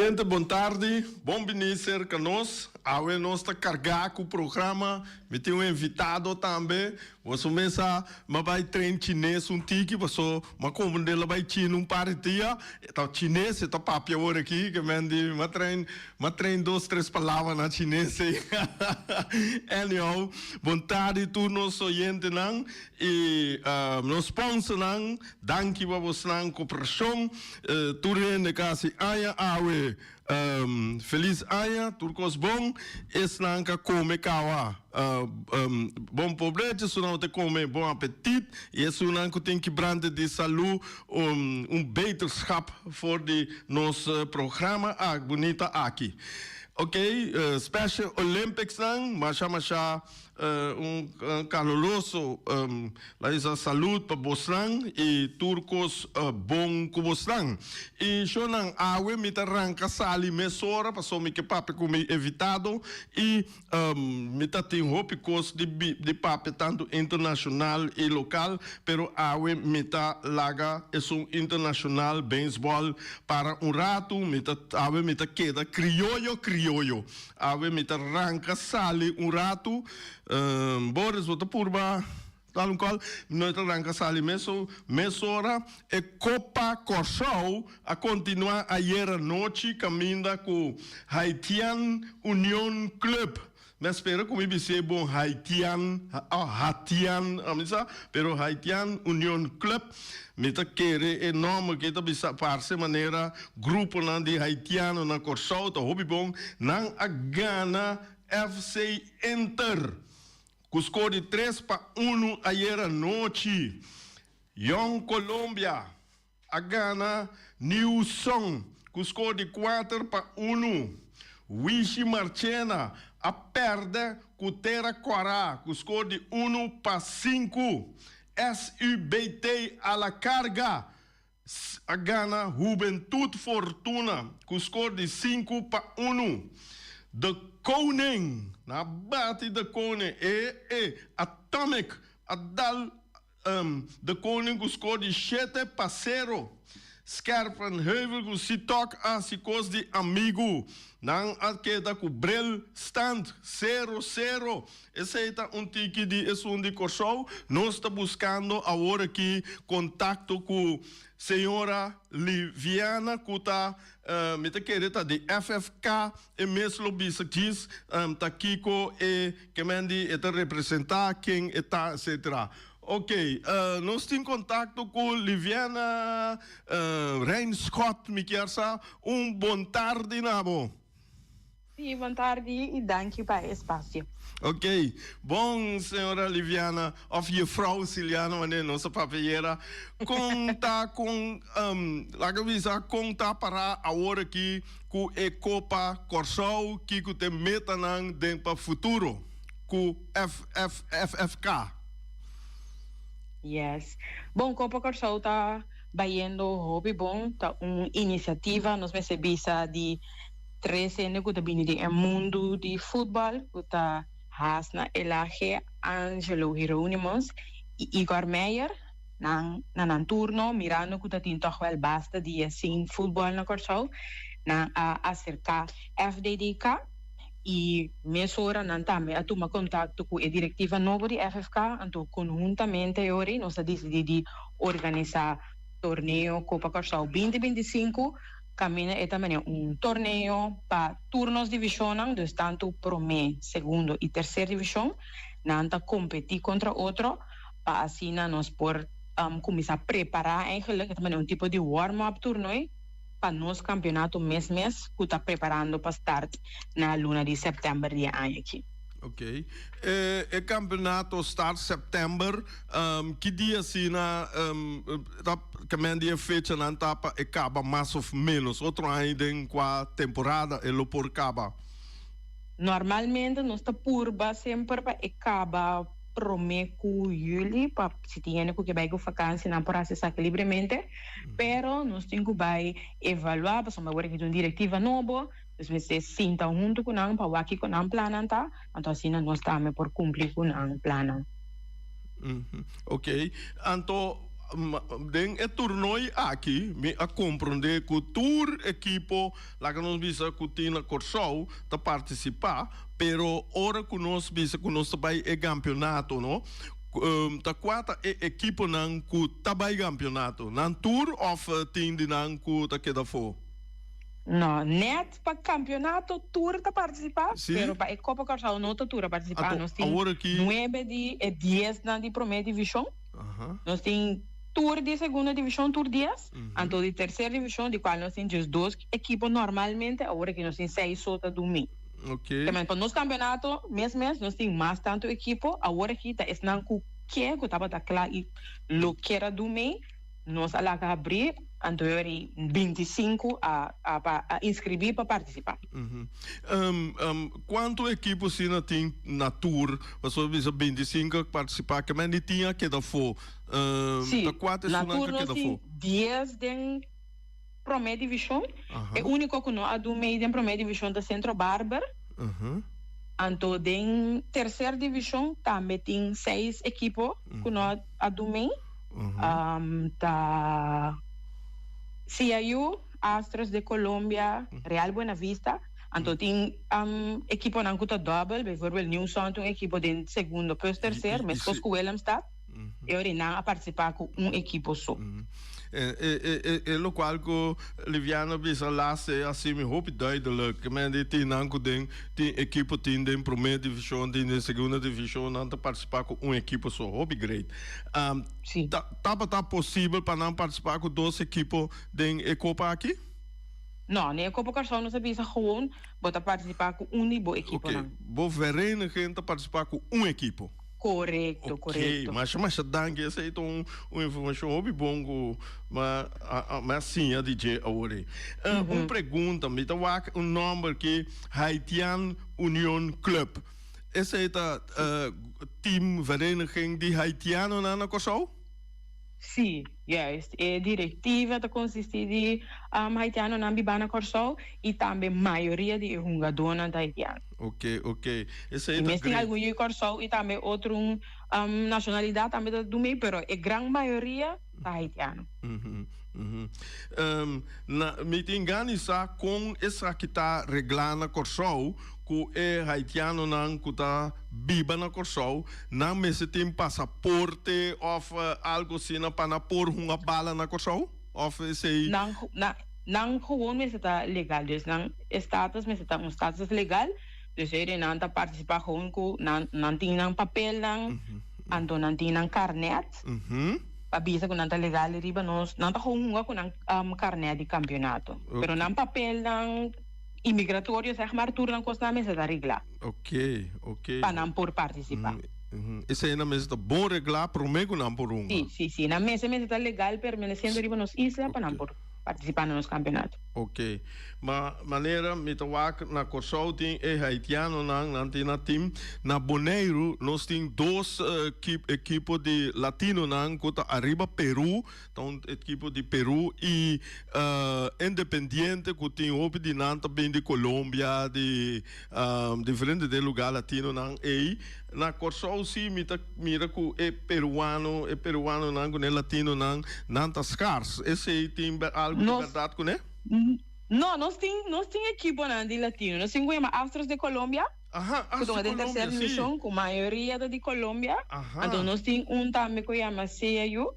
Oyente bon tardi, bon bini serka nos. Awe nos ta kargá ku programa, mi tin un invitado tambe. Boso mes sa m'a bai train chines un tiki paso m'a komprendé lo bai china un par di dia. E ta chines e ta papia awor aki ke men di m'a train m'a train dos tres palabra na chines ei. Anyhow, bon tardi tur nos oyentenan i nos sponsornan. Danki pa bosnan koperashon. Tur hende ka hasi aña awe. Felis aña, tur kos bon. Esnan ka kome kawa bon pobrecho, esunnan ku ta kome bon apetit i esunnan ku tin kibrante di salu un beterschap for di nos programa bunita aki. Ok, Special Olympicsnan masha masha Un caluroso la bisa salud pa bosnan y tur cos bon cu bosnan. Y shonan awe mi ta ranca sali mesora paso mi ke papia cu mi invitado y mi ta tin hopi cos di di papia tanto internacional y local pero awe mi ta laga esun internacional baseball para un rato mi ta awe mi ta keda crioyo crioyo. Awe mi ta ranka sali un ratu. Boris, bo ta purba dal un kòl? Mi ta ranka sali meso mesora. E Kopa Kòrsou a kontinuá ayera nochi kaminda ku Haitian Union Club. Mi a spera ku mi bis'é bon Haitian, oh Hatian a mi sa, pero Haitian Union Club. Mi ta kere e nòmber ke ta bisa parse manera gruponan di haitiano na Kòrsou ta hopi bon. Nan a gana FC Inter ku skor di 3-1 ayera nochi. Jong Colombia a gana New Song ku skor di 4-1. Wishi Marchena a pèrdè ku Tera Kòrá ku skor di 1-5. SUBT a la carga a gana Hubentud Fortuna cu score di 5-1. De Koning, nan a bati De Koning, e e Atomic a dal De Koning cu score di 7-0. Scherpenheuvel cu Sitok a haci cos di amigu. Nan a keda cu bril stand sero sero. Esei ta un tiki di esun di Kòrsou. Nos ta buskando awor aki kontakto ku señora Liviana ku ta mi ta kere ta di FFK. E mes lo bisa djis ta kiko e kemen di e ta representá, ken e ta etcetera. Ok, nos tin kontakto ku Liviana Rijnschot mi kier sa un bon tardi na bo. Sí, bon tardi y danki pa e espacio. Ok, bon señora Liviana of juffrouw Siliana wanneer nos a papia ayera, con ta con laga bisa con ta para awor aki cu e Copa Corsou, kico ta e metanan den pa futuro cu FFFK? Yes, bon Copa Corsou ta bayendo hopi bon, ta un iniciativa nos mester bisa di Tres hende ku ta bini den e mundu di futbòl ku ta Hasna Elage, Angelo Hieronymus i Igor Meijer, nan na nan turno mirando ku ta tin tòg wèl basta dia sin futbòl na Kòrsou, nan a aserká FDDK i mesora nan tambe a tuma kontakto ku e direktiva nobo di FFK, anto konhuntamente e ora ei nos a disidí di organisá torneo Kopa Kòrsou 2025. Kaminda e ta manera un torneo pa tur nos divishonnan, dus tantu promé, segundo i terser divishon, nan ta kompetí kontra otro pa asina nos por kuminsá prepará eigenlijk, e ta manera un tipo di warm-up toernooi pa nos kampeonato mes mes ku ta preparando pa start na luna di sèptèmber di e aña aki. Ok. E e campeonato start september. Ki dia asina ta kemen di e fechanan ta pa e caba mas of menos? Otro aña den cua temporada e lo por caba? Normalmente nos ta purba semper pa e caba prome cu juli pa si tin hende cu ke bay cu vakantie nan por haci esaki libremente. Pero nos tin cu bay evalua pasobra awor aki tin un directiva nobo. Nos mester sinta huntu ku nan pa wak kiko nan plannan ta, anto asina nos tambe por kumpli ku nan plannan. Ok. Anto, Den e toernooi aki mi a komprondé ku tur ekipo, laga nos bisa ku tin na Kòrsou, ta partisipá, pero ora ku nos bisa ku nos ta bai e kampionato no, ta kua ta e ekiponan ku ta bai kampionato? Nan tur òf tin di nan ku ta keda afó? No, nèt pa kampionato tur ta partisipá, pero pa e Kopa Kòrsou no ta tur a partisipá. Nos tin nuebe di e diesnan di promé divishon. Nos tin tur di segunda divishon tur dies, anto di tercer divishon di kual nos tin 12 ekipo normalmente, awor aki nos tin seis so ta dumi. Te pa nos kampionato mes mes nos tin mas tantu ekipo, awor aki ta esnan ku ke ku tabata kla i lo kier a dumi. Nos a laga habrí, anto e ora 25 a a inskribí pa partisipá. Kuantu ekipo asina tin na tur? Pasobra bisa 25 a partisipá, ke men di tin a keda afó. Sí, Ta kuater na esunnan tur ku a nos keda tin afó? 10 den promé divishon. E úniko ku no a dun mei den promé divishon ta Centro Barber. Anto den terser divishon tambe tin seis ekipo ku no a dun mei. Ta CIU, Astros de Colombia, Real Buenavista. Anto tin ekiponan ku ta dòbel, bijvoorbeeld New Sun ta un ekipo den segundo plus terser, meskos ku Willemstad. E ora nan a partisipá ku un ekipo so. E lokual ku Liviano bisa laatste a mi hopi duidelijk. Ke men di tin nan ku den tin ekipo tin den promé divishon, tin den segunda divishon, nan ta partisipá ku un ekipo so. Hopi great. Sí. Tabata posibel pa nan partisipá ku dos ekipo den e kopa aki? No, den e Kopa Kòrsou nos a bisa gewoon bo ta partisipá ku un di bo ekiponan. Oké, bo vereniging ta partisipá ku un ekipo. Korekto, korekto. Oké, masha masha danki. Esei ta un informashon hopi bon ku mi a siña di dje awor ei. Un pregunta, mi ta wak un nòmber ki Haitian Union Club. Esei ta team vereniging di haitianonan na Kòrsou? Sí, juist. E direktiva ta konsistí di haitianonan bibá na Kòrsou i tambe mayoria di e hungadónan ta haitiano. Oké, oké. Esei I ta mes tin great. algun yu di Kòrsou i tambe otro nashonalidat tambe ta dumei, pero e gran mayoria ta haitiano. Na, mi tin gana di sa kon esaki ta reglá na Kòrsou ku e haitianonan ku ta biba na Kòrsou, nan mester tin pasaporte òf algu asina pa nan por hunga bala na Kòrsou? Òf esei. Nan, nan, nan gewoon mester ta legal, dus nan status mester ta un status legal, dus e nan ta partisipá gewoon ku nan, nan tin nan papelnan, anto nan tin nan karnèt. Pa bisa ku nan ta legal riba nos, nan ta gewoon hunga ku nan karnèt di kampionato. Pero nan papelnan imigratorio sèg mar tur nan kosnan mester ta reglá. Pa nan por partisipá. Esei nan mester ta bon reglá promé ku nan por hunga. Sí, sí, sí. Nan mester mester ta legal permanesiendo riba nos isla pa nan por partisipá na nos kampionato. Ok. Ma manera mi ta wak na Kòrsou tin e haitianonan, nan tin na tim. Na Boneiru nos tin dos ekipo di latinonan ku ta ariba Peru, ta un ekipo di Peru i Independiente ku tin hopi di nan ta bin di Colombia, di diferente den lugá latinonan ei. Na Kòrsou si mi ta mira ku e peruano, e peruanonan ku e latinonan, nan ta skars. Esei tin algu di bèrdat kuné? No, nos tin, nos tin ekiponan di latino. Nos tin ku yama Astros de Colombia, ku ta den terser divishon, ku mayoria ta di Colombia. Anto nos tin un tambe ku yama CAU.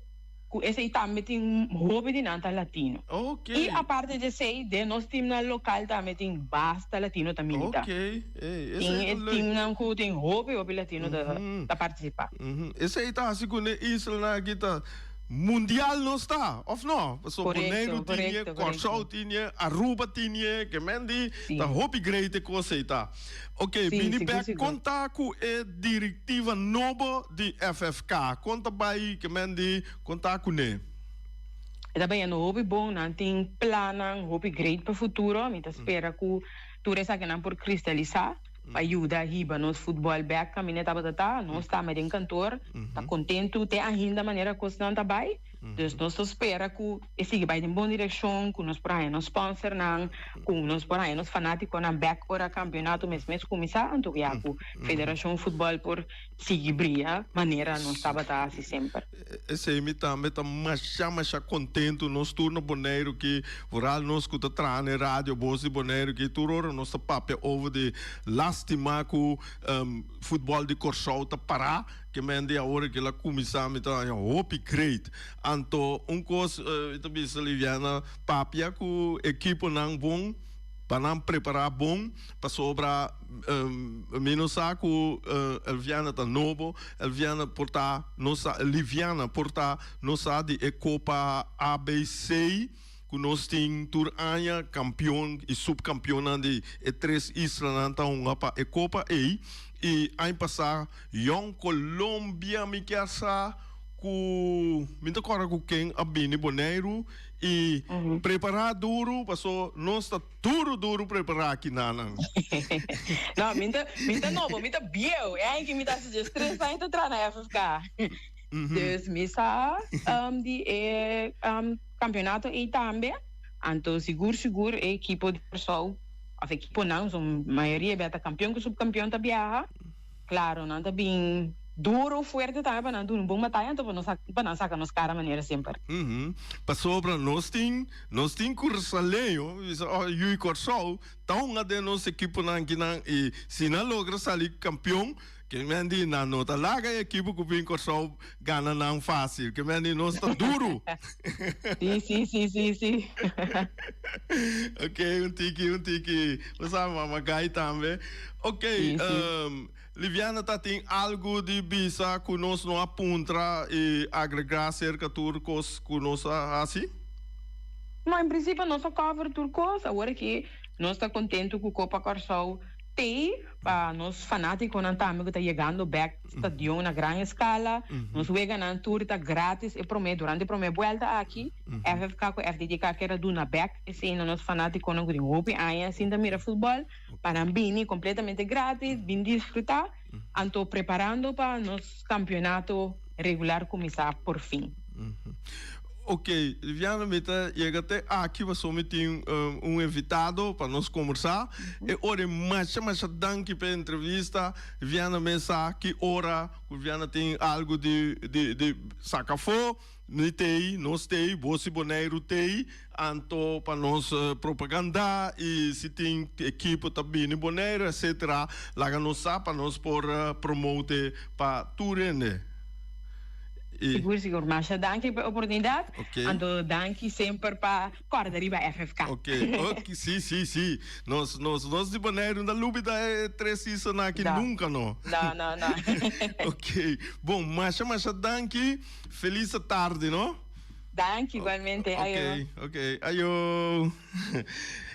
Ku esei tambe tin hopi di nan ta latino. I aparte di esei den nos teamnan lokal tambe tin basta latino ta milita. Tin e teamnan ku tin hopi hopi latino ta partisipá. Esei ta hasi ku ne islanan aki ta mundial nos ta, òf no? Pasobra Boneiru tin e, Kòrsou tin e, Aruba tin e, ke men di ta hopi great e kos ei ta. Ok, bini bek kon ta ku e direktiva nobo di FFK? Kon ta bai ke men di kon ta kuné? E ta bayendo hopi bon, nan tin plannan hopi great pa futuro. Mi ta spera ku tur esakinan por kristalisá pa yuda hiba nos futbòl bèk kaminda e tabata ta. Nos tambe den kantor ta kontentu te ainda manera kosnan ta bai. Dus nos ta spera ku e sigui bai den bon direkshon, ku nos por haña nos sponsornan, ku nos por haña nos fanátikonan bèk ora kampionato mes mes kuminsá, anto ya ku Federashon Futbòl por sigui bria manera nos tabata hasi semper. Esei mi tambe ta masha masha kontentu. Nos tur na Boneiru ki, vooral nos ku ta traha na e radio Bos di Boneiru ki, tur ora nos ta papia over di lastima ku futbòl di Kòrsou ta pará. Ke men di awor ke la kuminsá mi ta haña hopi great. Anto un kos mi ta bisa Liviana, papia ku ekiponan bon pa nan prepará bon pasobra mi no sa ku Elviana ta nobo, Elviana por ta no sa Liviana por ta no sa di e kopa ABC ku nos tin tur aña kampion i supkampionnan di e tres islanan ta hunga pa e kopa ei i aña pasá Jong Colombia mi kier sa ku mi ta kòrda ku ken a bini Boneiru i prepará duru paso nos ta duru duru prepará aki nanan. No, mi ta mi ta nobo, mi ta bieu. E aña ki mi ta hasi 13 aña ta traha na FFK. Dus mi sa di e Campeonato ei tambe, anto sigur sigur e ekipo di Kòrsou òf ekiponan, su mayoria bia ta kampion ku subkampion ta biaha, klaro nan ta bin duro fuerte tambe pa nan duna un bon bataya anto pa nos pa nan saka nos kara manera semper. Pasobra nos tin nos tin Kurasoleño, bisa òf yu Kòrsou ta hunga den nos ekiponan akinan i si nan logra sali kampion Ke men di nan no ta laga e ekipo ku bin Kòrsou gana nan fásil. Ke men di nos ta duru. Sí, sí, sí, sí, sí. Ok, un tiki, un tiki. Bo sa mama Gai tambe. Ok, Sí, sí. Liviana ta tin algu di bisa ku nos no a puntra i agregá serka tur kos ku nos a hasi? No, en prinsipio nos a cover tur kos. Awor aki nos ta kontentu ku Kopa Kòrsou t'ei. Pa nos fanátikonan tambe ku ta yegando bèk stadion na gran eskala, nos weganan tur ta grátis e promé durante e promé buèlta aki. FFK ku FDDK kier a duna bèk esei na nos fanátikonan ku tin hopi aña sin ta mira futbòl, pa nan bini kompletamente grátis, bin disfrutá, anto preparando pa nos kampionato regular kuminsá porfin. Ok, Liviana, mi ta yega te aki pasobra mi tin un invitado pa nos kombersá. E ora e masha masha danki pa e entrevista. Liviana mes sa ki ora ku Liviana tin algu di di di saka afó, mi t'ei, nos t'ei, bo si Boneiru t'ei, anto pa nos propagandá i si tin ekipo ta bini Boneiru etcetera, laga nos sa pa nos por promote pa tur hende. Sigur sigur masha danki pa e oportunidat anto danki semper pa kòrda riba FFK. Ok ok si si si nos nos nos di Boneiru no ta lubida e tres islanan aki nunka no. No no no. Ok bon masha masha danki felis tardi no. Danki igualmente ayo. Ok ok ayo.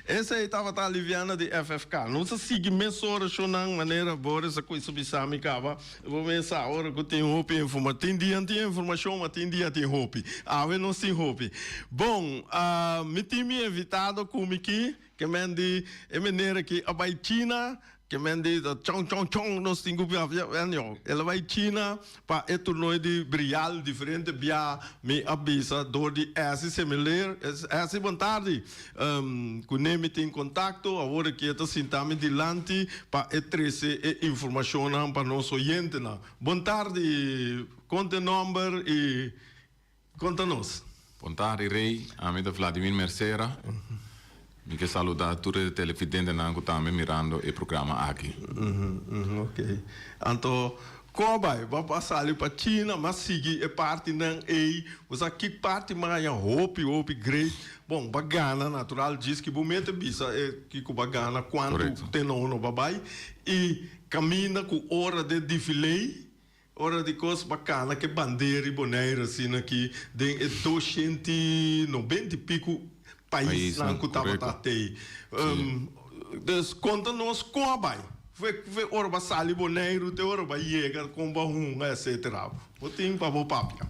Esei tabata Liviana di FFK. Nos a sigui mesora shownan manera Boris a cuminsa bisa mi caba. Bo mesa ora cu tin hopi informa. Tin dia tin informacion, ma tin dia tin hopi. Awe nos tin hopi. Bon, mi tin mi invitado cu mi ki, ke men di e meneer aki a bay China. Ke men di ta chon chon chon nos tin ku papia anyhow el a bai China pa e toernooi di brial diferente bia mi a bisa door di Essie Semeleer Essie bon tardi ku ne mi tin kontakto awor aki e ta sinta mi dilanti pa e trese e informashonnan pa nos oyentenan bon tardi konta e nomber i Konta nos. Bon tardi Rey, ami ta Vladimir Mercera. Mi ke saluda tur e televidentenan ku tambe mirando e programa aki. Ok. Anto kon a bai? Bo a sali pa China, mas sigui e partinan ei. Bo sa ki parti mas haña hopi hopi great? Bon, bo a gana natural djis ki bo mete bisa e kiko bo a gana, kuantu te no no bo a bai. I kaminda ku ora den defilé. Ora di kos bakana ke bandera di Bonaire asina ki den e doshenti nobenta i piku paisnan ku tabata tei. Dus konta nos kon a bai. Fe ora bo a sali Boneiru te ora bo a yega kon bo a hunga etcetera. Bo tin pa bo papia.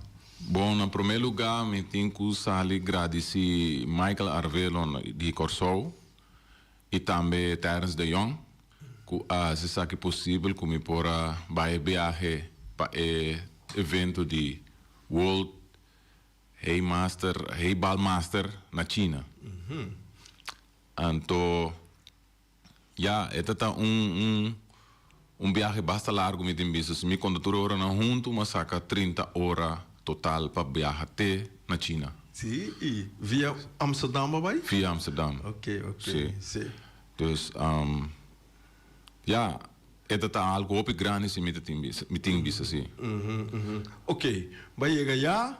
Bon, na promé lugá mi tin ku sali gradisí Michael Arvelo di Kòrsou i tambe Terence de Jong ku a hasi esaki posibel ku mi por a bai e biahe pa e evento di World Hey Master, Hey Bal Master na China. Anto ya, e ta ta un un un biahe basta largu mi tin bisa. Si mi konta tur e oranan huntu, mi a saka 30 ora total pa biaha te na China. Sí, i via Amsterdam bo bai? Via Amsterdam. Ok, ok, Sí. sí. Dus, ya, e ta ta algu hopi grandi si mi ta tin bisa, mi tin bisa sí. Ok, bo a yega ya,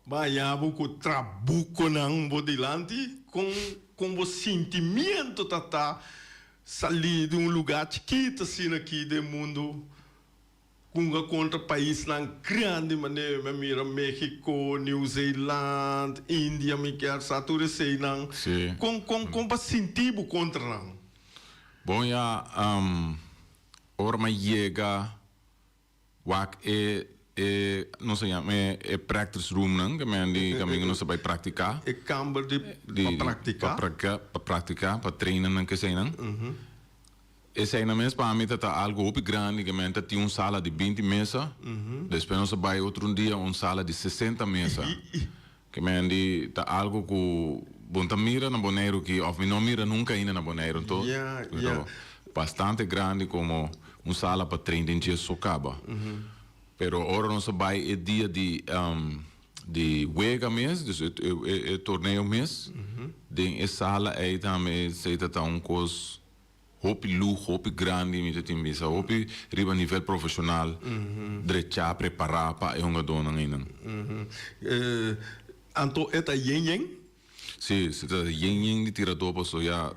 bo a haña bo ku trabukonan bo dilanti, kon kon bo sintimiento ta ta salí di un lugá chikito asina aki den mundu Hunga kontra paisnan grandi manera mi a mira Mexico, New Zeeland, India mi kier sa tur eseinan. Sí. Kon kon kon pa sinti bo kontra nan? Bon ya, ora mi a yega wak e e nos a yama e e practice room nan ke men di kaminda nos ta bai praktiká. E kamber di pa praktiká. Pa praktiká pa praktiká pa trainen nan keseinan. Esei na mes pa mi ta ta algo hopi grandi ke men ta tin un sala di 20 mesa, despues nos a bai otro un dia un sala di 60 mesa. Ke men di ta algo ku bo no ta mira na Boneiru aki of mi no a mira nunka ainda na Boneiru anto ta bastante grandi komo un sala pa 30 i djes so kaba. Pero ora nos a bai e dia di di wega mes, dus e torneo mes, den e sala ei tambe esei ta ta un kos hopi luho, hopi grandi mi ta tin bisa, hopi riba nivel profesional drechá, prepará pa e hungadónan einan. Anto e ta yen yen? Sí, si ta yen yen di tiradó paso ya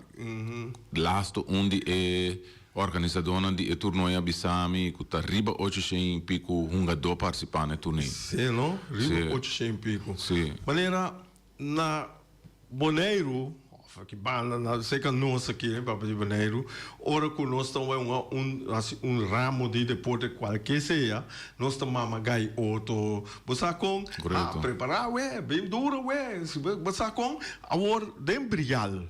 lasto un di e organisadónan di e turnoe a bisa mi ku ta riba 800 i piku hungadó partisipá na e turneo. Sí, no? Riba 800 i piku. Sí. Manera na Boneiru, of aki banda na cerca nos aki, papia di Boneiru, ora cu nos ta wak un haci un ramo di deporte cualke sea, nos ta mama gai otro. Bo sa con? Correcto. Ah, prepara we, bin duro we, bo sa con? Awor den Brial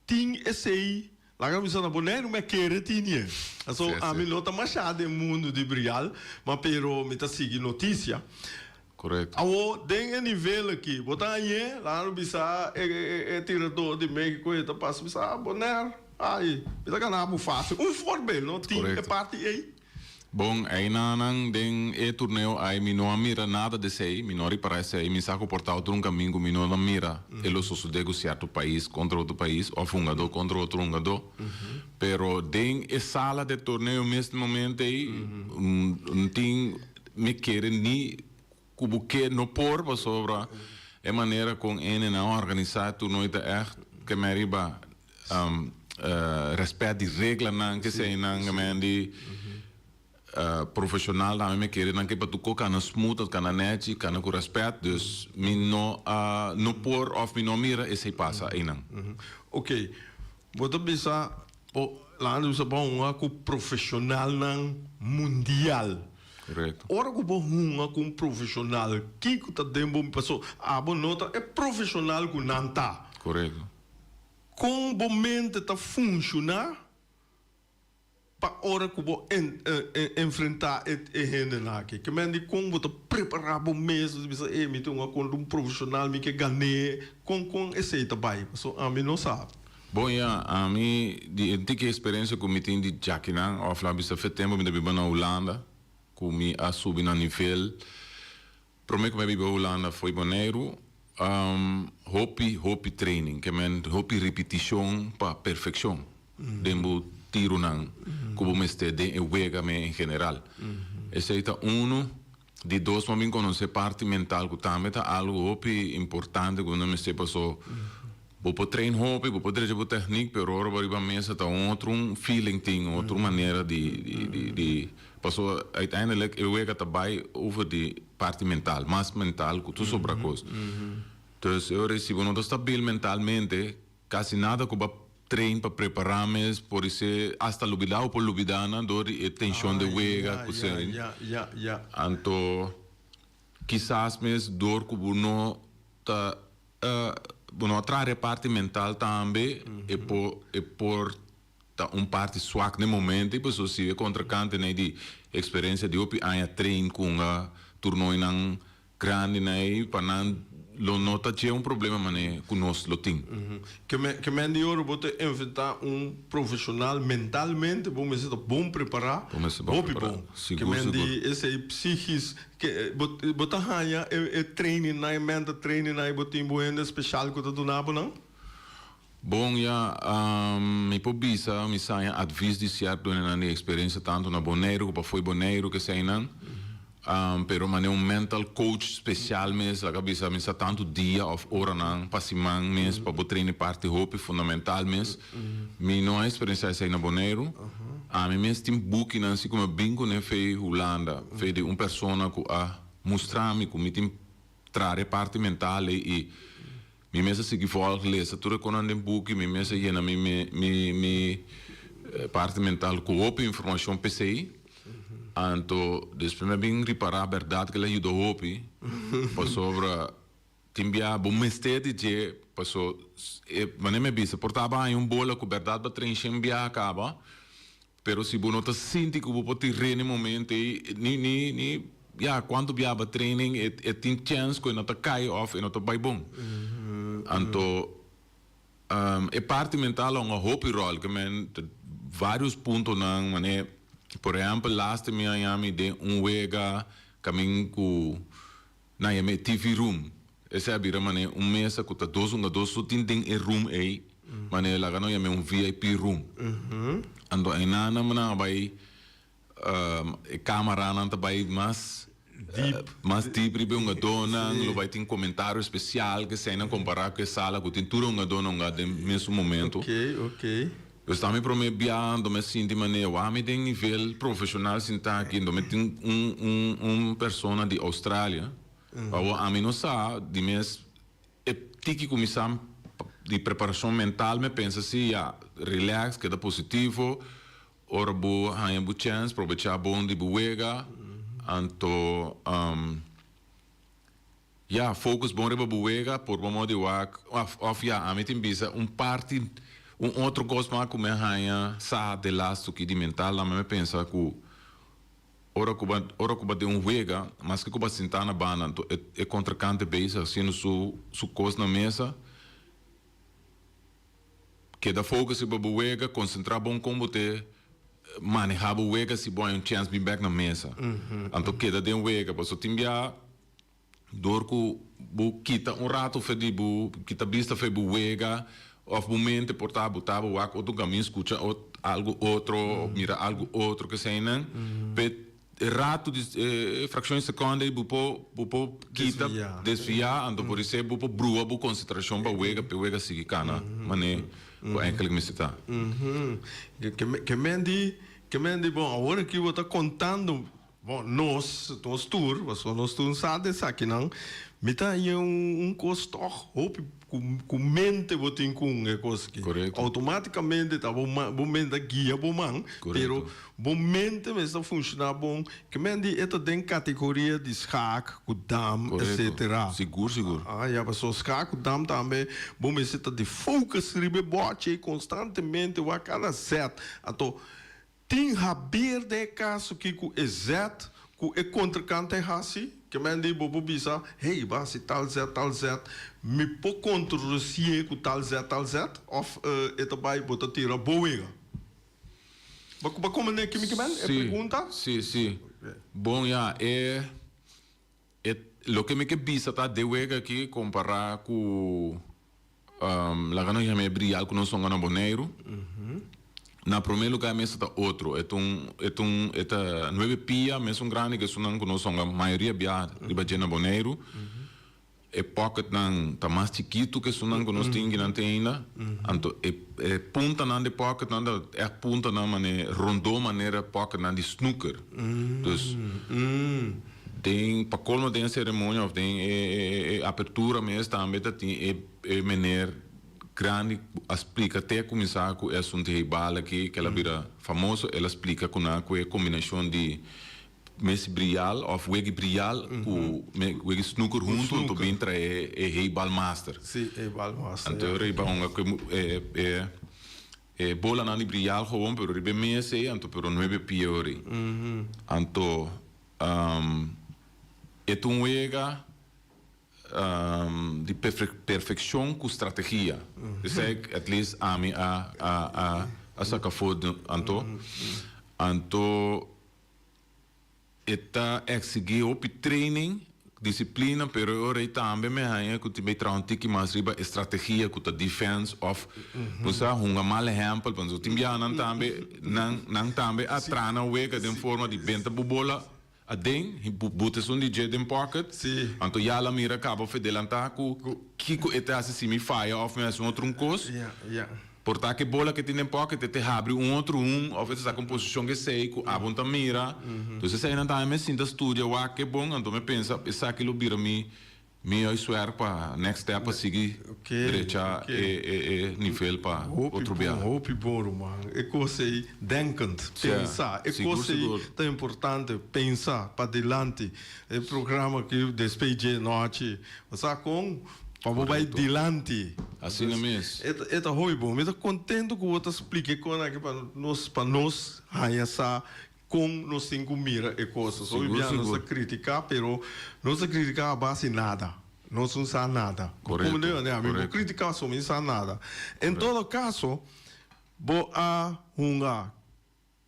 tin esey, laga mi bisa na Boneiru mi a kere tin e. Aso ami no ta masha den mundo di Brial, ma pero mi ta sigui noticia. Correcto. Awor, den e nivel aki, bo ta hañ'é, laga no bisa e tirador di Mexico e ta pasa bisa, ah, Bonaire, ai, mi ta gana bo fácil. Un voorbeeld, no tin e parti ei. Bon, einanan den e torneo ei mi no a mira nada di esei, mi no a ripará esei, mi sa ku por ta otro un kamin ku mi no a mira e lo sosodé ku sierto pais kontra otro pais òf hungadó kontra otro hungadó. Pero den e sala di e torneo mes momento ei, no tin. Mi kere ni ku bo ke no por pasobra e manera kon ene nan a organisá tur noi ta ègt ke men riba rèspèt di reglanan ke eseinan ke men di profeshonal tambe mi kere nan ke pa tur kos kana smooth kana nèchi kana ku rèspèt dus mi no a no por òf mi no a mira esei pasa einan. Ok bo ta bisa Bo laga bisa bo hunga ku profeshonalnan mundial. Korekto. Ora ku bo hunga ku un profeshonal, kiko ta den bo paso abo no ta e profeshonal ku nan ta. Korekto. Kon bo mente ta funshoná pa ora ku bo enfrentá e hendenan aki? Ke men di kon bo ta prepará bo mes, bo ta bisa, e mi ta hunga kontra un profeshonal, mi ke gan'é. Kon kon esei ta bai? Paso ami no sa. Bon ya, ami di e tiki experiencia cu mi tin di djakinan of laat bisa fe tempo mi ta biba na Hulanda cu mi a subi na nivel prome cu mi a biba Hulanda fo'i Boneiru hopi hopi training ke men hopi ripiticion pa perfeccion den bo tironan cu bo mester den e wega me en general esey ta uno. Di dos bo a bin conoce parti mental cu tambe ta algo hopi importante cu no mester paso bo por train hopi, bo por drecha bo techniek pero ora bo riba mesa ta un otro un feeling tin, un otro manera di di di paso uiteindelijk e wega ta bay over di parti mental, mas mental cu tur sobra cos. Dus e ora si bo no ta stabil mentalmente Casi nada cu bo a train pa prepara mes por ese hasta lubida o por lubida nan door di e tension de wega cu se. Anto kisas mes door cu bo no ta bo no a traha e parti mental tambe e por e por ta un parti swak na e momento y pasobra si e contracante nei di experiencia di hopi aña train cu un turnoinan. Grandinan ei pa nan lo no ta dje un problema mane ku nos lo tin. Ke men di ora bo ta enfrentá un profeshonal mentalmente bo mester ta bon prepará, Bo mester bon hopi prepará. bon. Ke Sigur, men di sigur. esei psígis ke bo bo ta haña e e training nan e mental training nan bo tin bo hende speshal ku ta duna bo nan? Bon ya, mi por bisa mi sa haña advis di sierto hendenan di eksperensia tantu na Boneiru ku pafó di Boneiru keseinan. Pero manera un mental coach spesial mes laga bisa mi sa tantu dia òf oranan pa siman mes pa bo train e parti hopi fundamental mes. Mi no a eksperensiá esei na Boneiru. Ami mes tin bukinan si ku mi a bin kuné fei Hulanda, fei di un persona ku a mustra mi ku mi tin traha e parti mental ei i Mi mes a sigui volg lesa tur e konan den buki, mi mes a yena mi mi mi parti mental ku hopi informashon p'esei. Anto despues mi a bin ripará bèrdat ku el a yuda hopi, pasobra tin bia bo mester di dje, paso e manera mi a bisa por ta haña un bola ku bèrdat bo a train shen biaha kaba, Pero si bo no ta sinti ku bo por tin rene momento ei, ni ni ni ya kuantu biaha bo training e e tin chèns ku e no ta kai òf e no ta bai bon. Anto e parti mental a hunga hopi ròl ke men vários puntonan manera por ehèmpel laatste mi a haña mi den un wega kamin ku nan yama e TV room. Esei a bira manera un mesa ku ta dos hungadó so tin den e room ei, manera laga nos yam'é un VIP room. Anto einan nan a bai e kamaranan ta bai mas Deep. mas deep riba e hungadónan, lo bai tin komentario spesial keseinan kompará ku e sala ku tin tur e hungadónan hunga den mesun momento. Oké, oké. Pues ta mi prome bia anto mi a sinti manera wak mi den nivel profeshonal sinta aki anto mi tin un un un persona di Australia. Awor ami no sa di mes e tiki ku mi sa di preparashon mental mi a pensa si ya relax keda positivo ora bo haña bo chèns probechá bon di bo wega anto ya focus bon riba bo wega por bo modo di wak òf ya ami tin bisa un parti un otro kos mas ku mi a haña sa de lastu ki di mental ami a pensa ku Ora ku ba ora ku ba den un wega, maske ku ba sintá na banda, anto e e kontrinkante bezig hasiendo su su kos na mesa, keda focus riba bo wega, konsentrá bon kon bo te manehá bo wega si bo haña un chèns bin bèk na mesa. Anto keda den wega, pasobra tin bia Dor ku bo kita un rato fe di bo kita bista fe bo wega of bo mente por ta bo ta bo wak otro kamin skucha algu otro of mira algu otro keseinan pe e rato di e frakshon di sekonde ei bo por bo por kita desviá anto por esei bo por brua bo konsentrashon pa wega pa e wega sigui kana manera ku enkele mester ta. Ke men di bon awor aki bo ta kontando Bon, nos, nos tur, pasobra nos tur sa di esakinan, mi ta haña un un kos tòg hopi ku ku mente bo tin ku un e kos aki. Korekto. Outomátikamente ta bo man, bo mente ta guia bo man, Korekto. pero bo mente mester funshoná bon. Ke men di e ta den kategoria di schaak ku dam, Korekto. etsetera. Sigur, sigur. Ah, ya, pasobra schaak ku dam tambe bo mester ta di focus riba e bòchi ei konstantemente wak kada zèt. Anto Tin haber den e kaso ki ku e zèt ku e kontrikante hasi? Ke men di bo por bisa, Hey, bo hasi tal zèt, tal zèt, mi por kontrolosié ku tal zèt, tal zèt? Òf e ta bai bo ta tira bo wega? Bo bo komprendé ki mi ke men e pregunta? Sí, sí. Bon ya, e e loke mi ke bisa ta de wega aki kompará ku Laga nos yama e brial ku nos hunga na Boneiru. Na promé lugá e mesa ta otro. E ta un, e ta un, e ta nuebe pia, mesun grandi ku esunnan ku nos hunga mayoria bia riba dje na Boneiru. E pocketnan ta mas chikitu ku esunnan ku nos tin kinan te ainda. Anto e e puntanan di pocketnan ta ègt puntanan mane rondó manera pocketnan di snooker. Dus Den pa colmo den e ceremonia of den e apertura mes tambe ta tin e e meneer grandi cu a splica te a cuminsa cu e asunto di heibal aki cu el a bira famoso el a splica cu nan cu e combinacion di mes brial of wegi brial cu wegi snooker hunto anto bin trae e heibal master. Si, heibal master, Anto ya. e riba hunga cu e e E bolanan di brial gewoon pero riba e mesa ei anto pero nuebe pia ori. Anto e ta un wega. di perfekshon ku strategia. Esei at least ami a a a saka afó anto. Anto e ta eksigí hopi training, disiplina, pero e ora ei tambe mi haña ku tin bai traha un tiki mas riba e strategia ku ta defense òf bo sa hunga mal ehèmpel pasobra tin biaha nan tambe nan nan tambe a traha nan wega den forma di benta bo bola aden buta esun di dje den pocket anto ya la mira kaba of e delantá ku kiko e ta hasi si mi faya òf mi hasi un otro un kos. Por ta ke bola ke tin den pocket e te habri un otro un of e ta saka un posicion ke esey ku abo no ta mira. Entonces eseynan tambe mi a sinta studia wak ke bon anto mi a pensa esaki lo bira mi mi huiswerk pa next step pa sigui drecha e e e nivel pa otro biaha. Hopi bon ruman. E kos ey denkend, pensa. E kos ey ta importante, pensa pa dilanti. E programa aki Despey dje nochi bo sa kon pa bo bai dilanti. Asina mes. E ta hopi bon. Mi ta contento cu bo ta splica e con aki pa nos pa nos haya sa con nos tin cu mira e cosnan. Hopi bia nos ta critica pero nos ta critica a base nada. Nos no sa nada. Corecto. Mi por critica pasobra mi no sa nada. En todo caso bo a hunga.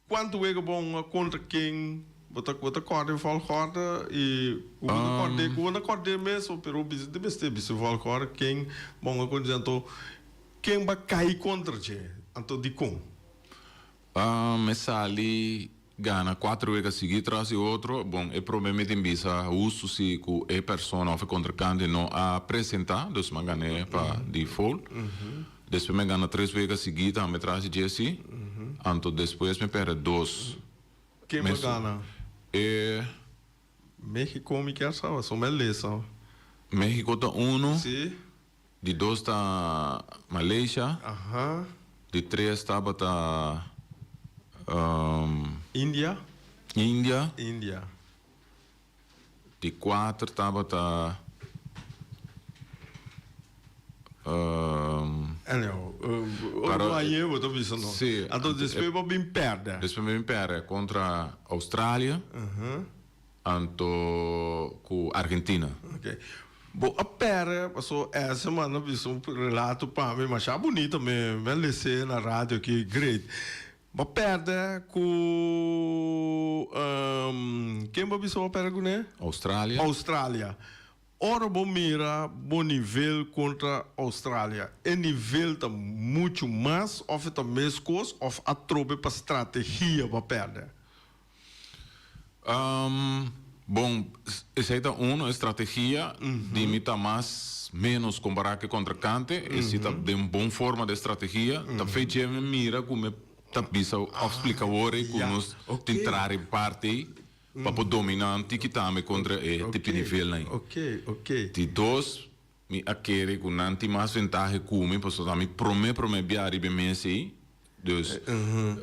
Cuanto wega bo hunga contra ken? Bo ta bo ta corda e volgorde y cu bo ta corda cu bo ta corda mes o pero bisa di mester bisa volgorde ken bo hunga contra dje anto ken ba cay contra dje anto dicon? Mi sali gana cuatro wega sigui tras di otro bon e prome mi tin bisa husto si cu e persona of e contrincante no a presenta dus mi a gane pa default. Despues mi a gana tres wega sigui tambe tras di Jesse. Anto despues mi perde dos. Ken bo a gana? E. Mexico mi kier sa pasobra mi a lesa. Mexico ta uno. Si. Di dos ta Malaysia. Aha. Di tres tabata. India. India. India. Di kuater tabata Anyhow, ora bo hañ'é bo ta bisa no. Sí. Anto despues bo bin pèrdè. Despues mi bin pèrdè kontra Australia, anto ku Argentina. Ok. Bo a pèrdè paso ese man a bisa un relato pa mi masha bunito mi a les'é na radio aki great. Bo a pèrdè ku ken bo a bisa bo a pèrdè kuné? Australia. Australia. Ora bo mira bo nivel kontra Australia, e nivel ta muchu mas òf e ta meskos òf atrobe pa strategia bo a pèrdè? Bon, esei ta uno, e strategia di mi ta mas menos kompará ku e kontrinkante. E si ta den bon forma de strategia. Ta fe dje mi mira ku mi ta bisa òf splika awor ei ku nos tin traha riba parti ei pa por dominá un tiki tambe kontra e tipo nivelnan ei. Di dos, mi a kere ku nan tin mas ventahe ku mi pasobra ta mi promé promé biaha riba e mes ei. Dus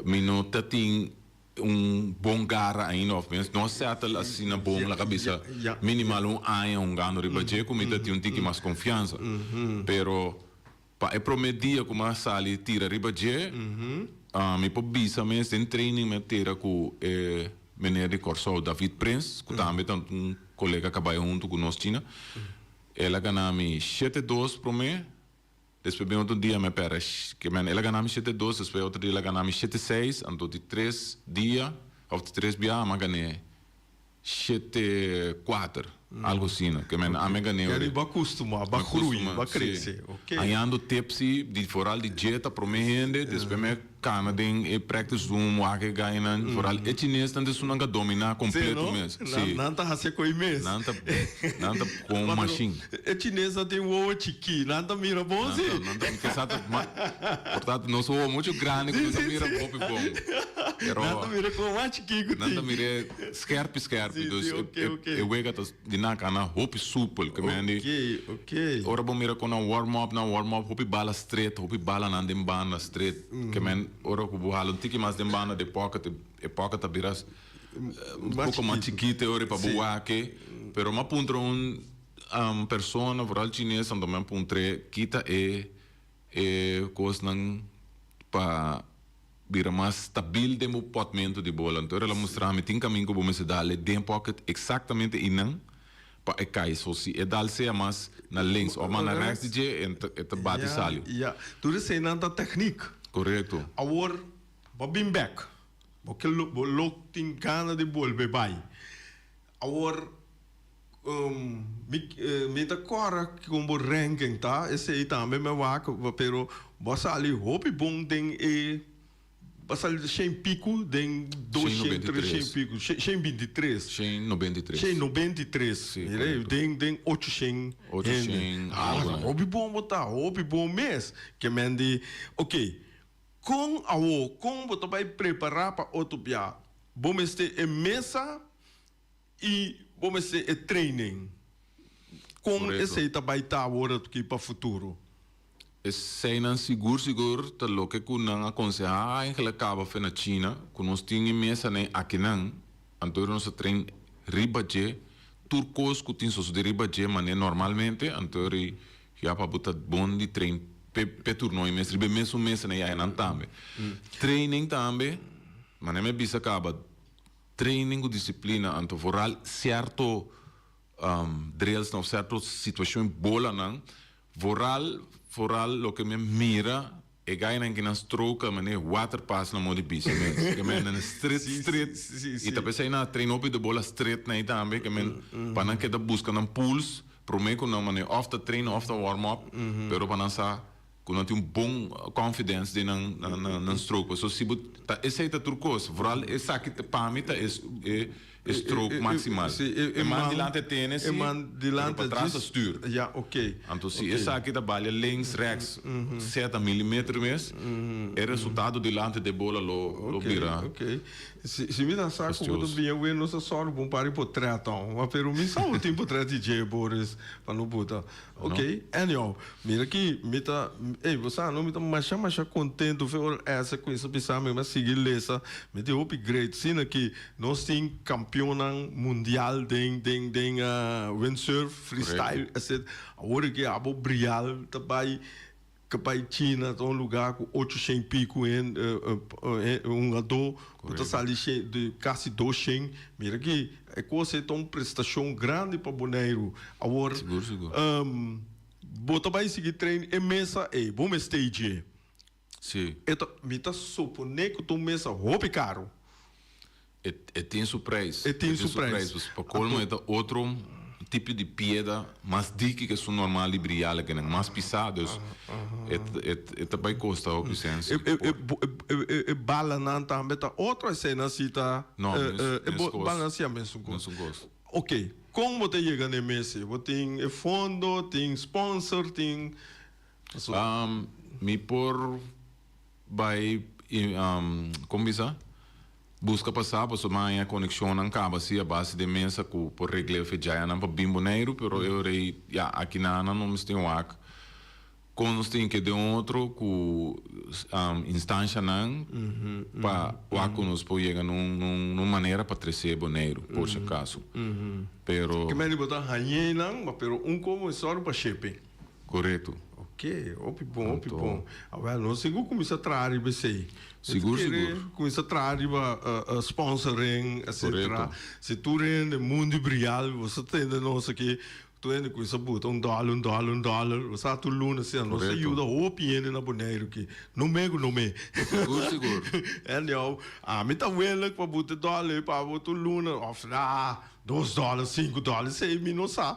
mi no ta tin un bon gara ainda of mens no a settle asina bon laga bisa minimal un aña hungando riba dje ku mi ta tin un tiki mas konfiansa pero pa e prome dia ku mi a sali tira riba dje mi por bisa mes den training mi a tira ku e meneer di Kòrsou David Prins ku tambe ta un kolega ku a bai huntu ku nos China el a gana mi shete dos prome. Despues bin otro dia mi a perde, ke men el a gana mi shete dos, despues otro dia el a gana mi shete seis, anto di tres dia of di tres biaha mi a gané shete kuater, algo asina. Ke men ami a gané ora. Bo a kustumá, bo a grui, bo a krese, oke. Hañando tipsi di foral di dje ta promé hende, despues mi a kana den e practice room wak e gainan, foral e chinesnan ta esunnan ku a dominá kompleto mes. Sí, no? Nan ta hasi ko'i mes. Nan ta, nan ta kon un machine. E chinesnan tin wowo chikí, nan ta mira bon si. Nan ta, nan ta, ma, por tanto nos wowo muchu grandi ku no ta mira hopi bon. Pero. Nan ta mira kon mas chikí ku tin. Nan ta mira skerpi skerpi, dus e wega ta di nan kana hopi supel, ke men di. Oke, oke. Ora bo mira kon nan warm up, nan warm up hopi bala stret, hopi balanan den banda stret, ke men ora ku bo hala un tiki mas den banda di pocket, e pocket ta bira un poko mas chikito e ora pa bo wak e, pero mi a puntra un persona vooral chines anto mi a puntr'e kita e e kosnan pa bira mas stabil den bo potmento di bola. Anto el a mustra mi tin kamin ku bo mester dal e den pocket eksaktamente einan. Pa e kai. So si e dal sea mas na links of mas na rechts di dje, e ta bati sali. Ya, tur eseinan ta teknik. Korekto. Awor, bo bin bek. Bo ke lo, bo lo tin gana di bolbe bai. Awor, mi, mi ta kòrda kon bo ranking ta, esei tambe mi a wak, pero bo a sali hopi bon den e. Ba sali di shen piku den 200, 300 piku, 123. 193. 193. Si, korekto. Den 800 hende. 800 algu. Ah, hopi bon bo ta, hopi bon mes. Ke men di, ok, kon awo, kon bo ta bai prepará pa otro bia? Bo mester e mesa i bo mester e training. Kon esei ta bai ta awor aki pa futuro? Eseinan sigur sigur ta loke ku nan a konsehá eigenlijk kaba fe na China ku nos tin e mesanan akinan anto nos a train riba dje tur kos ku tin sosodé riba dje manera normalmente anto ri ya pa bo ta bon di train p'e p'e turnooi mes riba e mesun mesanan ya enan tambe training tambe manera mi a bisa kaba training ku disiplina anto vooral sierto drillsnan of sierto situacion bolanan Vooral, vooral loke mi a mira e gainan ki nan stroke mane waterpas na modi bisa mes. Ke men nan stret stret i ta pesei nan a train hopi de bola stret nai tambe ke men pa nan keda buska nan puls prome ku nan mane of ta train of ta warm up pero pa nan sa ku nan tin un bon confidence den nan nan stroke. Paso si bo ta esei ta tur kos. Vooral esaki pa mi ta e E stroke maximal. E man dilante tene si, pero patras ta stuur. Anto si esaki ta balia links, rechts, seta milimeter mes, e resultado dilante de bola lo bira. Si mi ta sa ku bo ta bien wee nos ta sòru pa un par di potret aun. Pero mi sa bo tin potret di dje Boris pa no buta. Ok, anyhow, mira aki, mi ta, ey, bo sa no, mi ta masha masha contento fe ora esa cuminsa bisa mi, mi a sigui lesa, mi tin hopi great, asina ki nos tin campeonnan mundial den, den, den windsurf, freestyle, etc. Awor aki abo brial ta bay, ta bay China, ta un lugar cu ocho shen pico hen, hungador cu ta sali shen, di casi 200, mira aki, E kos ei ta un prestashon grandi pa Boneiru. Awor, Sigur, sigur. bo ta bai sigui train e mesa ei, bo mester ei dje. Sí. E ta, mi ta suponé ku ta un mesa hopi karu. E, e tin su prijs. E tin su prijs. Pasobra pa kolmo e ta otro tipo di pieda mas diki ke esun normal di brial kinan, mas pisá. Dus e, e, e ta bai kosta hopi sèn si. E, e, e, e balanan tambe ta otro esena si ta. No, mes, mes kos. Balanan si a mesun kos. Mesun kos. Ok, kon bo ta yega na e mes ei? Bo tin e fondo, tin sponsor, tin. Mi por bai, kon bisa? Buska pa sa pasobra mi a haña konekshonnan kaba si a base di e mesa ku por regl'é of e djayanan pa bin Boneiru, pero e ora ei ya aki nan no mester wak kon nos tin ke den otro ku instanshanan pa wak ku nos por yega na un manera pa tres'é Boneiru por si akaso. Pero. Ke mende bo ta hañ'é nan, pero un komo e sòru pa shipping. Korekto. Ok, hopi bon, hopi bon. Awel, nos tin ku kuminsá traha riba esei. Sigur, sigur. Kuminsá traha riba sponsoring, etcetera. Si tur hende mundu brial, bo sa tende nos aki, tur hende kuminsá buta un dòler, un dòler, un dòler, bo sa tur luna asina, nos ta yuda hopi hende na Boneiru aki. No me ku no me. Sigur, sigur. Anyhow, ami ta willig pa buta e dòler ei pa bo tur luna, òf na. Dos dòler, sinku dòler, esei mi no sa.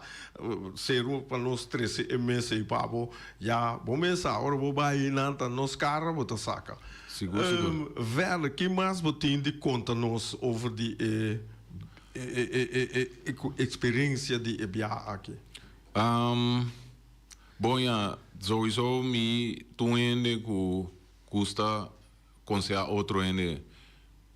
Seru pa nos trese e mes ei pa bo. Ya bo mes sa, ora bo bai einan ta nos kara bo ta saka. Sigur, sigur. Verder, ki mas bo tin di konta nos over di e e e eksperensia di e biaha aki? Bon ya, souiso mi ta un hende ku gusta konsehá otro hende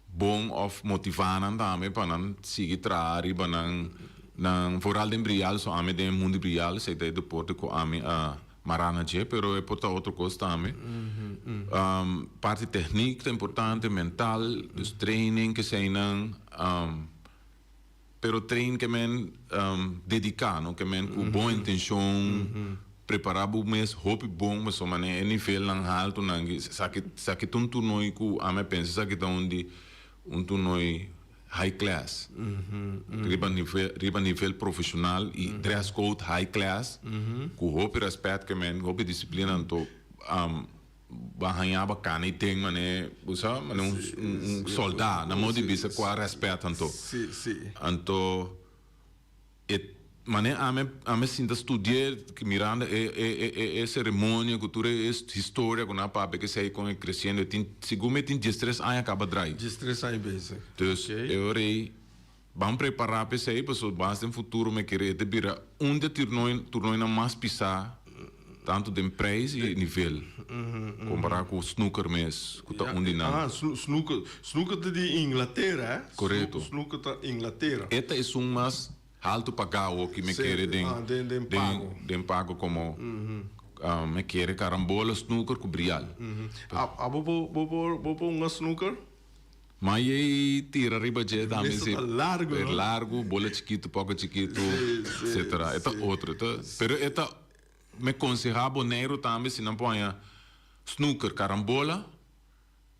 bon of motivá nan tambe pa nan sigui traha riba nan nan vooral den brial so ami den mundo di brial esei ta e deporte ku ami a mará na dje pero e por ta otro kos tambe parti teknik ta importante mental dus training keseinan Pero train ke men dediká, no ke men ku bon intenshon, prepará bo mes hopi bon pasobra manera e nivelnan haltunan esaki esaki ta un toernooi ku ami a pensa esaki ta un di un toernooi. high class. Riba nivel riba nivel profesional y dress code high class cu hopi respet ke men hopi disciplina anto Bo a haña bo cana y den mane, bo sa, mane un un solda, na modo di bisa cu a respet anto. Sí, sí. Anto e mane ami ami sinta studi'é mirando e e e e ceremonia cu tur e historia cu nan a papia kesey con e creciendo e tin segun mi e tin diestres aña caba drai. Diestres aña bezig. Dus e ora ey ban prepara p'esey pasobra bas den futuro mi kere e ta bira un di e turnoinan mas pisa. Tantu den prijs i nivel, kompará ku snooker mes, ku ta un di nan. Ah, snooker, snooker ta di Inglatera, eh? Korekto. Snooker ta Inglatera. E ta esun mas haltu pagá awor ki mi kere den, den pago. Den pago komo mi kere karambola, snooker ku brial. Abo bo, bo por, bo por hunga snooker? Ma yei tira riba dje tambe si. Ta largu, no? Largu, bola chikitu, poko chikitu, etcetera. E ta otro, e ta, pero e ta, mi konsehá Boneiru tambe si nan por haña snooker, karambola,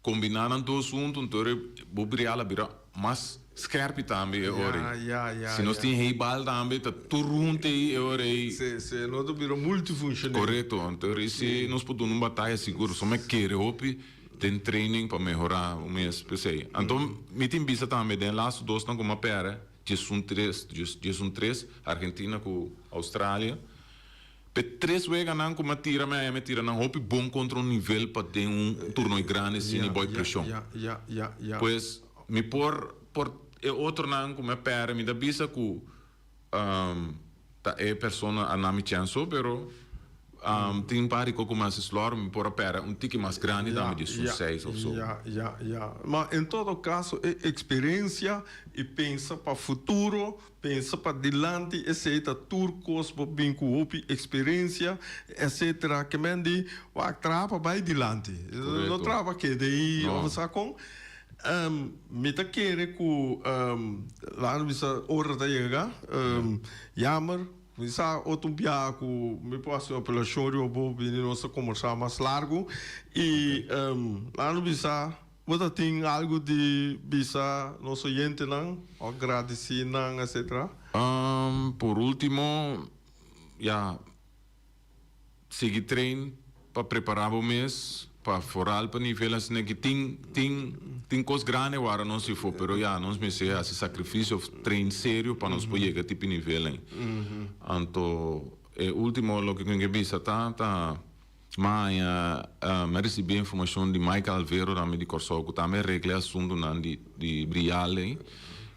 kombiná nan dos huntu, enton bo brial a bira mas skerpi tambe e ora ei. Si nos tin heibal tambe ta tur huntu ei e ora ei. Si, si, nos ta bira multifunshonal. Korekto, enton si nos por duna un bataya sigur, so mi kere hopi. Den training pa mehorá bo mes p'esei. Anto mi tin bisa tambe den lastu dosnan ku mi a pèrdè, diesun tres, diesun tres, Argentina ku Australia. P'e tres weganan ku mi a tira mi a mi a tira nan hopi bon kontra un nivel pa den un torneo grandi asina i boi preshon. Pues mi por por e otronan ku mi a pèrdè mi ta bisa ku Ta e persona a na mi chèns so, pero tin un par di koko mas slòr, mi por a pèrdè un tiki mas grandi tambe di esun seis of so. Ya, ya, ya. Ma en todo kaso e eksperensia i pensa pa futuro, pensa pa dilanti, esei ta tur kos bo bin ku hopi eksperensia, etcetera. Ke men di, wak, traha pa bai dilanti. No traha pa keda ei of sa kon. Mi ta kere ku laga nos bisa ora ta yega. Jammer, mi sa otro biaha ku mi por hasi un apelashon riba bo bini nos ta kombersá mas largu. I laga nos bisa bo ta tin algu di bisa nos oyentenan òf gradisí nan etcetera? Por ultimo, ya. Sigui train pa prepara bo mes pa foral pa nivel asina ki tin tin tin kos grandi wara nos ifo pero ya nos mester hasi sacrificio of train serio pa nos por yega tipo nivel ei. Anto e ultimo loke ku mi ke bisa ta ta maña mi a ricibi informacion di Michael Alvero tambe di Corsou ku tambe a regla e asuntonan di di Brial ei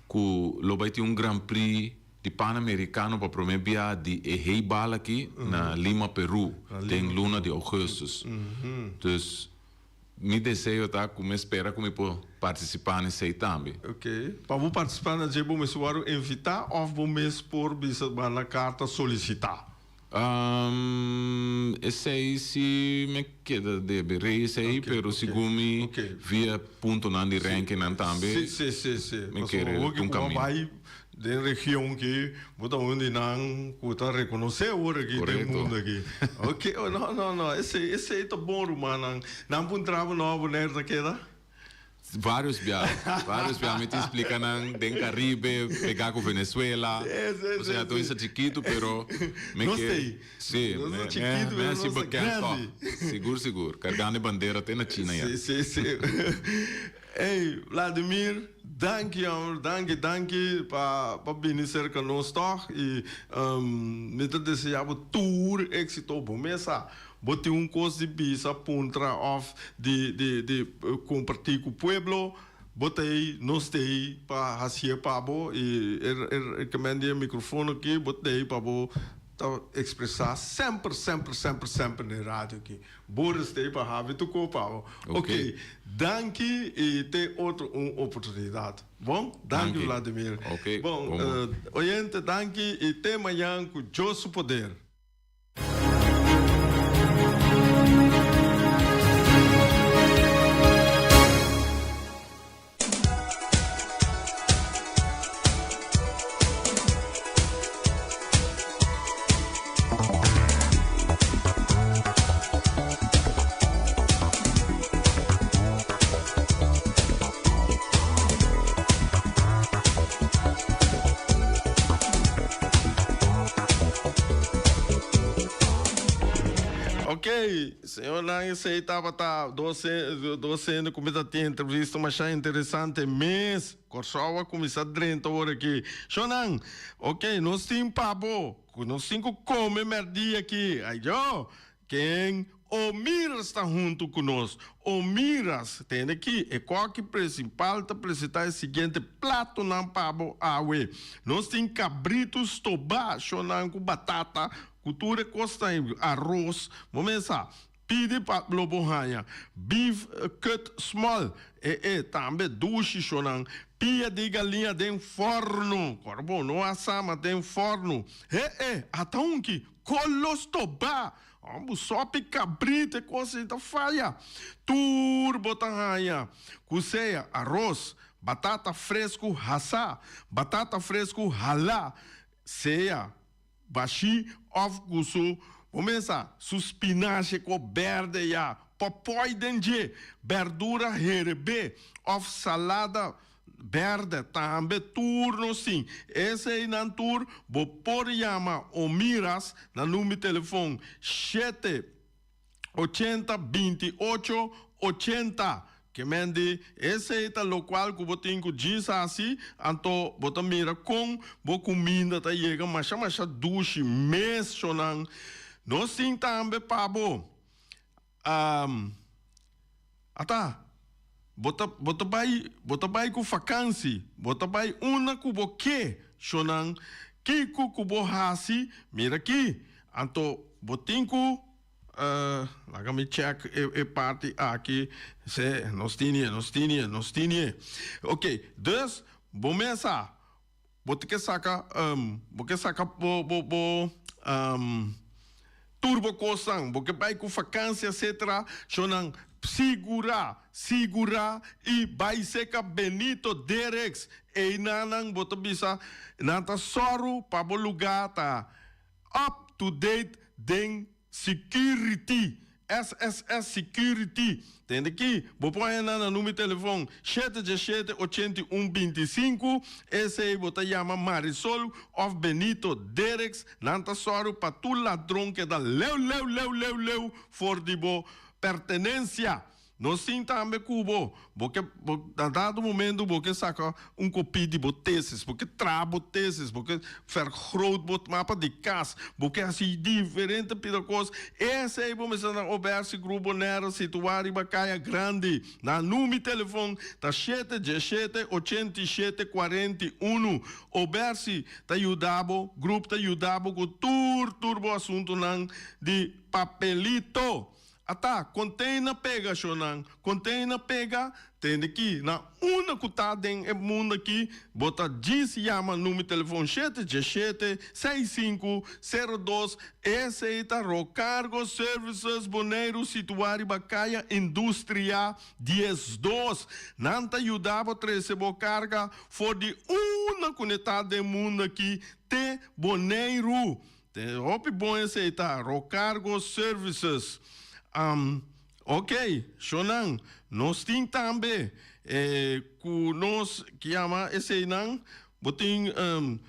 ku lo bai tin un Grand Prix Di Panamericano pa prome bia di e heibal aki na Lima, Peru, den luna di augustus. Dus mi deseo ta cu mi spera cu mi por participa na esey tambe. Ok. Pa bo participa na dje bo mester wòrdu invita of bo mes por bisa manda carta solicita? Esey si me keda debe rei esey, pero segun mi via puntonan di rankingnan tambe me kere un caminda. Den region ki bo ta un di nan ku ta rekonosé awor aki den mundu aki. Ok, no, no, no, esei, esei ta bon rumannan. Nan puntra bo no Bonaire ta keda? Varios bia, varios bia mi tin splika nan den Caribe, pegá ku Venezuela. Osea tur esei chikitu pero me Nos ta ei. Sí, Nos ta chikitu me pero hasi nos ta bekend tòg. grandi. Sigur, sigur. Kargando e bandera te na China ya. Sí, sí, sí. Ey, Vladimir, danki homber, danki, danki pa pa bini serka nos tòg i mi ta desea bo tur éksito. Bo mes sa bo tin un kos di bisa, puntra òf di di di kompartí ku pueblo, bo ta ei, nos ta ei pa hasié pa bo i e e kemen di e mikrofono aki bo ta ei pa bo ta ekspresá semper, semper, semper, semper na e radio aki. Boris ta ei pa habi tu kopa bo. Ok. Danki i te otro un oportunidat. Bon? Danki Vladimir. Ok. Bon, oyente danki i te mañan ku Dios su poder. Ok, señornan esey tabata dos dos hende cu mi ta tin entrevista masha interesante mes. Corsou a cuminsa drenta awor aki. Shownan, ok, nos tin pa bo cu nos tin cu come merdia aki. Ayyo, ken Omiras ta hunto cu nos. Omiras, tende aki, e koki principal ta presenta e siguiente platonan pa bo awe. Nos tin cabrito stoba, shownan, cu batata, Ku tur e kosnan ei, aros, bo mesa pidi pa lo bo haña. Beef cut small, e e tambe dushi shonan. Pia di galiña den fòrnu, kòrda bo, no asá ma den fòrnu. He e, ata un ki kolo stobá. Bo sòpi kabrito e kos ei ta faya. Tur bo ta haña, ku sea aros, batata fresku hasá, batata fresku halá, sea. Bashí òf ku su bo mesa su spinashe ku bèrdè ya, pòpòi den dje, bèrdura herebé òf salada bèrdè tambe tur nos tin. Eseinan tur bo por yama Omiras na number telefon shete. 80 28 80. Ke men di, esei ta lokual ku bo tin ku djis hasi, anto bo ta mira kon bo kuminda ta yega masha masha dushi mes shonnan. Nos tin tambe pa bo. Ata, bo ta bo ta bai bo ta bai ku fakansi, bo ta bai unda ku bo ke shonnan. Kiko ku bo hasi, mira aki, Anto bo tin ku laga mi check e parti aki se nos tini e nos tini e nos tini e ok dus bo mesa bo ta ke saka bo ke saka bo bo bo tur bo kosnan bo ke bai ku fakansia etcetera shonan sigura sigura i bai seka Benito Dereks einanan bo ta bisa nan ta sòru pa bo luga ta Up to date den security, SSS Security. Tende ki, bo por haña nan na number di telefon shete djeshete 81 25, esei bo ta yama Marisol of Benito Dereks, nan ta sòru pa tur ladron keda leu leu leu leu leu for di bo pertenencia. Nos tin tambe ku bo, bo ke, bo, na dado momento bo ke saka un kopie di bo tesis, bo ke traha bo tesis, bo ke vergroot bo mapa di kas, bo ke hasi diferente pida kos, esei bo mester na Obersi Groep Bonaire situá riba Kaya Grandi. Nan number di telefon ta shete djeshete 87 41. Obersi ta yuda bo, Groep ta yuda bo ku tur tur bo asuntunan di papelito. Ata, container pega, shonnan, container pega, tende ki, na unda cu ta den e mundo aki, bo ta djis yama numero telefon shete djeshete, seis sinku, sero dos, esey ta Rocargo Services Boneiru situa riba Kaya Industria 12. Nan ta yuda bo trece bo carga for di unda cu ne ta den mundo aki te Boneiru. Te hopi bon esey ta Rocargo Services. Um, ok, shownan, nos tin tambe eh, ku nos ki yama eseynan, bo tin um,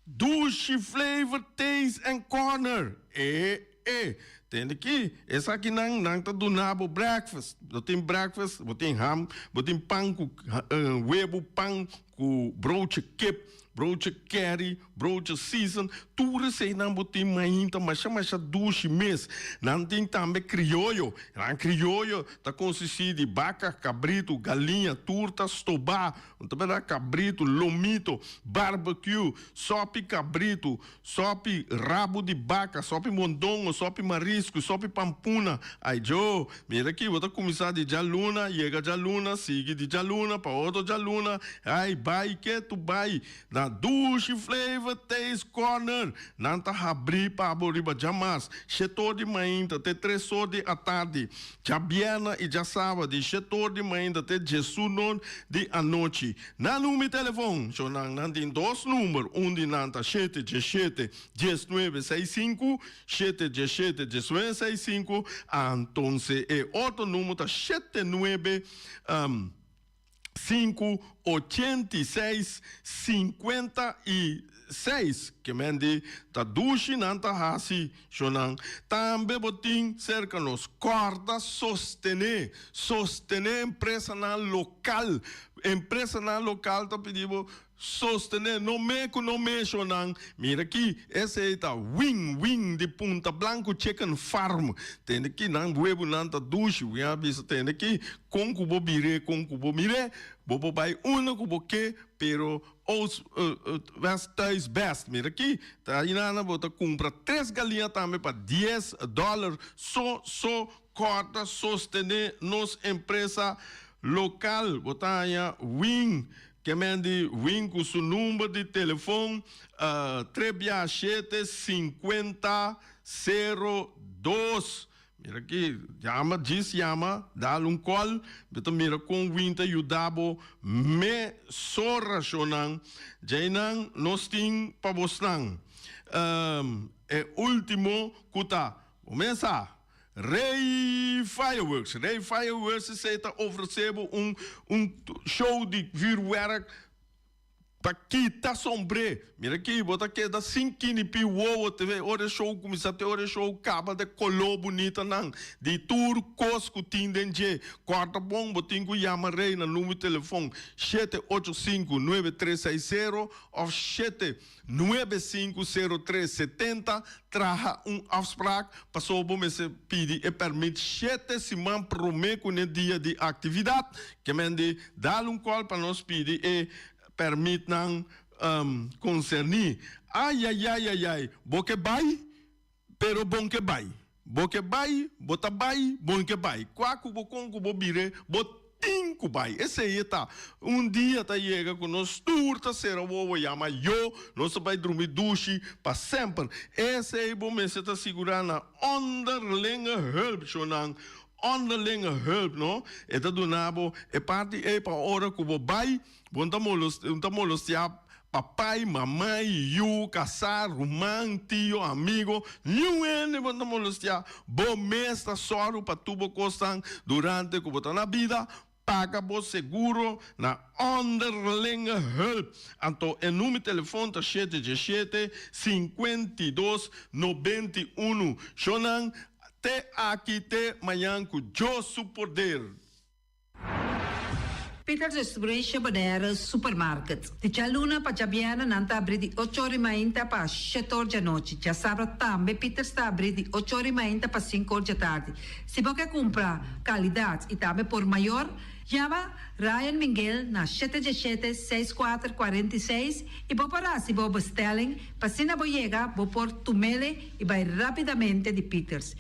Dushi Flavor Taste and Corner. E, e, tende ki, esakinan nan ta duna bo breakfast. Bo tin breakfast, bo tin ham, bo tin pan ku uh, webu, pan ku broodje kip, Broodje curry, broodje season, tur eseinan bo tin mainta masha masha dushi mes. Nan tin tambe crioyo. Nan crioyo ta consisti di baca, cabrito, galiña, tur ta stoba. No ta berdad? Cabrito, lomito, barbecue, sopi cabrito, sopi rabo di baca, sopi mondongo, sopi marisco, sopi pampuna. Ay djo! Mira aki, bo ta cuminsa di djaluna, yega djaluna, sigui di djaluna pa otro djaluna, ay bay ke tu bay na Dushi Flavor Taste Corner. Nan ta habri pa bo riba djamas, shetor di mainta te tresor di atardi, djabièrnè y djasaba di shetor di mainta te djesunor di anochi. Nan number di telefon, sho nan, nan tin dos number, un di nan ta shete djeshete 19 seis sinku, Shete djeshete djesnuebe seis sinku, antonse e otro numero ta shete nuebe sinku 86 56. Seis, ke men di ta dushi nan ta hasi shonan. Tambe bo tin serka nos. Kòrda sostené, sostené empresanan lokal. Empresanan lokal ta pidi bo sostené, no me ku no me shonan. Mira aki, esei ta win win di Punta Blanco Chicken Farm. Tende aki nan webunan ta dushi. Win a bisa tende aki kon ku bo bir'é, kon ku bo mir'é, bo por bai unda ku bo ke, pero Oost West Thuis Best. Mira aki, ta ayinana bo ta kumpra tres galiña tambe pa dies dòler so so. Kòrda sostené nos empresa lokal. Bo ta haña Win, ke men di Win ku su number di telefon tres bia shete sinkuenta sero dos. Mira aki, yama, djis yama, dal un call, bo ta mira con Win ta yuda bo me so racionnan. Djeinan nos tin pa bosnan. E ultimo cu ta, bo mes sa, Rey Fireworks. Rey Fireworks esey ta ofrece bo un un show di vuurwerk. Pa kita sombré. Mira aki, bo ta keda sin kinipi wowo te ora e show kuminsá te ora e show kaba de koló bunitanan di tur kos ku tin den dje. Kòrta bon, bo tin ku yama Rey na number di telefon 785-9360 òf 795-0370. Traha un afsprak pasobra bo mester pidi e pèrmit shete siman promé ku n'e dia di aktividat. Ke men di dal un kòl pa nos pidi e pèrmitnan konserní. Ayayayayay, bo ke bai, pero bon ke bai. Bo ke bai, bo ta bai, bon ke bai. Kua ku bo kon ku bo bire, bo tin ku bai. Esei e ta. Un dia ta yega ku nos tur ta sera wowo yama yo, nos ta bai drumi dushi pa semper. Esei bo mester ta sigurá na onderlinge hulp, shonnan. Onderlinge hulp, no? E ta duna bo e parti ei pa ora ku bo bai, bo no ta no ta molostiá papai, mamai, yu, kasá, ruman, tio, amigo, niun hende bo no ta molostiá. Bo mes ta sòru pa tur bo kosnan durante ku bo ta na bida. Paga bo seguro na Onderlinge Hulp. Anto e number telefon ta shete djeshete, 52, 91. Shonnan, te aki te mañan ku Dios su poder. Peters Distribution Bonaire Supermarket. Di djaluna pa djabièrnè nan ta abrí di ocho or i mainta pa shete or djanochi. Djasabra tambe Peters ta abrí di ocho or i mainta pa sinku or djatardi. Si bo ke kumpra kalidat i tambe por mayor, yama Ryan Minguel na shete djeshete, seis kuater, 46 i bo por hasi bo bestelling pa asina bo yega bo por tumele i bai rapidamente di Peters.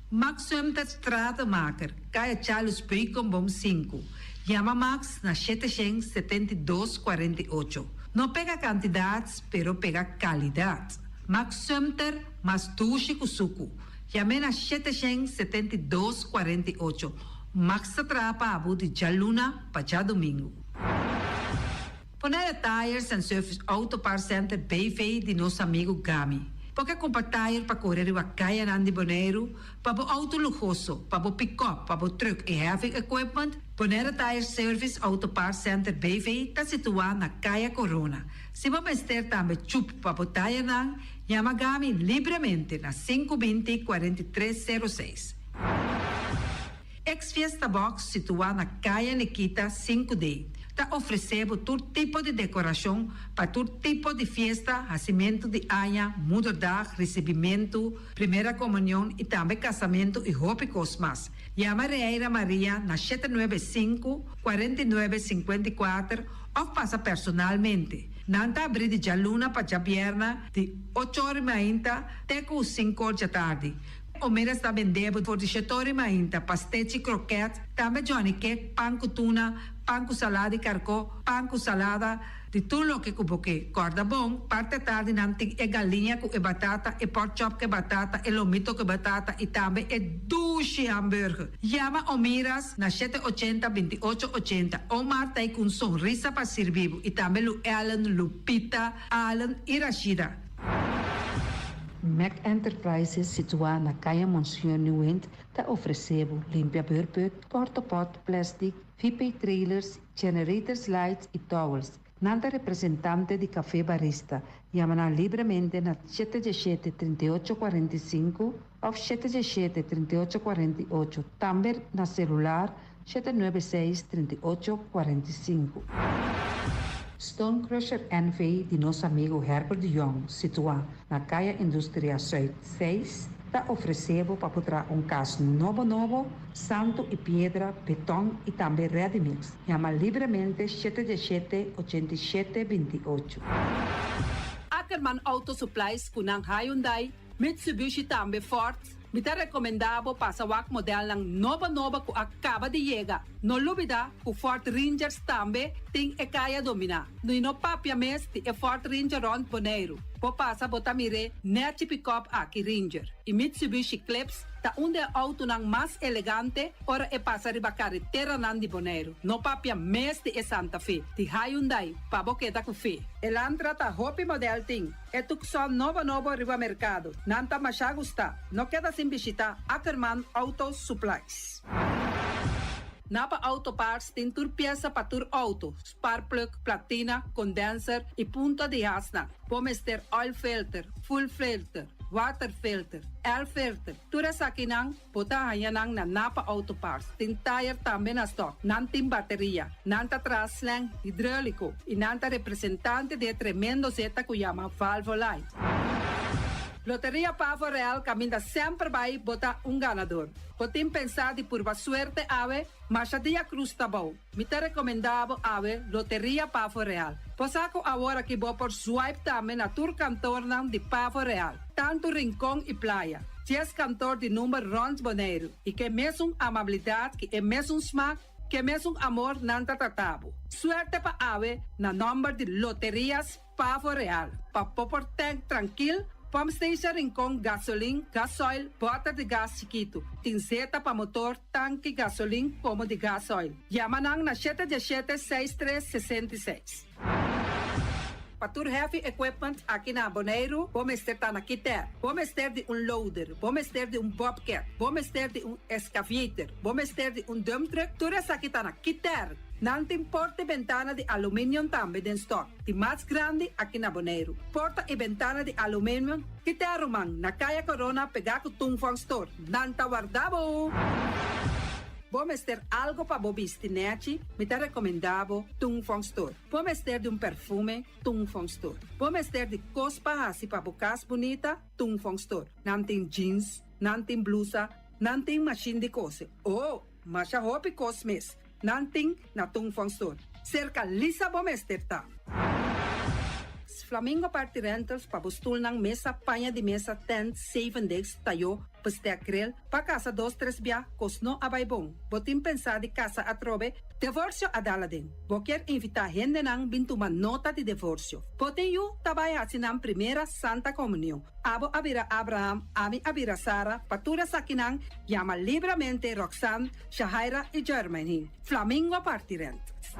Max Sumter Stratenmaker, Kaya Charles Beukenboom sinku. Yama Max na shete shen 72 48. No pega kantidat pero pega kalidat. Max Sumter mas dushi ku suku. Yam'é na 772 48. Max ta traha pa bo di djaluna pa djadumingu. Bonaire Tires and Service Auto Parts Center BV di nos amigu Gami. Bo ke kumpra tire pa kore riba kayanan di Boneiru, pa bo outo luhoso, pa bo pikòp, pa bo trùk i heavy equipment? Bonaire Tire Service Auto Parts Center BV ta situá na Kaya Corona. Si bo mester tambe chup pa bo tayernan, yama Gami libremente na 5 20 43 06. Ex Fiesta Box situá na Kaya Nikita 5D ta ofresé bo tur tipo di dekorashon pa tur tipo di fiesta, hasimentu di aña, moederdag, risibimentu, primera komunion i tambe kasamentu i hopi kos mas. Yama Reira Maria na 795 49 54 òf pasa personalmente. Nan ta abrí di djaluna pa djabièrnè di ocho or i mainta te ku sinku or djatardi. Omeras ta bende bo for di shetor i mainta, pastechi, kroket, tambe johnny cake, pan ku tuna, pan ku salada di karkó, pan ku salada, di tur loke ku bo ke. Kòrda bon, parti atardi nan tin e galiña ku e batata, e pork chop ku e batata, e lomito ku e batata i tambe e dushi hamburger. Yama Omiras na shete ochenta, 28 ochenta. Omar ta ei ku un sonrisa pa sirbi bo i tambe Lu Ellen, Lupita, Allen i Rashida. Mac Enterprises situá na Kaya Monseñor Nieuwind ta ofresé bo limpia beurput, portapot, plastic, VP trailers, generators lights i towels. Nan ta representante di Café Barista. Yama nan libremente na 717 38 45 òf 717 38 48, tambe na selular 796 38 45. Stone Crusher NV di nos amigu Herbert de Jong, situá na Kaya Industria Zuid 6, ta ofresé bo pa traha un kas nobo nobo, santu i piedra, beton i tambe ready mix. Yama libremente 717 87 28. Ackerman Auto Supplies ku nan Hyundai, Mitsubishi, tambe Ford. Mi ta rekomendá bo pasa wak modelnan nobo nobo ku a kaba di yega. No lubidá ku Ford Rangers tambe tin e kaya dominá. No no papia mes di e Ford Ranger rònt Boneiru. Bo pasa bo ta mir'é nèchi pick-up aki Ranger. I Mitsubishi Eclipse ta un di e outonan mas elegante ora e pasa riba kareteranan di Boneiru. No papia mes di e Santa Fe. Di Hyundai, pa bo keda ku fe. Elantra ta hopi model tin. E Tucson nobo nobo riba merkado. Nan ta masha gusta. No keda sin bishitá Ackerman Auto Supplies. Napa Auto Parts tin tur piesa pa tur outo, spark plug, platina, condenser i punta di hasnan. Bo mester oil filter, fuel filter, water filter, air filter. Tur esakinan, bo ta haña nan na Napa Auto Parts. Tin tire tambe na stock. Nan tin bateria. Nan ta traha slang hidráuliko. I nan ta representante di tremendo zeta ku yama Valvoline. Loteria Pavo Real kaminda semper bai bo ta un ganadó. Bo tin pensá di purba suerte awe, masha dia krus ta bou. Mi ta rekomendá bo awe Loteria Pavo Real. Bo sa ku awor aki bo por swipe tambe na tur kantornan di Pavo Real. Tantu Rincon i Playa. 10 kantor di number rònt Boneiru. I ku mesun amabilidat, ku mesun smak, ku mesun amor nan ta trata bo. Suerte pa awe na nòmber di Loterias Pavo Real. Pa bo por tank trankil, pump station Rincon, gasolin, gasoil, bòter di gas chikitu. Tin zeta pa motor, tanki, gasolin, komo di gasoil. Yama nan na 717 6366. Pa tur heavy equipment aki na Boneiru, bo mester ta na Kiter. Bo mester di un loader, bo mester di un bobcat, bo mester di un excavator, bo mester di un dump truck, tur esaki ta na Kiter. Nan tin porta i bentana di aluminium tambe den stock. Di mas grandi aki na Boneiru. Porta i bentana di aluminium, Kiter ruman, na Kaya Corona pegá ku Tung Fong Store. Nan ta warda bo. Bo mester algu pa bo bisti nèchi, mi ta rekomendá bo Tung Fong Store. Bo mester di un perfume, Tung Fong Store. Bo mester di kos pa hasi pa bo kas bunita, Tung Fong Store. Nan tin jeans, nan tin blusa, nan tin machine di kose. Oh, masha hopi kos mes. Nan tin na Tung Fong Store. Serka Lisa bo mester ta. Flamingo Party Rentals pa bo stulnan mesa, paña di mesa, tent, seven days, tayo, bestek grill, pa kasa dos tres bia, kos no a bai bon. Bo tin pensá di kasa atrobe, divorsio a dal aden. Bo ke invitá hendenan bin tuma nota di divorsio. Bo tin yu ta bai hasi nan primera Santa Komunion. Abo a bira Abraham, ami a bira Sara, pa tur esakinan, yama libremente Roxanne, Shahaira i Jermaine. Flamingo Party Rentals.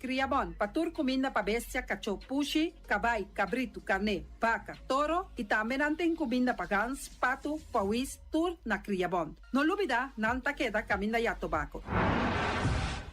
Kriabon, pa tur kuminda pa bestia, kachó, pushi, kabai, kabritu, karné, baka, toro i tambe nan tin kuminda pa gans, patu, pawis, tur na Kriabon. No lubidá, nan ta keda kaminda ya tobako.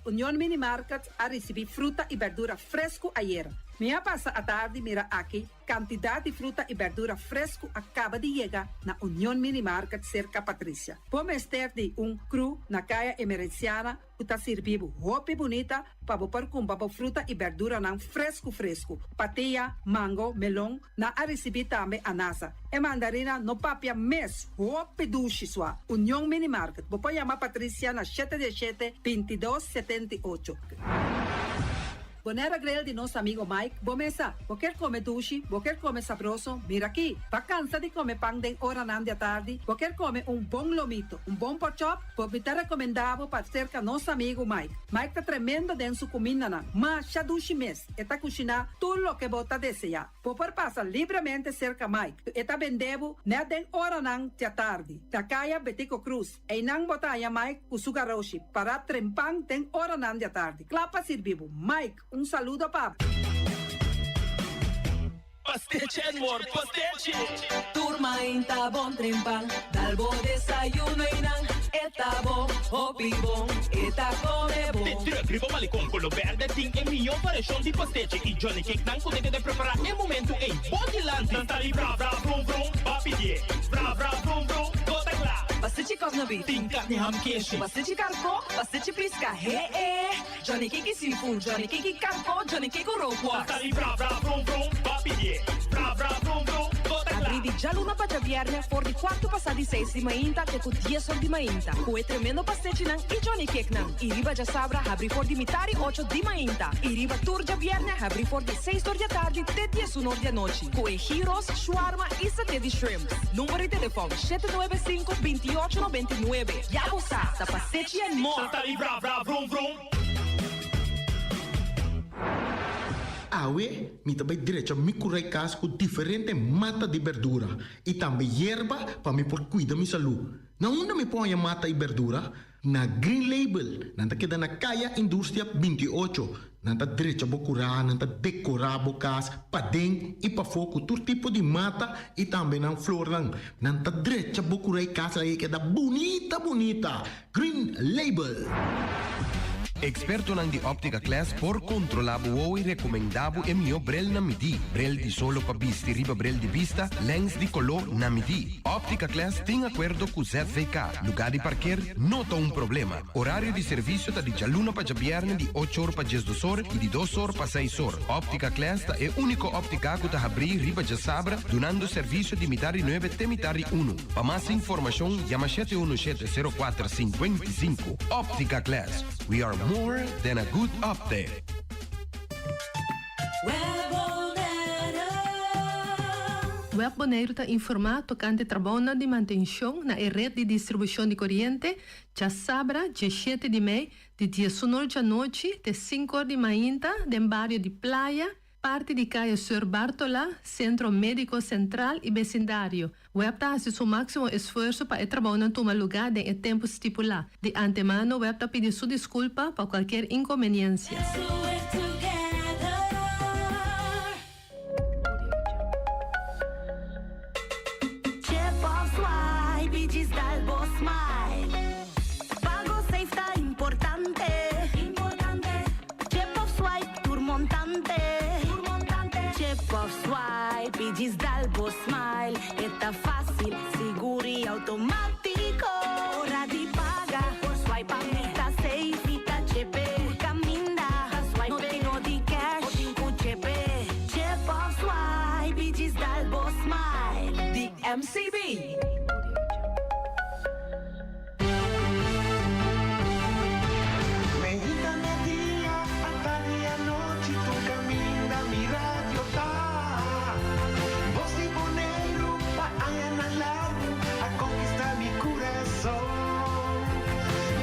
Union Mini Market a risibí fruta i berdura fresku ayera. Mi a pasa atardi mira aki kantidat di fruta i berdura fresku a kaba di yega na Union Mini Market serka Patricia. Bo mester di un crew na Kaya Emerenciana ku ta sirbi bo hopi bunita pa bo por kumpra bo fruta i berduranan fresku fresku. Patia, mango, melon, nan a risibí tambe anasa. E mandarina no papia mes, hopi dushi sua. Union Mini Market. Bo por yama Patricia na 717 22 78. Bonaire Grill di nos amigu Mike, bo mesa. Bo ke kome dushi, bo ke kome sabroso, mira aki. Bo a kansa di kome pan den oranan di atardi, bo ke kome un bon lomito, un bon pork chop, bo mi ta rekomendá bo pa serka nos amigu Mike. Mike ta tremendo den su kumindanan. Masha dushi mes, e ta kushiná tur loke bo ta deseá. Bo por pasa libremente serka Mike. E ta bende bo nèt den oranan di atardi. Na Kaya Betico Cruz. Einan bo ta haña Mike ku su garoshi pará trempan den oranan di atardi. Kla pa sirbi bo. Mike, un saludo pa bo. Pastechi and more, pastechi! Tur mainta bon trempan, dal bo desayuno einan. E ta bon, hopi bon, e ta come bon. De truck riba Malecon Colo Berde tin e mihó variashon di pastechi i Johnny Cake nan ku ta keda prepará e momentu ei bo dilanti. Nan ta di bra bra vrum vrum, ba pidié. Bra bra vrum vrum, bo ta kla. Pastechi kòkna beef. Tin karni ham keshi. Pastechi karkó, pastechi piska, he e. Johnny Cake i seafood, Johnny Cake i karkó, Johnny Cake ku rookworst. Nan ta di bra bra vrum vrum, ba pidié. Bra bra vrum vrum, bo ta kla. Abrí di djaluna pa djabièrnè for di kuartu pasá di seis di mainta te ku dies or di mainta ku e tremendo pastechinan i Johnny Cakenan. I riba djasabra habrí for di mitar i ocho di mainta i riba tur djabièrnè habrí for di seis or di atardi te diesun or di anochi ku e gyros, shawarma i saté di shrimps. Number di telefòn, 795 28 99. Ya bo sa, ta pastechi and more! Nan ta di bra bra vrum vrum. Awe mi ta bai drecha mi kurai kas ku diferente mata di berdura i tambe yerba pa mi por kuida mi salú. Na unda mi por haña mata i berdura? Na Green Label. Nan ta keda na Kaya Industria 28. Nan ta drecha bo kurá, nan ta dekorá bo kas paden i pafó ku tur tipo di mata i tambe nan flornan. Nan ta drecha bo kurá i kas laga e keda bunita bunita. Green Label. Ekspertonan di Optica Class por kontrolá bo wowo i rekomendá bo e mihó brel na midí. Brel di solo pa bisti riba brel di bista, lèns di koló na midí. Optica Class tin akuerdo ku ZVK. Lugá di parker no ta un problema. Orario di servisio ta di djaluna pa djabièrnè di ocho or pa diesdos or i di dos or pa seis or. Optica Class ta e úniko óptika ku ta habrí riba djasabra dunando servisio di mitar di nuebe te mitar di unu. Pa mas informashon yama shete unu shete sero kuater sinkuenta i sinku. Optica Class, we are more than a good optic. Web Boneiru ta informá tokante trabounan di mantenshon na e ret di distribushon di koriente djasabra diesshete di mei di diesunor djanochi te sinkor di mainta den bario di Playa, Parti di Kaya Sir Bartola, Sentro Médiko Sentral i besindario. Web ta hasi su máksimo esfuerso pa e trabounan tuma lugá den e tempu stipulá. Di antemano web ta pidi su diskulpa pa kualkier inkonbeniensia. Chip of swipe, tur montante. Tur montante. Chip of swipe i djis dal bo smile. E ta fácil, sigur i automátiko. Ora di paga, por swipe a mi ta safe, mi ta chepe. Tur kaminda, ta swipe. No tin no di cash, bo tin ku chepe. Chip of swipe i djis dal bo smile. Di MCB. Meinta media, atardi anochi tur caminda mi radio ta. Bos di Boneiru pa añanan largu a conquista mi curason.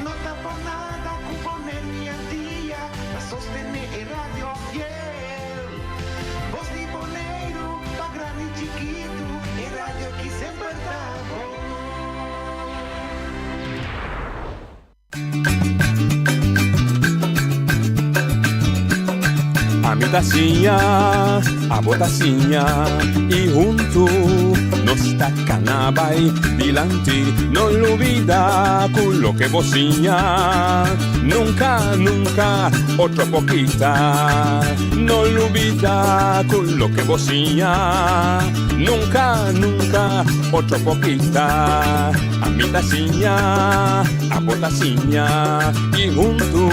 No ta por nada cu Boneiru i Antia ta sostene e radio fiel. Bos di Boneiru pa grandi i chikitu e radio aki semper ta bon. Ami ta siña, abo ta siña i huntu nos ta kana bai dilanti. No lubida ku loke bo siña nunka, nunka otro por kita. No lubida ku loke bo siña nunka, nunka otro por kita. Ami ta siña, abo ta siña i huntu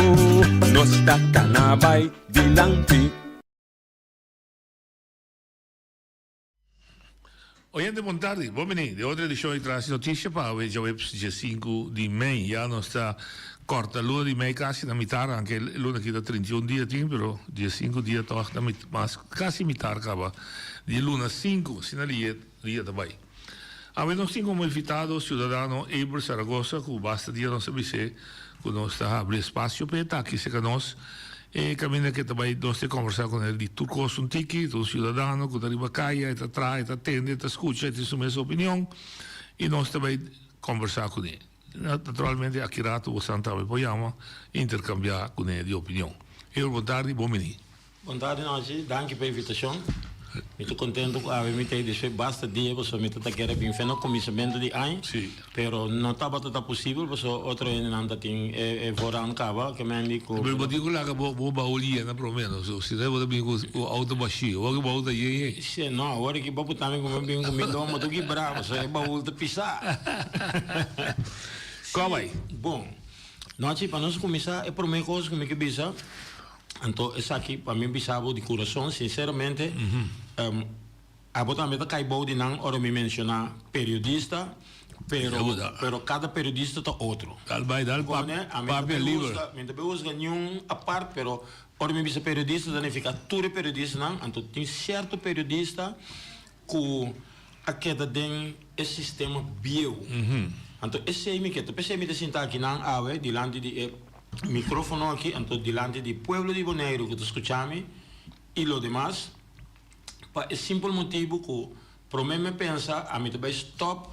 nos ta kana bai dilanti. Oyente bon tardi, bon bini den otro edicion di Tras di Noticia pa awe djaweps dje sinku di mei. Ya nos ta corta luna di mei casi na mitar, anke e luna aki ta 31 dia tin, pero dje sinku dia toch ta mas casi mitar caba di luna sinku, asina liye dia ta bai. Awe nos tin como invitado ciudadano Abel Zaragoza cu basta dia nos a bis'é cu nos ta habri espacio p'e ta aki cerca nos. E caminda cu e ta bay nos ta conversa cu el di tur cos un tiki, ta un ciudadano cu ta riba caya, e ta traha, e ta tende, e ta scucha, e tin su mes opinion y nos ta bay conversa cune. Naturalmente aki rato bosan tambe por yama y intercambia cune di opinion. Abel bon tardi, bon bini. Bon tardi Nochi, danki pa e invitacion. Mi ta contento cu awe mi ta despues basta dia pasobra mi ta ta kere bin fe na cuminsamentu di aña, pero no tabata ta posibel pasobra otro hendenan ta tin e voorrang caba ke men di cu. Pero bo tin cu laga bo bo baul yena prome no, si no bo ta bin cu cu auto bashi, awor cu baul ta yen yen. Si, no, awor aki bo puta mi cu mi bin cu mi lomba tur kibra pasobra e baul ta pisa. Con bay? Bon, nochi pa nos cuminsa e prome cos cu mi ke bisa. Anto esaki pa mi bisa bo di kurason, sinseramente, abo tambe ta kai bou di nan ora mi menshoná periodista, pero pero kada periodista ta otro. Dal bai, dal papia liber. Mi no ta bai husga niun apart, pero ora mi bisa periodista ta nifiká tur e periodistanan, anto tin sierto periodista ku a keda den e sistema bieu. Anto esei mi ke ta. P'esei mi ta sinta akinan awe dilanti di e microfono aki, anto dilanti di pueblo di Boneiru ku ta skucha mi i lo demas, pa e simpel motibu ku promé mi pensa ami ta bai stòp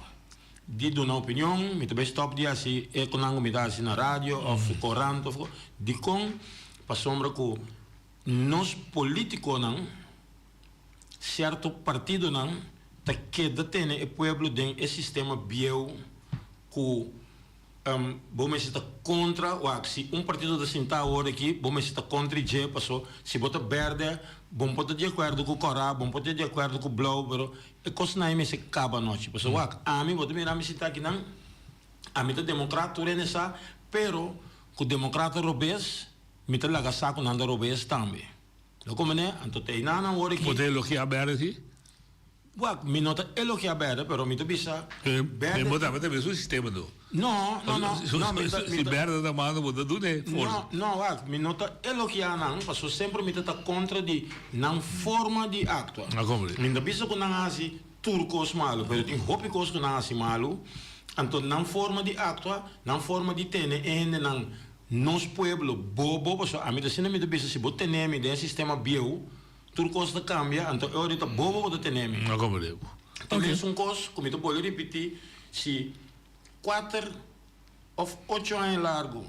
di duna opinion, mi ta bai stòp di hasi e konan ku mi ta hasi na radio òf korant òf dikon? Pasobra ku nos politikonan. Sierto partidonan ta keda tene e pueblo den e sistema bieu ku bo mester ta kontra wak si un partido ta sinta awor aki bo mester ta kontra dje paso si bo ta berde bo por ta di akuerdo ku kòrá bo por ta di akuerdo ku blou pero e kosnan ei mester kaba anochi paso wak ami bo ta mira mi sinta akinan ami ta demokrat tur hende sa pero ku demokrat ta robes mi ta laga sa ku nan ta robes tambe. Lo komene, anto te einan nan wor aki. Bo ta elogiá bèrdè si? Wak, mi no ta elogiá bèrdè, pero mi ta bisa bèrdè. Bo tambe ta bisa un sistema do. No, no, no. No, mi ta. Si bèrdè ta manda bo ta dun'é forsa. No, no, wak, mi no ta elogiá nan, pasobra semper mi ta ta kontra di nan forma di aktua. A komprendé. Mi no ta bisa ku nan hasi tur kos malu, pero tin hopi kos ku nan hasi malu. Anto nan forma di aktua, nan forma di tene e hendenan Nos pueblo bobo, pasobra ami ta asina mi ta bisa si bo tene mi den e sistema bieu tur kos ta kambia anto e ora ta bobo bo ta tene mi. No komprende bo. Ta mesun kos ku mi ta bolbe ripiti si kuater of ocho aña largu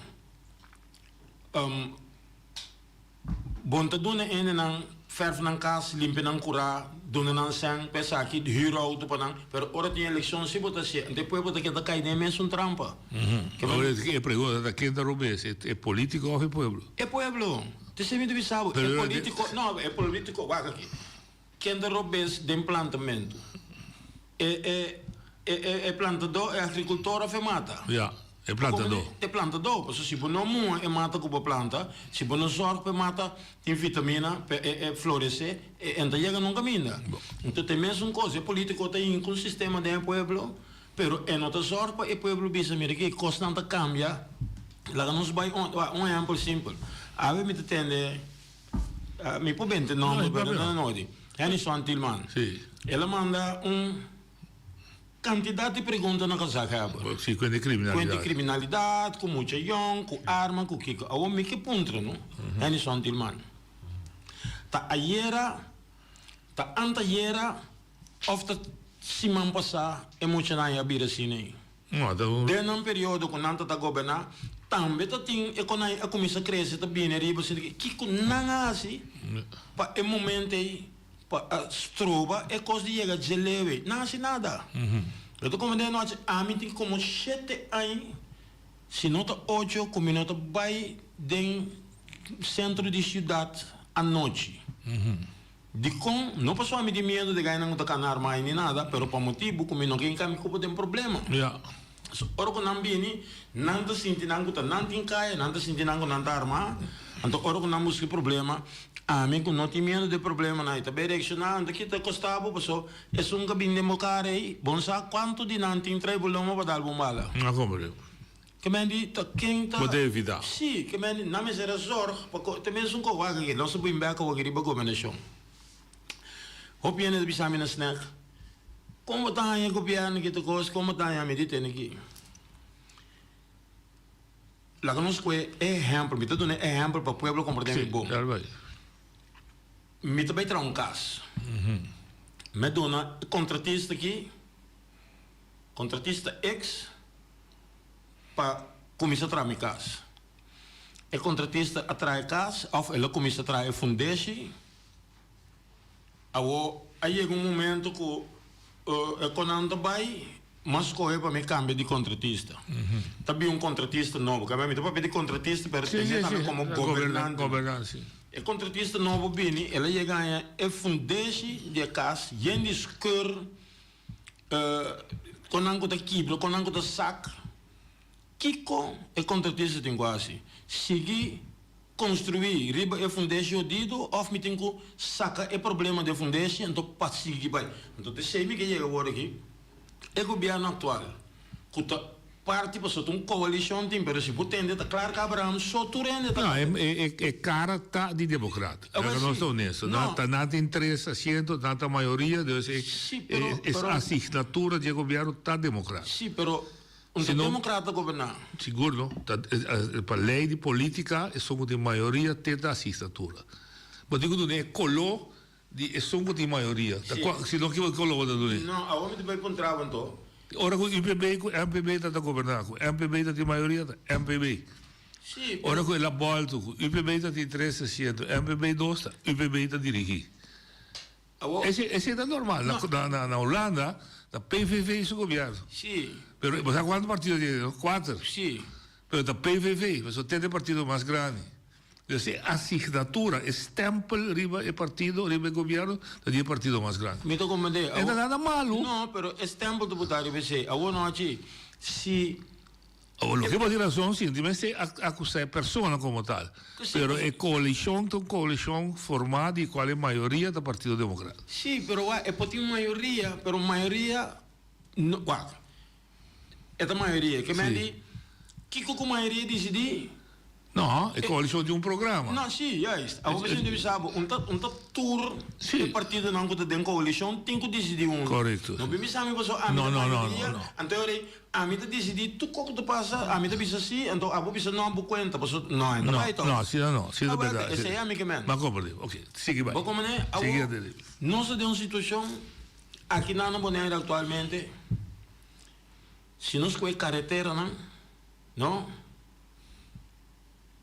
Bon ta duna hendenan fèrf nan kas, limpia nan kurá, duna nan sèn pa esaki, hür outo pa nan, pero ora tin elekshon si bo ta hasié, anto e pueblo ta keda kai den e mesun trampa. Ora e pregunta ta ken ta robes, e polítiko òf e pueblo? E pueblo. Ta esei mi ta bisa bo, e polítiko, no, e polítiko, wak aki, ken ta robes den plantamentu? E e e e plantadó, e agrikultor òf e mata? Ya, e plantadó. E plantadó, pasobra si bo no muha e mata ku bo planta, si bo no sòrg pa e mata tin vitamina pa e e floresé, e e no ta yega nunka minda. Enton ta e mesun kos, e polítiko ta hinka un sistema den e pueblo, pero e no ta sòrg pa e pueblo bisa mira ki kosnan ta kambia, laga nos bai un un ehèmpel simpel, awe mi ta tende Mi por bente nomber pero no nodi. Hennyson Tilman. El a manda un kantidat di pregunta na gezaghebber. Si, kuent di kriminalidat. Kuent di kriminalidat, ku mucha yòn, ku arma, ku kiko. Awor mi ke puntra no, Hennyson Tilman. Ta ayera, ta antayera òf ta siman pasá e muchanan ei a bira asina ei? Den nan periodo ku nan ta ta goberná, tambe ta tin e konai a kuminsá krese ta bini ariba sinti ki kiko nan a hasi pa e momento ei pa a stroba e kos di yega dje leu ei. Nan a hasi nada. Lo ta komprendé anochi ami tin komo shete aña si no ta ocho ku mi no ta bai den sentro di siudat anochi. Dikon? No pasobra mi tin miedu di gainan ku ta kana armai ni nada, pero pa motibu ku mi no ke hinka mi kupo den problema. So, ora ku nan bini, nan ta sinti nan ku ta nan tin kaya, nan ta sinti nan ku nan ta armá. Anto ora ku nan buska problema, ami ku no tin miedu di problemanan, i ta bay reakshoná, anto ki ta kosta bo? Pasobra esun ku a bini den bo kara ei, bo no sa kuantu di nan tin trae bo loma pa dal bo un bala. Ke men di ta ken ta. Bo ta evitá. Sí, ke men di nan mester a zorg pa ko te mesun ko wak aki. Nos a bin bek awor aki riba gobernashon. Hopi hende ta bisa mi na snèk, Kon bo ta haña gobièrnu ki ta kos, kon bo ta haña? Mi di tene aki. Laga nos kohe e ehèmpel, mi ta duna e ehèmpel pa pueblo komprendé mi bon. Mi ta bai traha un kas. Mi a duna e kontratista aki, kontratista X. pa kuminsá traha mi kas. E kontratista a traha e kas òf el a kuminsá traha e fundeshi. Awor a yega un momento ku e konan ta bai, m'a skohe pa mi kambia di kontratista. Ta bin un kontratista nobo. Kambia mi ta papia di kontratista pero tene tambe komo gobernante. E kontratista nobo bini, el a yega haña e fundeshi di e kas yen di skeur, konan ku ta kibra, konan ku ta sak. Kiko e kontratista tin ku hasi? Sigui konstruí riba e fundeshi hodido òf mi tin ku saka e problema di e fundeshi anto pa sigui bai? Anto ta esei mi ke yega awor aki. E gobièrnu aktual ku ta parti pasobra ta un koalishon tin pero si bo tende ta klar ku Abraham so tur hende ta No, e e kara ta di demokrat. Laga nos ta honesto. No. Ta nan tin tres asiento, nan ta mayoria, dus e e asignatura di e gobièrnu ta demokrat. Sí, pero Un ta democrata goberná. Sigur no. Ta pa ley di politica esun cu tin mayoria te ta asignatura. Bo tin cu duna e color di esun cu tin mayoria. Ta cua si no kico color bo ta duna? No, awor mi ta bay puntra bo anto. Ora cu UPB cu MPB ta ta goberná cu MPB ta tin mayoria ta MPB. Si, Ora cu el a bolto cu UPB ta tin tres asiento MPB dos ta UPB ta dirigi. Esei esei ta normal. Na na na na Hulanda ta PVV su gobierno. Sí. Pero bo sa cuanto partido tiene no? Cuater. Sí. Pero ta PVV, pasobra ta e partido mas grandi. Dus e asignatura, e stempel riba e partido, riba e gobierno, ta di e partido mas grandi. Mi ta comprende. E ta nada malo. No, pero e stempel ta bota riba esei. Awor nochi, si Awor loke bo tin razon si, no tin mester acusa e persona como tal, pero e coalicion ta un coalicion forma di cual e mayoria ta Partido Democrat. Si, pero wak, e por tin mayoria, pero mayoria no, wak, e ta mayoria, ke men di, kiko ku mayoria dicidi? No, e coalicion tin un programa. No, si, juist. Awor mi sinti bisa bo, un ta, un ta tur e partidonan ku ta den coalicion tin ku dicidi huntu. Correcto. No bin bisa mi pasobra ami ta mayoria, anto e ora ei ami ta dicidi tur koko ta pasa, ami ta bisa si, anto abo bisa no, bo cuenta, pasobra no, e ta bai toch. No, asina no, asina ta berdad. Esei ami ke men. M'a comprende. Ok, sigui bai. Bo comprende? Awor, nos ta den un situacion aki na na Bonaire actualmente, si nos koe careteranan, no.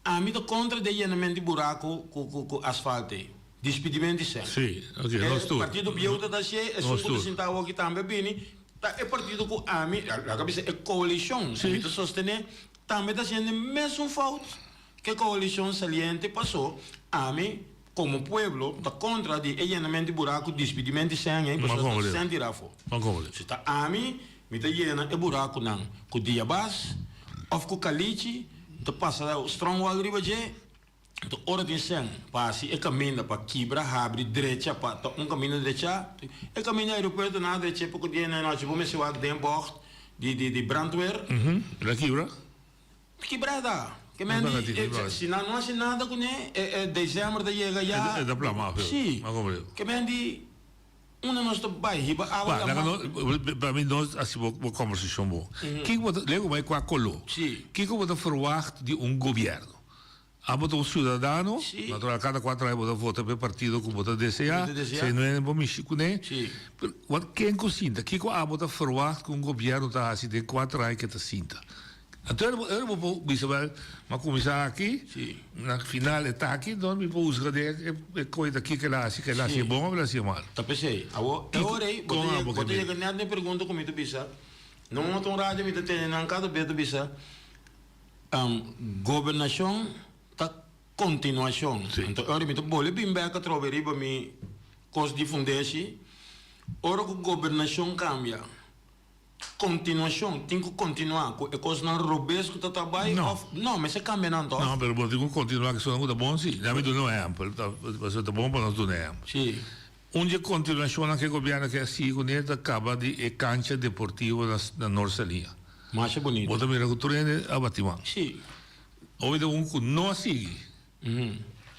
Ami ta kontra di e yenament di buraku ku ku ku asfalt ei. Dispidiment di sèn. Sí, oké, nos tur. E partido bieu ta ta hasié, esun ku ta sinta awoki tambe a bini, ta e partido ku ami, laga bisa e koalishon ku mi ta sostené, tambe ta hasiendo e mesun fout ku e koalishon saliente pasó ami komo pueblo ta kontra di e yenament di buraku dispidiment di sèn ei pasobra ta sèn tirá afó. Si ta ami, mi ta yena e burakunan ku diabas òf ku kalichi. Ta pasa strong wall riba dje, ta ora tin sèn pa hasi e kaminda pa kibra habri drecha pa ta un kaminda drecha, e kaminda aeropuerto nan a drecha poko dia na nochi bo mester wak den bocht di di di brandweer. El a kibra? Kibra ta, ke men di si nan no hasi nada kuné e december ta yega ya. E ta plama. Si, ke men di. Unda nos ta bai hiba awa la ma. Pa mi nos hasi bo conversacion bon. Kiko bo ta, lego bai cua color. Kiko bo ta verwacht di un gobierno? Abo ta un ciudadano, natural cada cuatro aña bo ta vota pa e partido cu bo ta desea, si no bo mishi cune. Pero wat ken cu sinta? Kiko abo ta verwacht cu un gobierno ta haci den cuatro aña cu e ta sinta? Anto ora bo por bisa wel, m'a cuminsa aki, na final e ta aki, don mi por husga den e coy ta kiko el a haci, el a haci bon of el a haci mal. Ta p'esey. Awor, e ora ey, bo ta bo ta yega net na e pregunta cu mi ta bisa, na un otro radio mi ta tene nan cada bes ta bisa, gobernacion ta continuacion. Anto e ora mi ta bolbe bin bek atrobe riba mi cos di fundeshi, ora cu gobernacion cambia, Continuacion, tin cu continua cu e cosnan robes cu ta ta bay of no, mester cambia nan toch? No, pero bo tin cu continua cu esnan cu ta bon si. Dame duna un ehempel, pasobra ta bon pa nos duna ehempel. Si. Un di e continuacionnan cu e gobierno ke a sigui cune ta caba di e cancha deportivo na Noord Saliña. Masha bonito. Bo ta mira cu tur hende a bati man. Si. Hopi ta un cu no a sigui.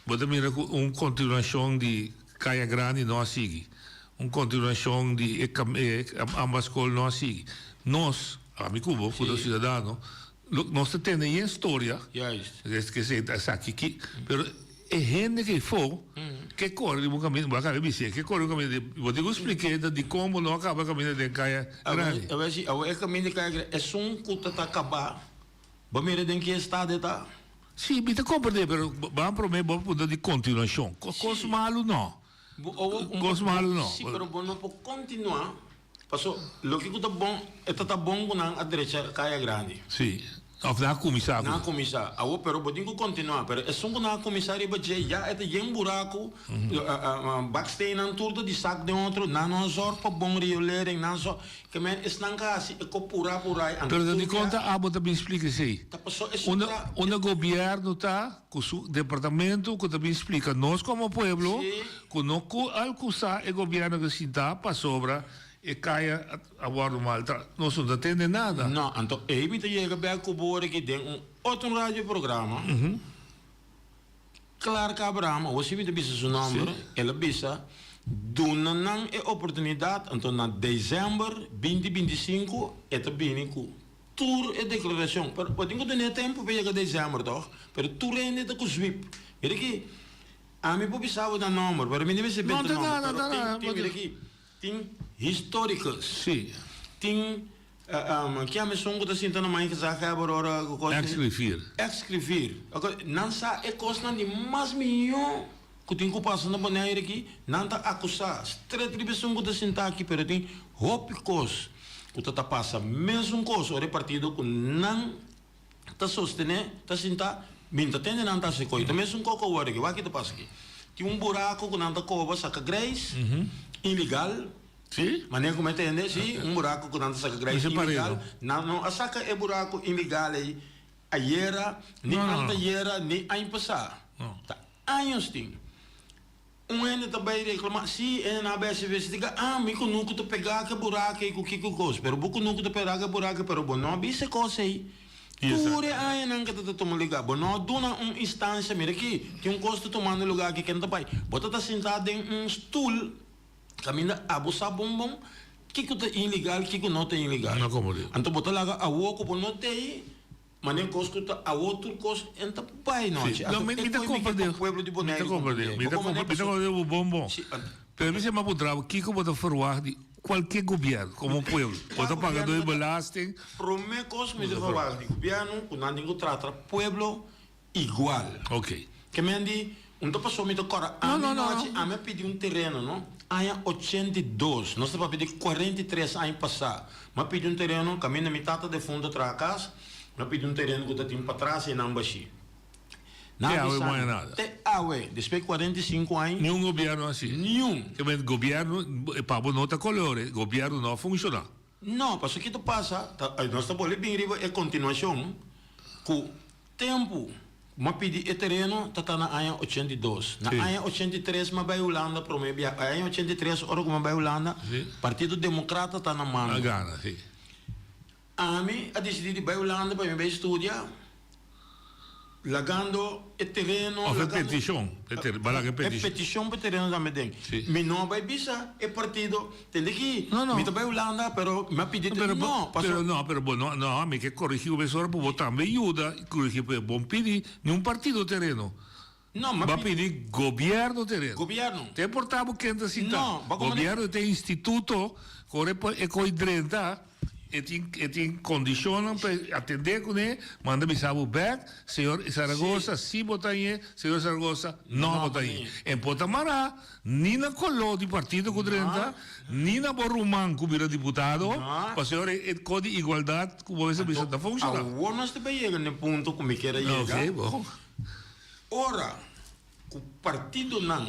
Bo ta mira cu un continuacion di Caya Grandi no a sigui. Un continuacion di e ambas scol no a sigui. Nos, ami cu bo, cu ta ciudadano, nos ta tende yen storia. Ke esey ta esaki ki. Pero e hende ke eyfo ke core riba un caminda, bo a caba di bis'e, ke core riba un caminda, bo tin cu splik'e ta dicon bo no a caba e caminda den Caya Grandi. Awor e caminda di Caya Grandi, esun cu ta ta caba, bo mira den ki estado e ta? Sí, mi ta comprende, pero ban prome bo punto di continuacion. Cos malo no. Kos malu no. Sí, pero bo no por kontinuá, paso loke ku ta bon, e ta ta bon ku nan a drecha Kaya Grandi. Sí, òf nan a kuminsá ku. Nan a kuminsá. Awor, pero bo tin ku kontinuá. Pero esun ku nan a kuminsá riba dje, ya e ta yen buraku, baksteennan tur ta di sak den otro, nan no a zòrg pa bon riolering, nan a zòrg, ke men esnan ka hasi e ko purá purá i Pero ta dikon ta abo ta bin splika esei? Ta paso esun Unda, ta. unda gobièrnu ta ku su departamento ku ta bin splika nos komo pueblo ku no ku al kusá e gobièrnu ke sintá pasobra e kaya a wòrdu maltra. Nos no ta tende nada. No, anto ei mi ta yega bèk ku bo ora ki den un otro radio programa, Clark Abraham, awor si mi ta bisa su nòmber, el a bisa duna nan e oportunidat, anto na desèmber binti 25 e ta bini ku Tur e declaracion, pero bo tin cu tene tempo pa yega december toch? Pero tur hende ta cu sweep. Mira aki, ami por bisa bo nan nomber, pero mi no mester benta nomber, pero tin, tin, mira aki, tin historicus. Sí. Tin, ki ami esun cu ta sinta na mijn gezaghebber ora cu cos. Ex-griffier. Ex-griffier. Ok, nan sa e cosnan di mas miyo cu tin cu pasa na Bonaire aki, nan ta acusa stret riba esun cu ta sinta aki, pero tin hopi cos. Ku ta ta pasa mesun kos ora e partido ku nan ta sostené ta sintá bin ta tende nan ta hasi koi. Ta mesun koko awor aki. Wak ki ta pasa aki. Tin un buraku ku nan ta koba saka greis ilegal. Sí? Manera ku mi a tende, sí, un buraku ku nan ta saka greis ilegal. Nan no a saka e buraku ilegal ei ayera, ni antayera, ni aña pasá. Ta años tin. Un hende ta bai reclama, si e na bai haci investiga, ah mi cunucu ta pega cu e buraco ey cu kico cos, pero bo cunucu ta pega cu e buraco pero bo no a bisa e cos ey. Tur e añanan cu ta ta tuma lugar, bo no a duna un instancia, mira aki tin un cos ta tumando lugar aki ken ta bai, bo ta ta sinta den un stoel caminda abo sa bon bon kico ta ilegal kico no ta ilegal. Anto bo ta laga awo cu bo no ta ey. Mane kos ku ta awo tur kos en ta bai nochi. Sí. No, mi, mi ta komprende. Pueblo di Mi ta Boneiru komprende. Mi ta komprende. komprende. Mi ta komprende bo bon bon. Sí, Pero mi sema puntra bo, kiko bo ta verwagt di kualke gobièrnu komo pueblo? Bo ta paga dor belasting. Promé kos ku mi ta verwagt di gobièrnu ku nan tin ku trata pueblo igual. Ok. Ke men di, un ta pasó mi ta kòrda No, ami no, no. nochi, ami a pidi un tereno, no? Aña 82, nos ta papia di 43 aña pasá. Mi a pidi un tereno, kaminda mi tata defuntu a traha kas, mi a pidi un tereno ku ta tin patras ei nan bashí. Nan Te a awe bisa moya mi, nada. te awe, despues di 45 aña. Niun gobièrnu hasi. Niun. Ke men gobièrnu, pa bo no ta kolore, gobièrnu no a funshoná. No, pasobra ki ta pasa, ta, nos ta bolbe bin riba e kontinuashon ku Tempu m'a pidi e tereno ta ta na aña 82. Na aña 83 m'a bai Hulanda prome bia. Aña 83 ora ku m'a bai Hulanda, Partido Demokrata ta na mando. A gana, si. Ami a disidí di bai Hulanda pa mi bai studia, lagando e tereno. Of e petishon, e ter, bai laga e petishon. E petishon pa e tereno tambe den. Si. Mi no a bai bisa e partido. Tende ki No, no. mi ta bai Hulanda, pero mi a pidi te, Pero, no, paso. pero no, pero bo no, no, mi ke corrigi bo mesora, bo tambe yuda corrigi, pero bo no pidi ni un partido tereno. No, mi a Bo a pidi. pidi gobierno tereno. Gobierno. Te importa bo ken ta sinta. No, bo como Gobierno te instituto, ora e e drenta, E tin e tin kondishonnan pa e atendé kuné, manda bisa bo bèk, señor Zaragoza si bo ta añe, señor Zaragoza no bo ta añe. E por ta mará ni na koló di partido ku drenta, ni na bo ruman ku bira diputado, pasobra e kos di igualdat ku bo mester bisa ta funshoná. Awor nos ta bay yega na e punto ku mi kier a yega. Oké, bon. Ora ku partidonan.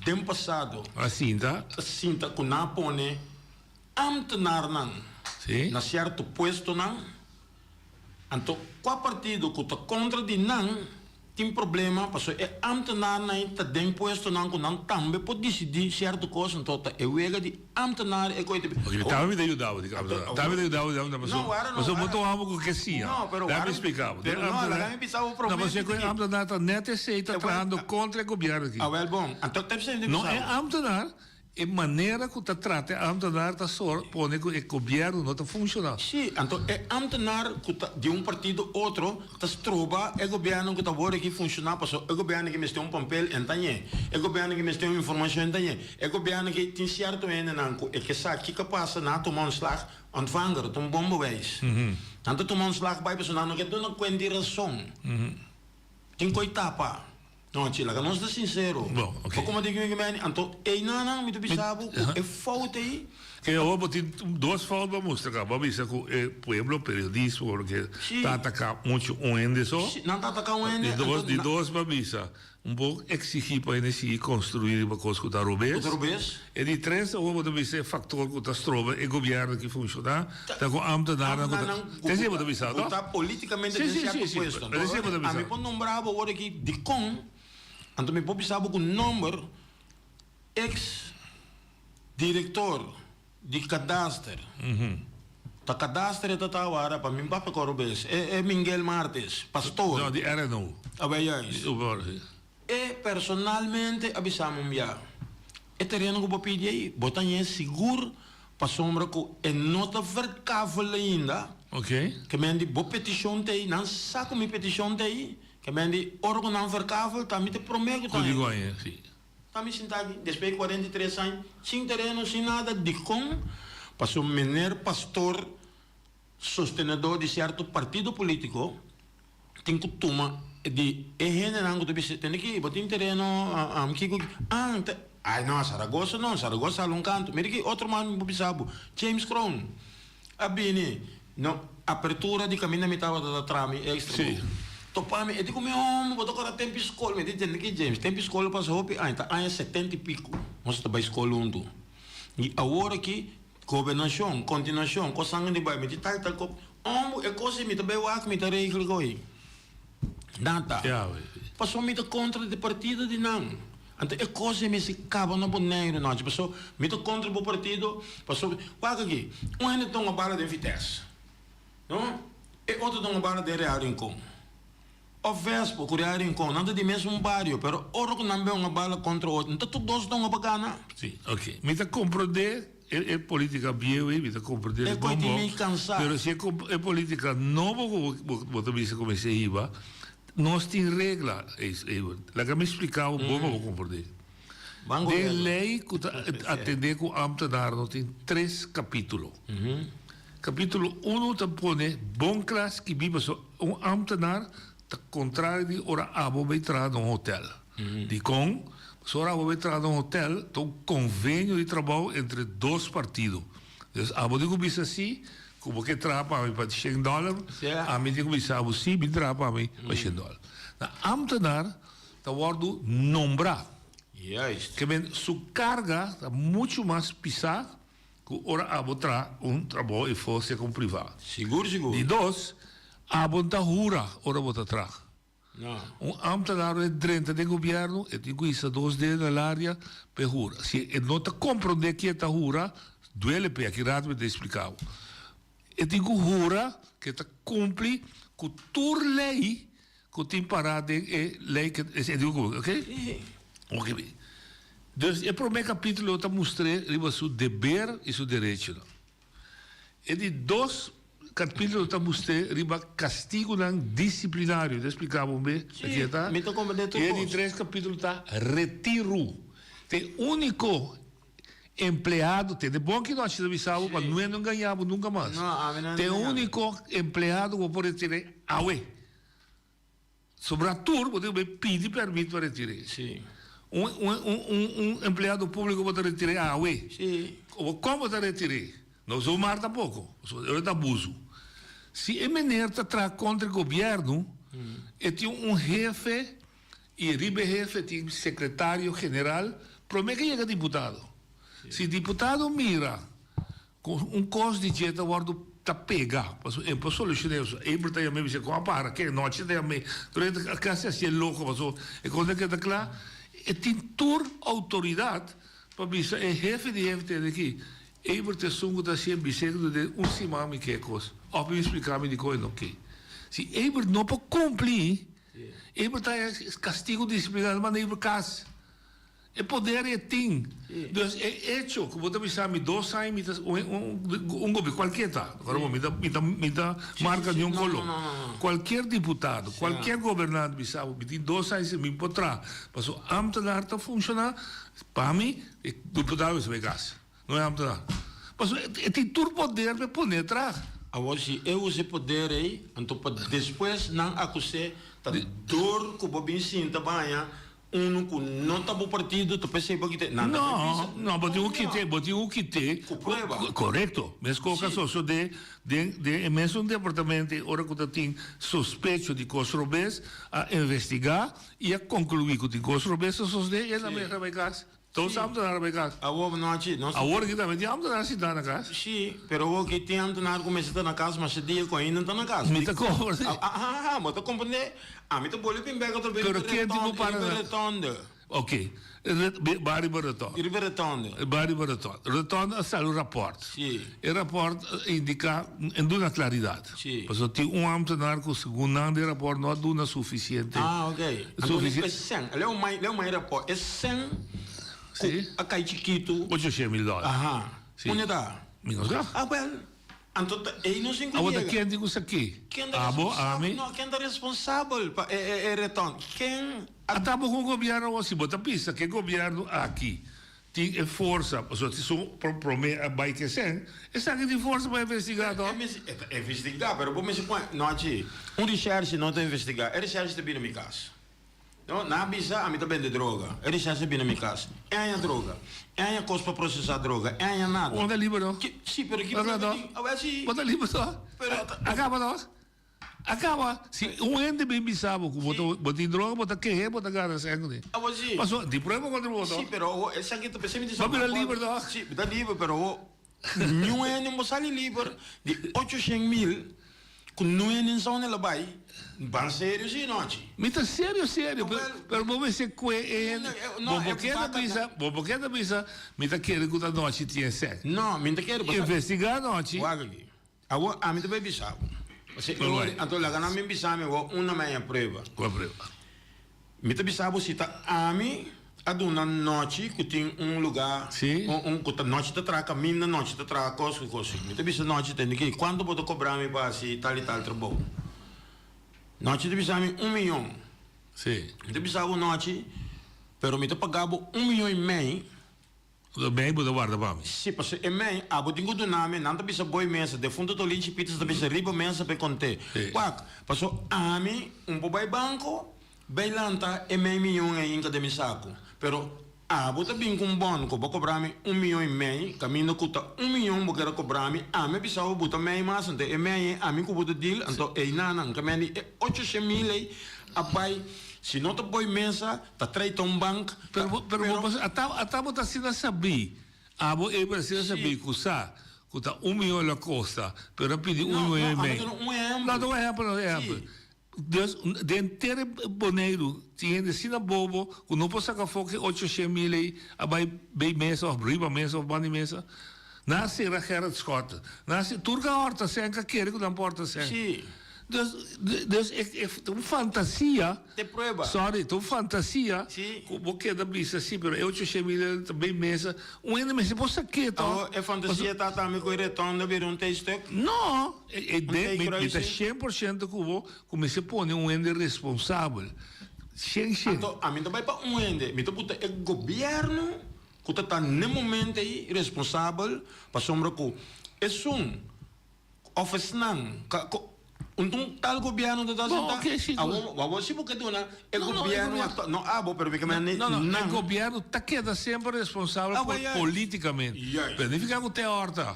Den pasado. A sinta. A sinta ku nan a pone ámtenarnan na sierto puestonan. Anto kua partido ku ta kontra di nan tin problema pasobra e ámtenarnan ei ta den puestonan ku nan tambe por disidí sierto kos. Anto ta e wega di ámtenar e koe ta Oke, mi tambe mi ta yuda bo di ámtenar. Tambe mi ta yuda bo di ámtenar pasobra No, wara no, pasobra bo wara. tuma bo ku ke siña. No, pero Laga wara mi splika bo. Pero no, laga mi bisa bo No, promé pasobra ku e ámtenar ta nèt esei ta trahando kontra e gobièrnu aki. Awel bon, anto ta bisa mi ta No bisa e bo. ámtenar, E manera ku ta trata e ámtenar ta sor pone ku e gobièrnu no ta funshoná. Sí, anto e ámtenar ku ta di un partido otro ta stroba e gobièrnu ku ta wòrdu aki funshoná pasobra e gobièrnu aki mester un pampel en ta ñe, e gobièrnu aki mester un informashon en ta ñe, e gobièrnu aki tin sierto hendenan ku e ke sa kiko a pasa nan a tuma ontslag, ontvanger ta un bon bewijs. Nan ta tuma ontslag bai pasobra nan no ke duna kuenta di rason. Tin koi tapa. No, chi, laga nos ta sincero. Bon, ok. Bo como di mi, anto einanan mi ta bisa bo cu e fout ei. Ke awor bo tin dos fout bo mustra ka. Bo a bisa cu e pueblo periodismo porque ta ataca mucho un hende so. Si, nan ta ataca un hende. Di dos, di dos bo a bisa un poco exigi pa hende sigui construi riba cos cu ta robes. Cu ta robes. E di tres awor bo ta bisa e factor cu ta stroba e gobierno aki funciona ta cu ambtenarnan cu ta. Te esei bo ta bisa, no? Cu ta politicamente den cierto puesto. Si, si, si. Esei bo ta bisa. Ami por nombra bo awor aki dicon, anto mi por bisa bo cu nomber ex director di kadaster. Ta kadaster e ta ta awara pa mi papia koro bes. E e Mingel Martes, pastor. No, di RNO. Awel juist. E personalmente a bisa mi un bia, e tereno ku bo pidi ei, bo ta ñe sigur pasobra ku e no ta verkavel ainda. Ok. Ke men di bo petishon ta ei, nan sa ku mi petishon ta ei, ke men di ora ku nan verkavel ta mi ta promé ku ta Ku di goñe, si. Ta mi sinta aki, despues di 43 aña, sin tereno, sin nada, dikon? Pasobra mener pastor sostenedor di sierto partido politico tin ku tuma di e hendenan ku ta bisa tende ki bo tin tereno kiko ah ta ay no Zaragoza no Zaragoza hala un kanto mira ki otro man mi por bisa bo James Kroon a bini no apertura di kaminda mi tabata ta traha mi extra bo topa mi e di ku mi homber bo ta kora tempi skol mi di tende ki James tempi skol a pasa hopi aña ta aña 70 y pico nos ta bai skol hunto y awor aki Gobernashon, kontinuashon, kosnan di bai, mi di tal tal kos. Ombo, e kos ei mi ta bai wak, mi ta regla ku ei. Nada. Pasobra mi ta kontra di partido di nan. Anto e kos ei mester kaba na Boneiru nochi. Pasobra mi ta kontra bo partido, pasobra, wak aki, un hende ta hunga bala den Vitesse, no? E otro ta hunga bala den Real Rincon. Of Vespo ku Real Rincon, nan ta di mesun bario, pero ora ku nan bin hunga bala kontra otro, no ta tur dos ta hunga pa gana. Si, ok. Mi ta komprondé e e politica bieu ei, mi ta komprondé E bon koi tin bon, mi kansá. pero si e e politica nobo ku bo bo ta bisa ku mester hiba, nos tin regla, laga mi splika bo bon pa bo komprondé. Ban ku Den regla. lei ku ta atendé ku ámtenar no tin tres kapítulo. Kapítulo uno ta pone bon kla skibí pasobra un ámtenar ta kontrario di ora abo bai traha na un hotèl. Dikon? Pasobra ora abo bai traha na un hotèl ta un konvenio di trabou entre dos partido. Dus abo tin ku bisa sí ku bo ke traha pa mi pa shen dòler, ami tin ku bisa abo sí bin traha pa mi pa shen dòler. Na ámtenar ta wòrdu nombrá. Ke men su karga ta muchu mas pisá Ku ora abo traha un trabou e for sea kon privá. Sigur sigur. Di dos, abo no ta hura ora bo ta traha. No. Un ambtenaar ora e drenta den gobièrnu e tin ku hisa dos dedo na laria pa e hura. Si e no ta komprondé ke e ta hura, duele p'e. Aki rato mi ta espliká bo. E tin ku hura ke e ta kumpli ku tur lei Ku tin pará den e lei ke e digo ku ok? Ok bi. Dus e promé kapítulo ta mustr'é riba su deber i su derechonan. E di dos kapítulo ta mustr'é riba kastigunan disiplinario. Ta spliká bo be Sí, aki ta. mi ta komprendé tur I e di kos. tres kapítulo ta retiru. Ta e úniko empleado, tende bon ki nochi ta bisa bo pa Sí. no hende no gaña bo nunka mas. No, ami no Ta e hende gaña mi. úniko empleado ku bo por retir'é Awe, sobra tur bo tin ku bai pidi pèrmit pa retir'é. Sí. Un, un, un, un, un empleado públiko bo ta retir'é awe. Sí. Komo, kon bo ta retir'é? No zomaar tampoko, pasobra e ta abuso. Si e meneer ta traha kontra e gobièrnu, e tin un hefe i riba e hefe tin sekretario general promé ke yega diputado. Si diputado mira Ku un kos di dje ta wòrdu ta pega, pasobra e por solushoné eso. Abel ta yam'é bis'é, Kon a para? Ke nochi ta yam'é. Tur e ta kasi hasié loko, pasobra e kos ta keda kla. E tin tur outoridat pa bisa e hefe di hefe tende aki, Abel ta esun ku ta hasié, bis'é ku den un siman mi ke e kos, òf bin splika mi dikon e no ke. Si Abel no por kumpli, Abel ta haña kastigu disiplinario, manda Abel kas. E poder e tin. Dus e echo ku bo ta bisa mi dos aña mi ta un gobi kualkier ta, ora bo mi ta mi ta mi ta marka niun kolo. Kualkier diputado, kualkier gobernante bisa bo mi tin dos aña si mi por traha pasobra ambtenaar ta funshoná pa mi e diputado mester bai kas. No e ambtenaar. Pasobra e tin tur poder pa e pone traha. Awor si e usa e poder ei, anto pa despues nan akus'é. Ta dor ku bo bin sinta baña unu ku no ta bo partido ta p'esei bo kit'é. Nan ta bai bisa. No, no, bo tin ku kit'é, bo tin ku kit'é. Ku prueba. Korekto. Meskos a sosodé den den e mesun departamento ei ora ku ta tin sospecho di kos robes, a investigá i a konkluí ku tin kos robes a sosodé i el a mester bai kas. Dos ambtenaar a bai kas. Awor nochi nos. Awor aki tambe tin ambtenaar sintá na kas. Sí, pero awor aki tin ambtenaar ku mester ta na kas masha dia ku ainda no ta na kas. Mi ta komprendé. Aha, bo ta komprendé. Ami ta bolbe bin bek otro bes Pero ken tin ku para riba rotonde. Oké, ba riba rotonde. Riba rotonde. Ba riba rotonde. Rotonde a sali un rapòrt. Sí. E rapòrt a indiká en duna klaridat. Sí. Pasobra tin un ambtenaar ku segun nan den rapòrt no a duna sufisiente. Ah, ok. Anto e sèn, leu mai, leu mai rapòrt, e sèn ku a kai chikitu. Ocho mil dòler. Aha. Sí. Unda ta? Mi no sa. Ah, wèl. Anto ta ei nos tin ku Awor ta yega. ken tin ku sa ki? Ken ta Abo, responsabel? ami? No, ken ta responsabel pa e e e retòn? Ken a. Ata bo ku gobièrnu awor, si bo ta bisa ku e gobièrnu aki Tin e forsa, pasobra si su prome a bai kesen, esaki tin forsa pa investigá to? E ta investigá, pero bo mester pone, no haci, un recherche no ta investigá, e recherche ta bini mi cas. No, nan a bisa ami ta bende droga, e recherche ta bini mi cas. E haña droga, e haña cos pa procesá droga, e haña nada. Bo ta liber no? Si, pero ki prueba tin? Awel si. Bo ta liber to? Pero. A caba to? A kaba, si un hende bin bisa bo ku bo ta bo tin droga, bo ta kehe, bo ta gana sèn kuné. Awor si. Pasobra tin prueba kontra bo Si, pero awor esaki ta p'esei mi ta Bo bira liber toch? Si, bo ta liber, pero awor niun hende no sali liber di ocho shen mil ku niun hende no sa unda el a bai. Ban serio si nochi. Mi ta serio serio, pero pero bo mester kue e hende. Bo por keda bisa, bo por keda bisa, mi ta kere ku ta nochi tin e sèn. No, mi no ta kere. Investigá nochi. Wak aki. Awor ami ta bai bisa bo. Pasobra e ora, anto laga nan bin bisa mi awor unda mi haña prueba. Kua prueba? Mi ta bisa bo si ta ami a duna nochi ku tin un lugá, un, un ku ta nochi ta traha kaminda, nochi ta traha kos ku kos. Mi ta bisa nochi tende ki, kuantu bo ta kobra mi pa hasi tal i tal trabou? Nochi ta bisa mi un miyon. Sí. Mi ta bisa bo nochi, pero mi ta paga bo un miyon i mei. Lo mei bo ta warda pa mi. Si, pasobra e mei abo tin ku duna mi, nan ta bisa boi mesa, defunto Tolinchi Pieters ta bisa riba mesa pa e kont'é. Wak, pasobra ami un por bai banko, bai lanta e mei miyon ei inka den mi saku. Pero abo ta bin ku un bòn ku bo kobra mi un miyon i mei, kaminda ku ta un miyon bo kere kobra mi, ami a bisa bo buta mei mas, anto e mei ei ami ku bo ta deal, anto einan nan ka mende e ocho shen mil ei a bai, si no ta boi mesa, Ta Trayton Bank. Pero bo, pero bo por, ata, ata bo ta asina sabí, abo ei por asina sabí ku sa ku ta un miyon lo kosta, pero a pidi un miyon i mei. No, no, amo ta duna un ehèmpel. No, ta un ehèmpel, un ehèmpel. Dus, den henter Boneiru tin hende asina bobo ku no por saka afó ke ocho shen mil ei a bai bei mesa òf riba mesa òf banda di mesa. Nan a sera Gerrit Schotten. Nan a sera, tur ka hòrta sèn ka kere ku nan por hòrta sèn. Sí. Dus, dus e, e ta un fantasia. Te prueba. Sorry, ta un fantasia. Sí. Ku bo keda bisa sí, pero e ocho shen mil ta bay mesa. Un hende mester por sak'é to. Awor, e fantasia ta tambe ku e retonda bira un T-stuk? No! E, e Un de, mi, mi ta T-kruising? 100% ku bo ku mester pone un hende responsabel. Shen shen. Anto, ami ta bai pa un hende. Mi ta buta e gobièrnu ku ta ta n'e momento ei responsabel pasobra ku esun òf esnan ka ku un tal gobièrnu ta ta Bon, sentá oké, si. Awor awor si bo ke duna e No, no, e gobièrnu gobièrnu. aktual no abo pero mi ke mende No, no, e nan gobièrnu ta keda semper responsabel Ah, po wel, juist. politikamente. Juist. Pero nifiká ku te òrta.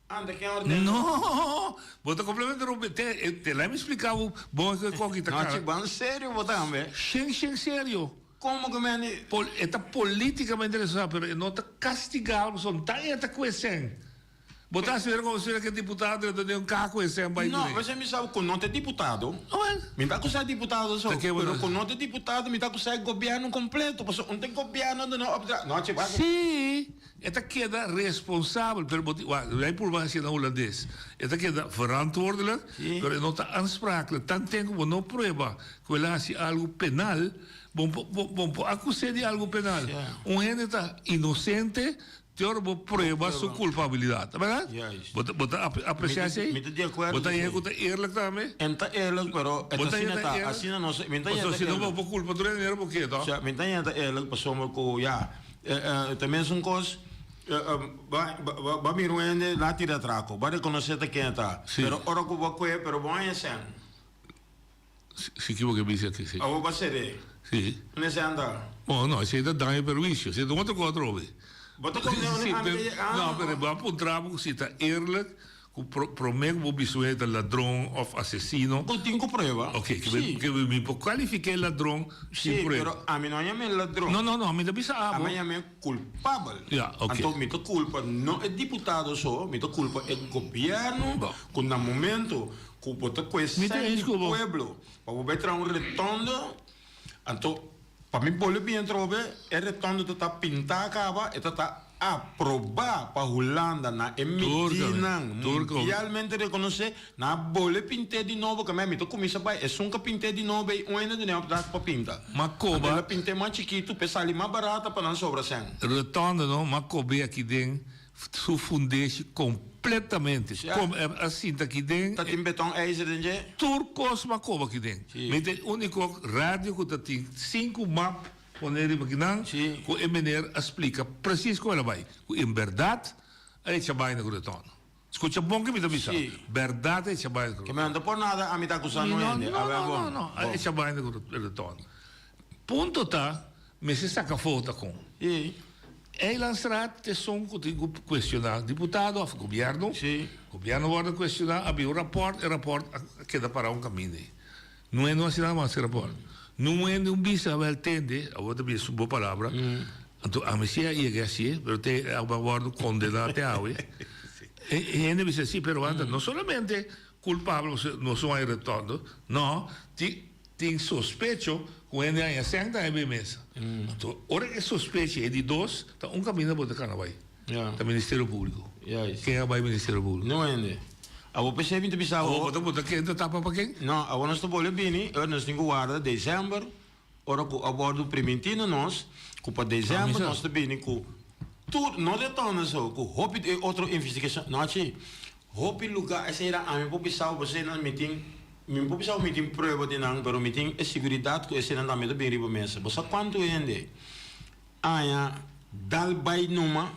Anda ken òrta No! Bo ta kompletamente rompe. Te, e, te laat mi splika bo bon e koki ta No, kara. chi ban serio bo tambe. Shen shen serio. Como cu mende? Pol, e ta politicamente responsabel, pero e no ta castigabel pasobra no ta e ta cu e cen. Bo ta haci mira como si fuera cu e diputado ta den un caha cu e cen bay No, cu e. p'esei mi sa cu no ta e diputado. Awel. Mi ta acusa e diputado so, Ta ke bo pero ta. cu no ta e diputado mi ta acusa e gobierno completo, pasobra un ta e gobierno duna opdracht. No, che, wak. Sí, e ta keda responsabel, pero bo tin, wak, lei purba haci na Hulandes. E ta keda verantwoordelijk, pero e no ta aansprakelijk. Tanten cu bo no prueba cu el a haci algo penal, Bo bo por acus'é di algo penal. Un hende ta inocente te ora bo prueba su culpabilidad. Ta berdad? Bo ta bo ta aprecia esey? Mi ta di acuerdo Bo ta cu hende esey. cu ta eerlijk tambe? En ta eerlijk, pero e Bo ta ta asina hende ta. eerlijk? Asina nos, mi ta Pasobra hende si no bo eerlijk. por culpa tur hende bo ke, toch? Sa, mi ta hende eerlijk pasobra cu ya, ta mesun cos, ba ba ba mira un hende la tira atraco, bo a reconoce ta ken e ta. Pero ora cu bo a cohe, pero bo a haña cen. Si ki bo ke bisa aki si. Awor bo a ser'é. Si. Unda esei anda? Bon, no, esei ta daño perhuisio. Esei ta un otro kos atrobe. Bo ta komprende unda Si, ami pero, ta yega? no, pero bo a puntra bo si ta eerlijk ku pro, promé ku bo bisa un hende ta ladron òf asesino. Bo tin ku prueba. Oké, ke Si. ke mi por kualifiká e ladron sin Si, prueba. pero ami no a yam'é ladron. No, no, no, mi ta bisa abo. Ami a yam'é kulpabel. Ja, oké. Anto mi ta kulpa no e diputado so, mi ta kulpa e gobièrnu ku na momento ku bo ta kue Mi ta sèn eens di ku bo. pueblo pa bo bai traha un retondo, anto pa mi bolbe bin atrobe e retondo ta ta pintá kaba, e ta ta aprobá pa Hulanda na e midinan mundialmente rekonosé, nan a bolbe pint'é di nobo kamba mi ta kuminsá bai esun ku a pint'é di nobo ei un hende dun'é opdracht pa pinta. Ma Anto koba. el a pint'é mas chikitu p'e sali mas barata pa nan sobra sèn. Rotonde no, ma kob'é aki den Su fundeshi completamente. Sí. Com a sinta aki den. Ta tin beton ijzer den dje? Tur cos m'a coba aki den. Sí. Mi ta e unico radio cu ta tin cinco map pone riba kinan. Sí. Cu e meneer a splica precies con el a bay. Cu en berdad a echa baina cu rotonde. Scucha bon ke mi ta bisa. Sí. Berdad a echa baina cu Ke mi no ta por nada ami ta acusa No, no hende. no, A wer no, bon. no, no. A Bon. echa baina cu rotonde. Punto ta, mester saca foto con. Sí. Eilandstraat t'esun ku tin ku kuestioná diputado òf gobièrnu. Sí. Gobièrnu wòrdu kuestioná, a bin un rapòrt, e rapòrt a keda pará un kaminda ei. No hende no hasi nada mas ku e rapòrt. Nun hende un bisa wèl tende, awor ta bisa su bo palabra, anto ami si a yega hasié, pero te a wòrdu kondená te awe. E hende bisa si, pero wanta, no solamente kulpabel no son ai retondo, no, tin. Tin sospecho ku hende haña sèn ta haña mesa. Anto ora e sospecha e di dos ta un kaminda bo ta kana bai. Ta Ministerio Públiko. Ken a bai Ministerio Públiko? No hende. Awor p'esei mi ta bisa Awor awor. bo ta puntra ken ta tapa pa ken? No, awor nos ta bolbe bini, ora nos tin ku warda desèmber, ora ku a wòrdu primintí na nos ku pa desèmber nos ta bini ku tur, no de tòna so, ku hopi e otro investigashon. No, chi. Hopi luga esei ra ami por bisa bo eseinan mi tin mi por bisa bo mi tin prueba di nan pero mi tin e seguridat ku eseinan tambe ta bin riba mesa. Bo sa kuantu hende aña dal bai numa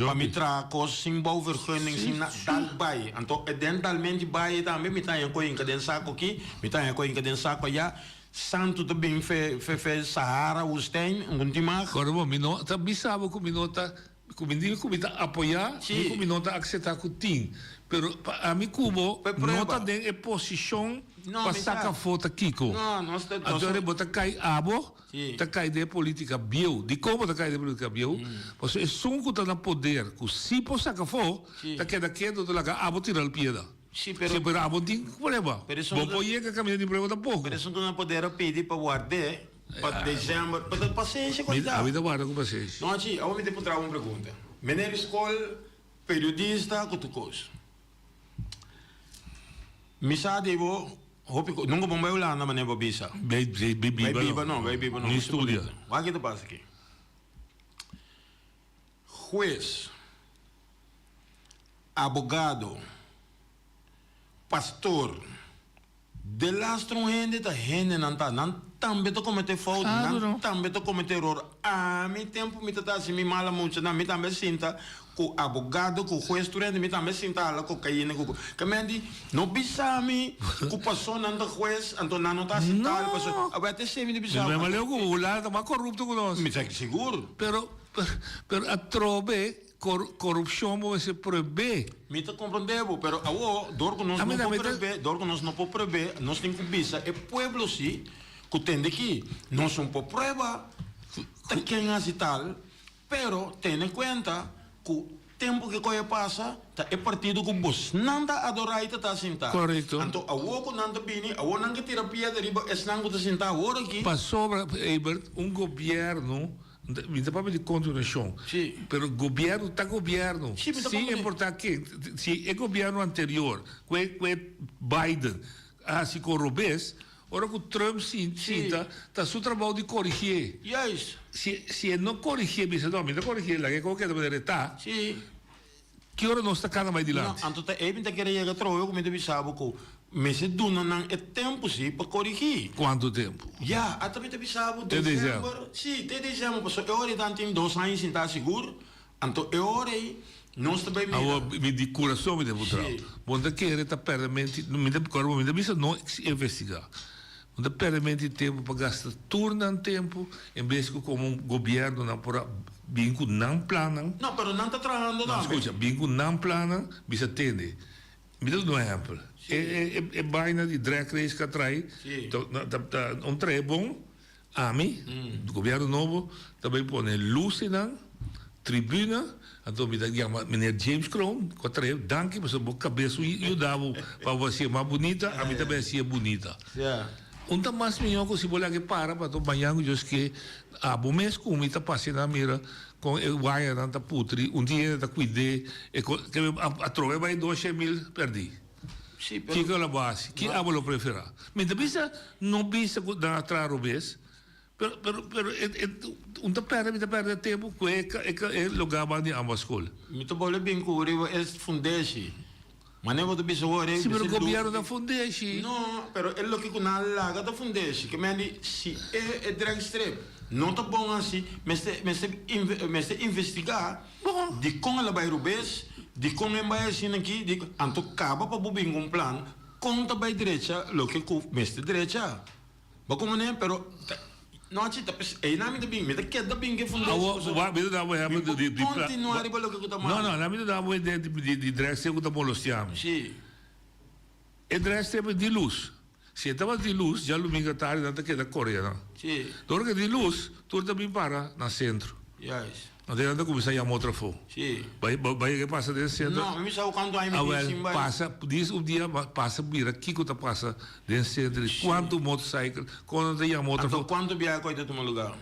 pa mi traha kos sin bouwvergunning sin na dal bai. Anto e den dalmenti bai tambe mi ta haña ku hinka den sako aki mi ta haña ku hinka den sako aya. Santu ta bin fe fe fe Sahara woestijn un tin mag. Kòrda bo mi no ta bisa bo ku mi no ta Ku mi di ku mi ta apoyá, ni ku mi no ta akseptá ku tin. Pero pa ami ku bo no ta den e posishon pa saka afó ta kiko. Anto bo ta kai abo, ta kai den e polítika bieu. Dikon bo ta kai den e polítika bieu? Pasobra esun ku ta na poder ku si por saka afó, ta keda ketu ta laga abo tira el piedra. Sí, pero abo tin prueba. Bo por yega kaminda tin prueba tampoko. Pero esun ku na poder a pidi pa ward'é. Pa december, pa ta pasenshi cu ta. Ami ta warda cu pasenshi. No, chi, awor mi ta puntra bo un pregunta. Meneer di scol, periodista cu tur cos. Mi sa di bo hopi cos. Nunca bo bai Hulanda manera bo bisa. Bai biba no. Bai biba no, bai biba no. Ni studia. Wak ki ta pasa aki. Hues, abogado, pastor. Delastro un hende ta hende nan ta. Nan tambe ta comete fout, nan tambe ta comete eror. Ami tempo mi ta ta haci mi mala muchanan, mi tambe a sinta cu abogado, cu huez tur hende, mi tambe a sinta hala cocaina cu. Kamendi, no bisa mi cu paso nan ta huez, anto nan no ta haci tal, paso. Awor esey mi ta bisa. Mi mama leu cu Hulanda ta mas corupto cu nos. Mi ta sigur. Pero, pero atrobe. Corupcion bo mester prohibé. Mi ta comprende bo, pero awo dor cu nos no por prohibé, dor cu nos no por prohibé, nos tin cu bisa e pueblo si cu tende ki nos no por prueba ta ken haci tal, pero tene cuenta cu tempo cu coye pasa ta e partido cu bosnan ta adora y ta ta sinta. Correcto. Anto awo cu nan ta bini, awo nan ke tira piedra riba esnan cu ta sinta awor aki. Pasobra, Ebert, un gobierno Mi ta papia di continuacion. Sí. Pero gobierno ta gobierno. Sí, mi ta Sin comprende. importa ken. Si e gobierno anterior, cu e cu e Biden a haci con robes, ora cu Trump sin Sí. sinta, ta su trabao di corigié. Juist. Si si e no corigié, bisa no, mi ta corigié, laga e con keda manera e ta. Sí. Ki ora nos ta kana bai dilanti? No, anto ta ei mi ta kere yega trowe ku mi ta bisa bo ku mester duna nan e tempu si pa korigí. Kuantu tempu? Ya, ata mi ta bisa bo Te desèmber. Si, te desèmber, pasobra e ora ei nan tin dos aña sintá sigur, anto e ora ei nos ta bai mira. Awor, mi di kurason mi ta puntra bo. Si. Bo no ta kere ta pèrdè menti, mi ta, mi ta bisa no investigá. Un ta pèrdemento di tempu pa gasta tur nan tempu en bes ku komo un gobièrnu nan por a bin ku nan plannan. No, pero nan ta trahando No, tambe. skucha, bin ku nan plannan, bisa tende. Mi ta duna un ehèmpel. E e e baina di drag race ku a trai, ta ta ta un trae bon, Ami, gobièrnu nobo, ta bai pone lusinan, tribuna, anto mi ta yama meneer James Kroon, ku a trae, danki pasobra bo kabes yuda bo pa bo hasié mas bunita, ami ta bai hasié bunita. Un ta mas mihó ku si bo laga e para pato mañan ku Dios ke, abo mes ku mi ta pasa nan mira kon e wayanan ta putri, un dia hende ta kuid'é, e ko, atrobe bai 200.000 pèrdí. Sí, pero... Kiko lo bo hasi? Ki abo lo preferá? Mi ta bisa, no bisa ku nan a traha robes, pero, pero, pero e, e, un ta pèrdè, mi ta pèrdè tempu ku e, e, e lugá ban di ambas skol. Mi ta bolbe bin ku riba e fundeshi. Manera bo ta bisa wor e. Sí, pero gobièrnu ta fundeshi. No, pero e loke ku nan a laga ta fundeshi. Ke men di si e, e dragstrip no ta bon hasi, mester, mester, mester investigá. Dikon el a bai rubes? Dikon e bai asina aki? Di anto kaba pa bo bin ku un plan kon ta bai drecha loke ku mester drecha. Bo komo ne? Pero nochi ta pes einan mi ta bin, mi ta keda bin ku e fundeshi Awo, pasobra wak mi ta da bo mi ehempel por di di pla kontinua riba loke ku ta No, mal. no, la mi ta da bo idea di di di drèkstep ku ta molostia mi. Si. E drèkstep di lus. Si e tabata di lus, djalumingu atardi nan ta keda kore nan. Si. Dor ke di lus, tur ta bin para na sentro. Juist. Anto nan ta kuminsá yama otro afó. Si. Bai, bai ke pasa den sentro. No, mi sa kuantu aña mi tin Awel, sin bai. pasa, dis un dia pasa mira kiko ta pasa den sentro di kuantu motorcycle, kon nan ta yama otro afó. Anto kuantu biaha ku ei ta tuma lugá?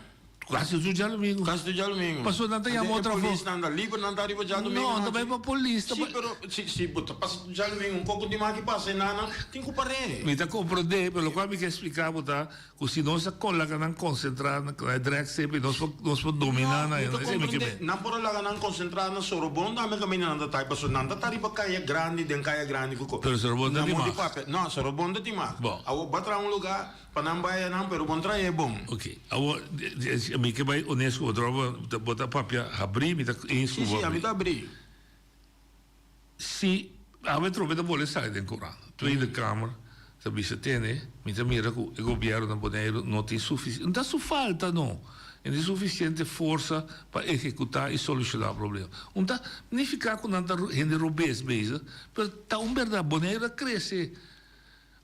Kasi tur djalumingu. Kasi tur djalumingu. Pasobra nan ta yama otro afó. E polis nan ta liber, nan ta ariba djalumingu. No, ta bai pa polis. Si, pero si, si bo ta pasa tur djalumingu, un koko di maki pasa e nan, tin ku par'é. Mi ta komprondé, pero lokual mi ke splika bo ta ku si nos a kon laga nan konsentrá na e drèkstip i nos por, nos por dominá na No, mi ta esei mi ke komprondé. men. Nan por a laga nan konsentrá na Sorobon tambe kaminda nan ta tai, pasobra nan ta ta riba kaya grandi, den kaya grandi ku ko. Pero Sorobon ta Nan di mon di mas. papia. No, Sorobon ta di mas. Bon. Awor bo a traha un lugá. Pa nan bai anan, pero bon trae bon. Ok, awor, mi ke bai onesto ku bo, Dròba, bo ta papia habrí, mi ta eens ku bo Sí, sí, ami ta habrí. Si awe trobe ta bole sali den korant, Tweede Kamer ta bisa tene, mi ta mira ku e gobièrnu na Boneiru no tin sufisiente, no ta su falta no, no tin sufisiente forsa pa ehekutá i solushoná problema. Un ta nifiká ku nan ta hende robes bezig, pero ta un bèrdat, Boneiru a krese.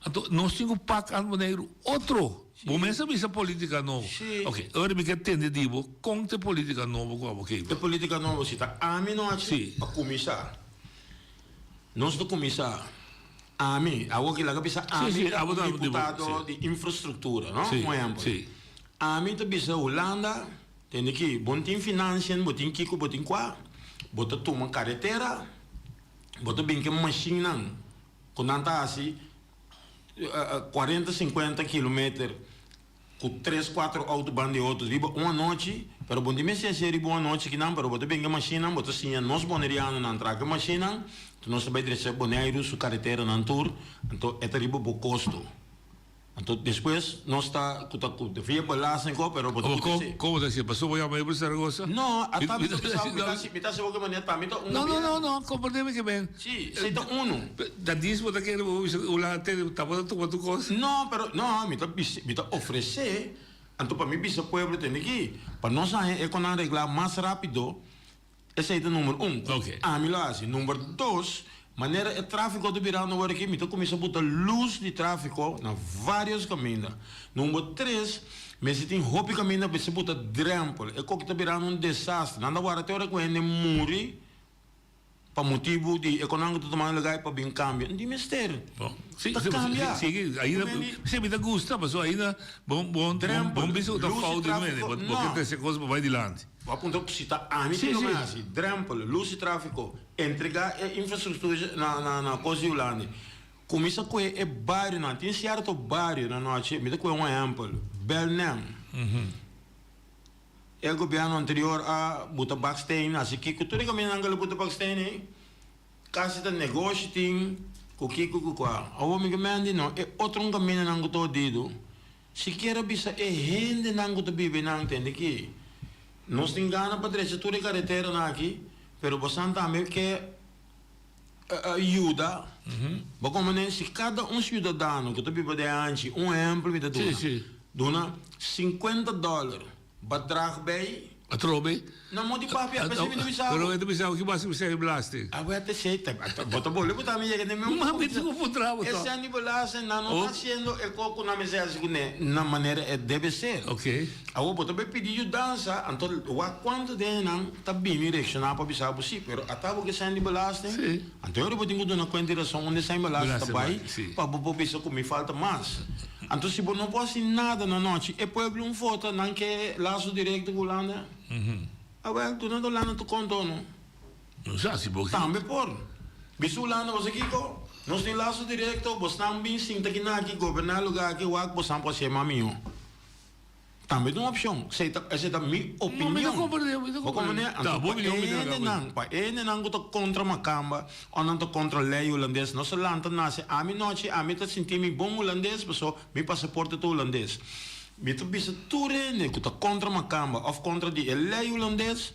Anto nos tin ku pak an Boneiru otro. Bo mes a bisa politica nobo. Sí. Ok, ora mi ke tende di bo, kon ta e politica nobo ku abo ke? E politica nobo si ta ami no haci Sí. pa cuminsa. Nos ta cuminsa ami, awor ki laga bisa Sí, ami sí, ta abo un ta di bo, diputado sí. di infrastructura, no? Sí, Un ehempel. sí. Ami ta bisa Hulanda, tende ki, bo no tin financiën, bo tin kiko, bo tin kua, bo ta tuma caretera, bo ta bin ke machinnan. Ku nan ta hasi kuarenta sinkuenta kilometer ku tres kuater outo ban di otro riba un anochi, pero bo no tin mester hasié riba un anochi kinan, pero bo ta bin ku e mashinnan, bo ta siña nos bonerianonan traha ku e mashinnan, anto nos ta bai drecha Boneiru su kareteranan tur, anto e ta riba bo kosto. Anto despues nos ta cu ta cu via belasting ko pero bo ta Como cu si. como ta haci? Pasobra bo yama e por Zaragoza? No, a ta mi ta bisa mi ta mi ta haci hopi manera ta mi ta un No, no, gobierno. no, no, comprende mi ke men. Si, si ta uno. Ta dis bo ta kere bo bisa Hulanda tene tabata tuma tur cos? No, pero no, mi ta bisa mi ta ofrece anto pa mi bisa pueblo tene ki pa nos haña e con nan regla mas rapido. Esei ta number un ku ami lo hasi. Number dos, manera e tráfiko ta birando awor aki, mi ta kuminsá buta lus di tráfiko na vários kaminda. Number tres, mester tin hopi kaminda mester buta drèmpel. E koki ta birando un desastre. Nan ta warda te ora ku hende muri pa motibu di e konan ku ta tumando lugar pa bin kambia. No tin mester. Si, Ta kambia. si, ainda, si mi ta gusta, pasobra ainda bon, bon, bon bisa ku ta fout di nuebe, bo ke trese kos pa bai dilanti. Bo a puntra ku si ta ami ki lo mi hasi, drempel, lus di trafiko, entregá e infrastruktura na na na kos di Hulanda. Kuminsá kue e barionan, tin sierto bario na nochi, mi ta kue un ehèmpel, Belnem. E gobièrnu anterior a buta baksteen, hasi kiko, tur e kamindanan ku el a buta baksteen ei, kasi ta negoshi tin ku kiko ku kua. Awor mi ke mende no, e otro un kamindanan ku ta hodido. Sikiera bisa e hendenan ku ta biba einan, tende ki nos tin gana pa drecha tur e kareteranan aki, pero bosan tambe ke Yuda bo komprendé si kada un siudadano ku ta biba den hanchi un ehèmpel mi ta duna duna sinkuenta dòler badrag bei. Atrobe. No mo di papia p'esei mi ta bisa bo. Pero e ta bisa bo ki basa ku esei belasting. Awor ta esei ta bo ta bolbe ku ta mi yega den mi Ma mi tin ku puntra bo tòg. Esei di belasting nan no ta hasiendo e kos ku nan mester hasi kuné na manera e debe ser. Awor bo ta bai pidi yudansa, anto wak kuantu den nan ta bini reakshoná pa bisa bo si, pero ata bo ke sèn di belasting, anto yori bo tin ku duna kuenta i rason unda e sèn belasting ta bai pa bo por bisa ku mi falta mas. Anto si bo no por hasi nada na nochi, e pueblo un vota nan ke laso direkto ku Hulanda? Awèl, duna Hulanda tur konto no. No sa si bo ke. Tambe por. Bisa Hulanda bo sa kiko? Nos tin laso direkto, bosnan bin sinta kinaki, goberná e lugá aki, wak bosnan por hasié mas mihó. Tambe ta un opcion. Esey ta, esey ta mi opinion. No, mi ta comprende, mi ta Bo comprende. comprende? Ta, Anto bo pa opinion mi ta hende nan, pa hende nan cu ta contra macamba of nan ta contra ley hulandes, nos a lanta nace ami nochi, ami ta sinti mi bon hulandes paso mi pasaporte ta hulandes. Mi ta bisa tur hende cu ta contra macamba of contra di e ley hulandes,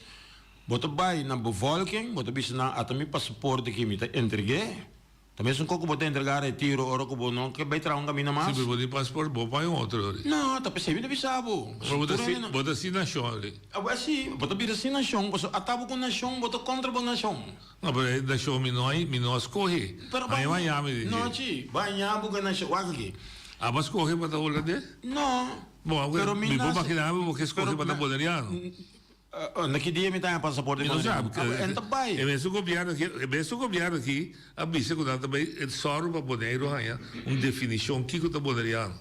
bo ta bay na bevolking, bo ta bisa nan ata mi pasaporte aki mi ta entregue. Ta mesun kos ku bo ta entregá retiro ora ku bo no ke bai traha un kaminda mas? Si, pero bo tin pasport, bo bai un otro ori. No, ta p'esei mi ta bisa bo. Pero bo ta sin, bo ta sin nashon ori. Awor si, bo ta bira sin nashon, pasobra ata bo ku nashon, bo ta kontra bo nashon. No, pero e nashon mi no a, mi no a skohe. Pero Ami baña mi di dje. No, chi, baña bo ku e nashon. Wak aki. Abo a skohe pa ta hulandes? No. Bon, Pero mi mi por nase. makina mi bo ke skohe pa ta boneriano. Na ki dia mi ta haña pasaporte Mi no sa. En ta bai. E mesun gobierno aki, e mesun gobierno aki a bisa ku nan ta bai e sòru pa Boneiru haña un definishon kiko ta boneriano.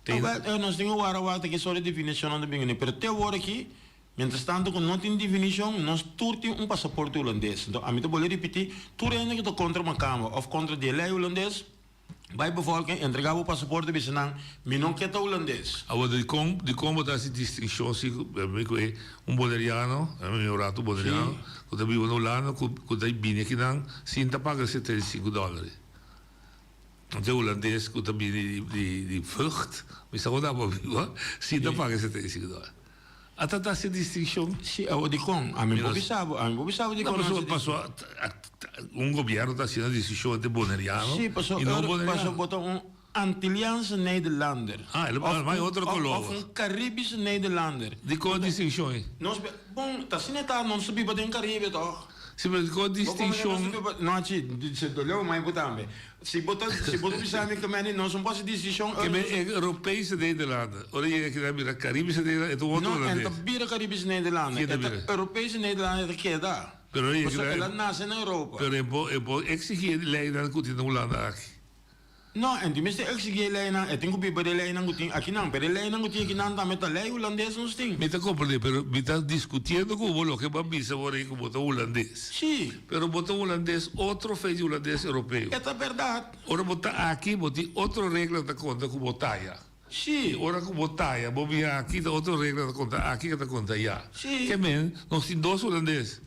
Te Awel, nos tin ku wara wak ta ki sort di definishon nan ta bin kuné. Pero te awor aki, mientras tanto ku no tin definishon, nos tur tin un pasaporte hulandes. Enton ami ta bolbe ripití, tur hende ku ta kontra makamba òf kontra di e lei hulandes, Bai bevolking, entrega bo pasaporte bisa nan, mi no ke ta hulandes. Awor dikon dikon bo ta hasi distinshon si mi ku e un boneriano, mi un ratu boneriano, ku ta biba na Hulanda ku ku ta bini akinan sin ta paga 75 dòler. Anto e hulandes ku ta bini di di di Vught, mi sa unda bo biba, sin ta paga 75 dòler. A ta ta hasi distinshon? Si, awor dikon? Ami bo bisa bo, ami bo bisa bo dikon No, pasobra paso un gobierno ta hasiendo distinshon entre boneriano Si, paso i no boneriano. Paso bo ta un Antilliaanse Nederlander. Ah, el Of bai un otro kolor. Of un Caribische Nederlander. Dikon distinshon ei? Nos bon, ta asina ta, nos ta biba den Caribe tòg? Si, pero dikon distinshon? No, chi, si doleu mai bo tambe. Si bo ta si bo ta bisa mi kemeni nos no por hasi disishon Ke men e Europese Nederlander ora yega aki nan bira Caribische Nederlander e ta un otro No en holandés. ta bira Caribische Nederlander Keda e ta bira. Europese Nederlander e ta keda. Pero ora yega Pasobra aki el a nan nase na Europa. Pero e por e por exigi e leynan ku tin na Hulanda aki. No, en tin mester exigi e leynan e tin ku biba den e leynan ku tin akinan pero e leynan ku tin akinan tambe ta ley Hulandes nos tin. Mi ta comprende pero mi ta discutiendo ku bo loke bo a bisa por ahi ku bo ta Hulandes. Sí. Pero bo ta hulandes otro fe di hulandes europeo. E ta berdad. Ora bo ta aki bo tin otro regla ta konta ku bo taya. Sí. I ora ku bo taya bo bin aki ta otro regla ta konta aki ke ta konta ya. Sí. Ke men nos tin dos hulandes.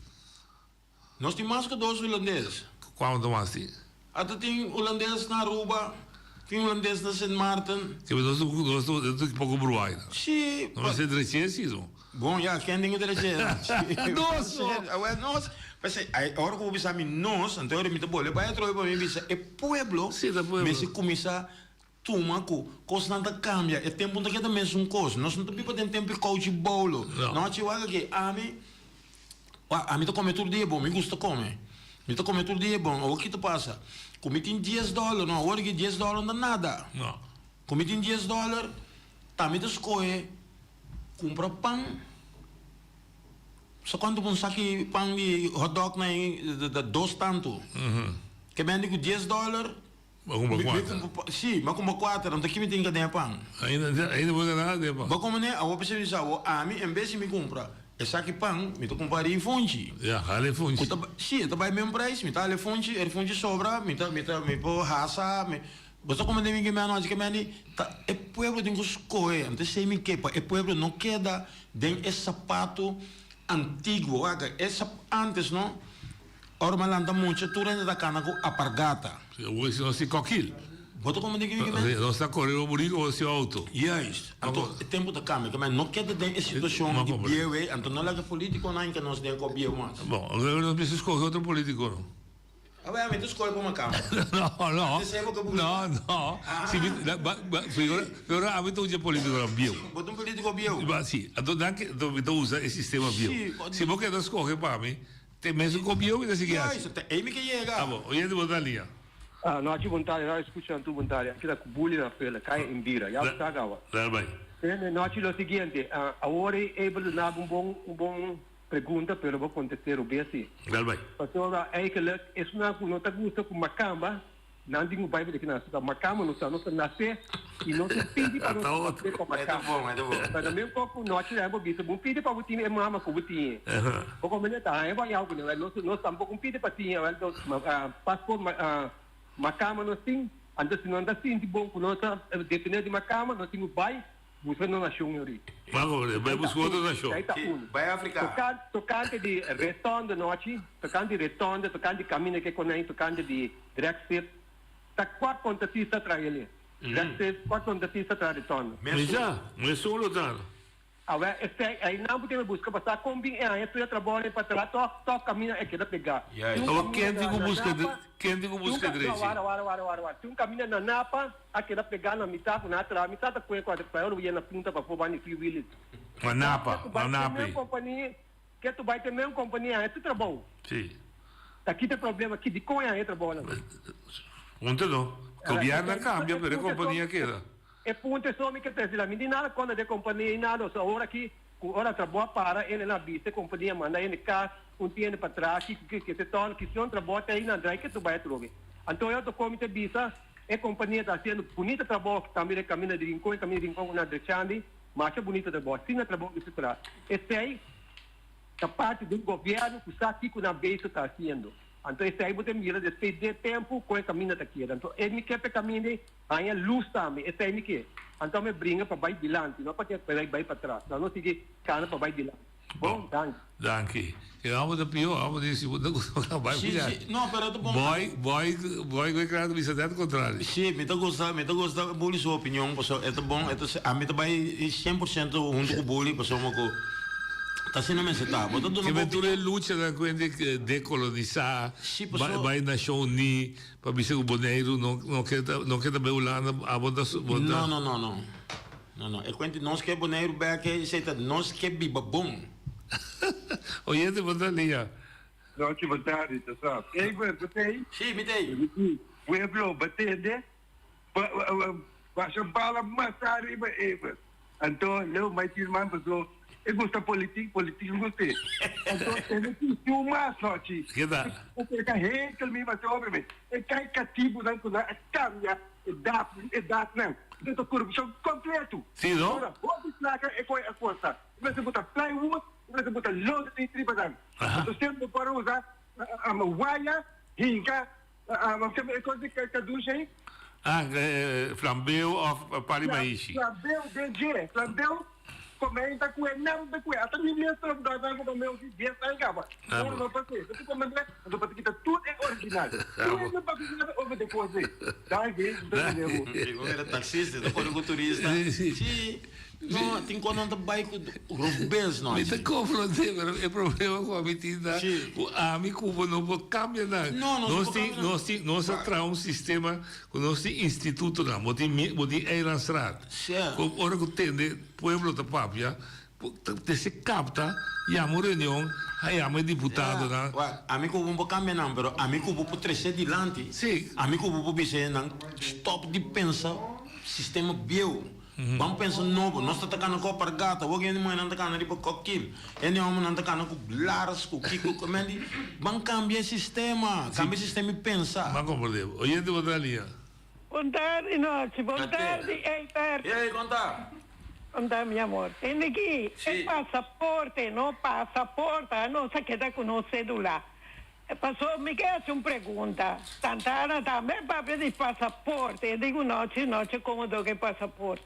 Nos tin mas ku dos hulandes. Kuantu mas tin? Ata tin hulandes na Aruba, tin hulandes na Sint Maarten. Ke men nos nos nos tin poko bruai nan. Sí. No mester dreche si no. Bon ya, ken tin ku dreche? Nos no. Awel nos, p'esei ora ku bo bisa mi nos, anto ora mi ta bolbe bai atrobe pa mi bisa e pueblo Sí, ta pueblo. mester kuminsá Tuma ku kosnan ta kambia, e tempu no ta keda mesun kos. Nos no ta biba den tempu di kouchi boulo. No. No, chihuahua ke ami, wak, ami ta kome tur dia bon, mi gusta kome. Mi ta kome tur dia bon. Awor ki ta pasa? Ku mi tin dies dòler, no, awor aki dies dòler no ta nada. No. Ku mi tin dies dòler, ta mi ta skohe kumpra pan. Sa kuantu ku un saki pan di hotdog na e dos tantu. Ke bende ku dies dòler. Bo a kumpra kuater? Si, mi a kumpra kuater, anto ki mi tin ka den e pan? Ainda, ainda bo ta nada den e pan. Bo komo ne, awor p'esei mi sa, awor ami en bes di mi kumpra e saki pan, mi ta kumpra ri funchi. Ya, hala e funchi. Ku ta, si, e ta bai mesmo prijs, mi ta hala e funchi, e funchi sobra, mi ta, mi ta, mi por hasa, mi, bo ta komo den mi ke mi anochi ke mi di, ta e pueblo tin ku skohe, anto esei mi ke, pa e pueblo no keda den e sapato antiguo, wak, e sap, antes no. Ora mi a lanta mucha, tur hende ta kana ku apargata. Awor si nos tin kokil. Bo ta komprende kico mi men? Nos ta kore riba buriko o si outo. Juist. Anto e tempu ta kambia. Kico men no keda den e situacion di bieu ei, anto no laga politiconan hinca nos den ko bieu mas. Bon, nos mester scoge otro politico no. Awel, mi ta skohe pa makamba. No, no. Esei bo ke buska? No, no. Si mi, figura, figura ami ta un dje politikonan bieu. Bo ta un politiko bieu. Ba, si. Anto nan ke, anto mi ta usa e sistema bieu. Si, bo. Si bo keda skohe pa mi, te mesun kon bieu mi ta sigui hasi. Juist, te ei mi ke yega. Abo, oyente bo ta lia. Ah, nochi bon tardi, radio escucha tur bon tardi. Aki ta ku Buli na Vela, Kaya Indira. Ya bo sa kawa. Dal bai. Tende, nochi lo siguiente. Ah, awor ei Abel duna bo un bon, un bon pregunta, pero bo contesté robes si. Dal bai. Pasobra eigenlijk esunnan ku no ta gusta ku makamba, nan tin ku bai por kinan. Pasobra makamba nos ta, nos ta nase i nos no pidi pa nos nase pa makamba. Pero tambe un poco nochi nan bo bisa, bo pidi pa bo tin e mama ku bo tin. Bo comprende? Ta haña bo a yau ku nan. Nos, nos tampoco pidi pa tin, awel nos paspoort makamba nos tin. Anto si nan ta sinti bon ku nos ta depende di makamba, nos tin ku bai Busca no nacion yori. Ban hombre, bai busca otro nacion. Esai ta uno. Bai Africa. Tocante di retonde nochi, tocante di retonde, tocante di caminda ke konai, tocante di dragstrip, ta cua contratista tra ele? Dragstrip, cua contratista tra retonde? Mesa, mesun lo ta. Awel, esei, einan bo tin busca pa sa con bin e haña tur e trabou pa tra tok, tok caminda e keda pega. Awor ken tin cu busca, ken tin cu busca drechi? Wara, wara, wara, wara, wara. Tin un caminda na Napa. A keda pegá na mitá ku nan a traha. Mitá ta kue ku a ora bo yena punta pafó banda di Free Willy. Na Napa, na Napa ei. Kompania, ke tu bai te meun kompania haña tur trabou. Si. Ta kita e problema aki, dikon e haña e trabounan? Punta no. Gobièrnu a kambia pero e kompania keda. E punto eso mi ke trese la. Mi di nada kontra di e kompania i nada. So awor aki ku ora trabou a para ene nan a bisa e kompania manda hende kas un tiende pa traha kiko kiko kese tòrno kision trabou ta ei nan drai ke tu bai atrobe. Anto e otro kon mi ta bisa. E kompania ta hasiendo bunita trabou tambe den kaminda di Rincon, e kaminda di Rincon ku nan drechandi, masha bunita trabou, asina trabou mester traha. Esei ta parti di un gobièrnu ku sa kiko nan bezig ta hasiendo. Anto esei bo ta mira despues di e tempu kon e kaminda ta keda. Anto e mi ke pa e kaminda ei haña lus tambe, esei mi ke. Anto mi bringa pa bai dilanti, no pa ke bai bai patras. Nan no sigui kana pa bai dilanti. Bon, danki. Danki. E homber ta pió, homber di si bo ta gusta bai Sí, p'allá. sí. No, pero ta bon. Boy, boy, boy ku e krant ta bisa net kontrario. Sí, mi ta gusta, mi ta gusta Bully su opinion, pasobra e ta bon, e ta, ami ta bai 100% huntu ku Bully, pasobra ku ta asina mester ta. Bo ta duna Ke bo men tur e opinion. luchanan ku hende dekolonisá, Sí, bai pasobra. bai Nashon Uní pa bisa ku Boneiru no no ke ta no ke ta bai Hulanda, abo ta bo ta. No, no, no, no. No, no, e kuenti nos ke Boneiru bek esei ta nos ke biba bon. Oyente bo ta lia. Nochi bo tardi ta sa. Ever bo tei? Si, mi tei. Pueblo bo tende? Basha bala mata riba Ever. Anto leu mai tin man paso e gusta politik, politik guste. Anto e no tin su mas nochi. Keda. E ka hekel mi mas hopi me. E kai katibunan ku nan a kambia. E dat, e datnan. Esei ta korupshon kompletu. Sí, no? Ora hopi plaka e koi a kosta. E mester buta plywood, e mester buta lodo den tripanan. Anto semper bo por usa waya, hinka, e kos di kadusha ei. Ah, flambeu of pali maishi. Flambeu den dje, flambeu. Comenta cu e nan ta cu e. Ata mi mes ta da nan cu meu di dies aña caba. Ora no pasé. Bo ta comenta anto pa ta kita tur e original. Tur e no papia nada over de cos ei. Danki, mi ta tende bo. Sí, bo era taxista, ta pone cu turista. Sí, no, tin cos nan ta bay cu robes no. Mi ta confronté, pero e problema cu ami tin ta cu ami cu bo no por cambia nan. No, nos no por cambia nan. Nos tin, nos a traha un sistema cu nos tin institutonan, bo tin, bo tin eilandsraad. Ku ora ku tende pueblo ta papia, te se kapta, yama un reunion, a yama e diputadonan. Wak, ami ku bo por kambia nan, pero ami ku bo por trese dilanti. Ami ku bo por bisa nan, stop di pensa sistema bieu. Ban pensa nobo. Nos ta ta kana ku alpargata, wak hende muhernan ta kana riba kokil, hende hombernan ta kana ku lars, ku kiko, ku menti. Ban kambia e sistema, kambia e sistema di pensa. Ban komprende. Oyente bo ta lia. Bon tardi nochi, bon tardi Eibert. Hey, kon ta? Kon ta mi amor? Tende aki, e pasaporte, no pasaporte, nos a keda ku nos sedula. Paso mi ke hasi un pregunta. Tanta Ana tambe a papia di pasaporte, e digu nochi nochi komo dor e pasaporte.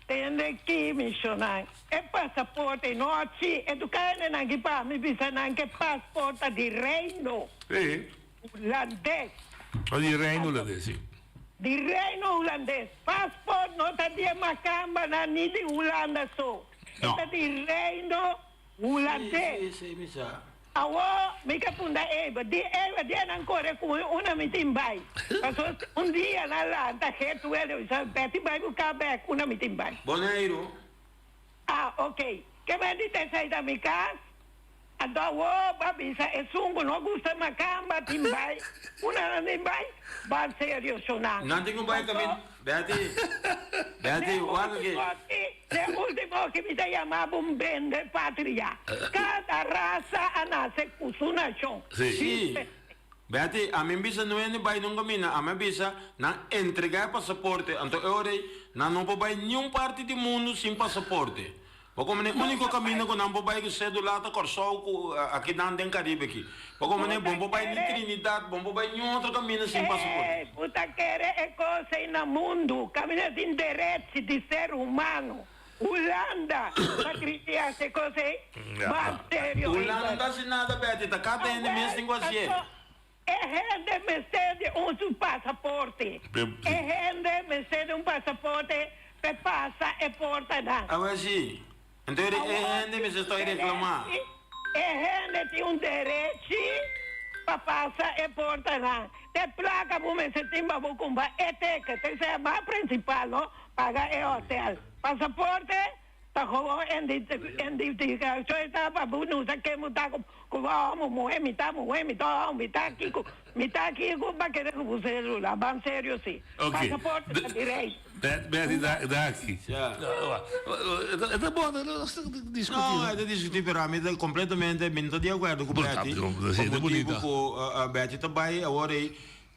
Tende aki mi shonnan, e pasaporte nochi, eduka hendenan aki pa mi bisa nan ke pasport ta di Reino. Hulandes. Oh, di Reino Hulandes, si. Di Reino Hulandes. Paspoort no ta di e makambanan ni di Hulanda so. No. E ta di Reino Hulandes. Si, si, mi sa. Awor mi ke punda Eva, di Eva dia nan kore ku mi una mi tin bai. Paso un dia nan lanta Geert Welle bisa Betty bai buka bek una mi tin bai. Boneiru. Ah ok, ke men di ta esei ta mi kas? Anto awor bo a bisa esun ku no gusta makamba tin bai, una nan tin bai, ban serio shonan. Nan tin ku bai kamin Betty, Betty, wak aki. De ultimo ki mi ta yama bo un bende patria. Kada rasa a nase ku su nashon. Sí. Betty, ami bisa no hende bai nunka mina, ami a bisa nan entrega e pasaporte, anto e ora ei nan no por bai niun parti di mundu sin pasaporte. Bo komene úniko kaminda ku nan por bai ku sédula ta Kòrsou ku aki nan den Karibe aki. Bo komene bo por bai ni Trinidad, bo por bai niun otro kaminda sin pasaporte. Ey, bo ta kere e kos ei na mundu kaminda tin derechi di ser humano. Hulanda ta kritia e kos ei? Ban serio ei. Hulanda no ta hasi nada Betty, ta kada hende mes tin ku hasié. E hende mester di un su pasaporte. E hende mester di un pasaporte p'e pasa e portanan. Awe si. Enton e hende mester stoi reclama. E hende tin un derechi pa pasa e portanan. Te placa bo mester tin pa bo cumpra e ticket. Esei e mas principal, no? Paga e hotel. Pasaporte. Ta gewoon identificacion ta pa bo no sa ken bo ta ku bo homo muhe mi ta muhe mi ta homo mi ta kiko mi ta kiko pa kere ku bo celula ban serio si pasaporte ta di rey. Betty daki e ta bon nos ta discuti no e ta discuti pero ami ta completamente mi no ta di acuerdo ku Betty pa motibu ku Betty ta bai awor ei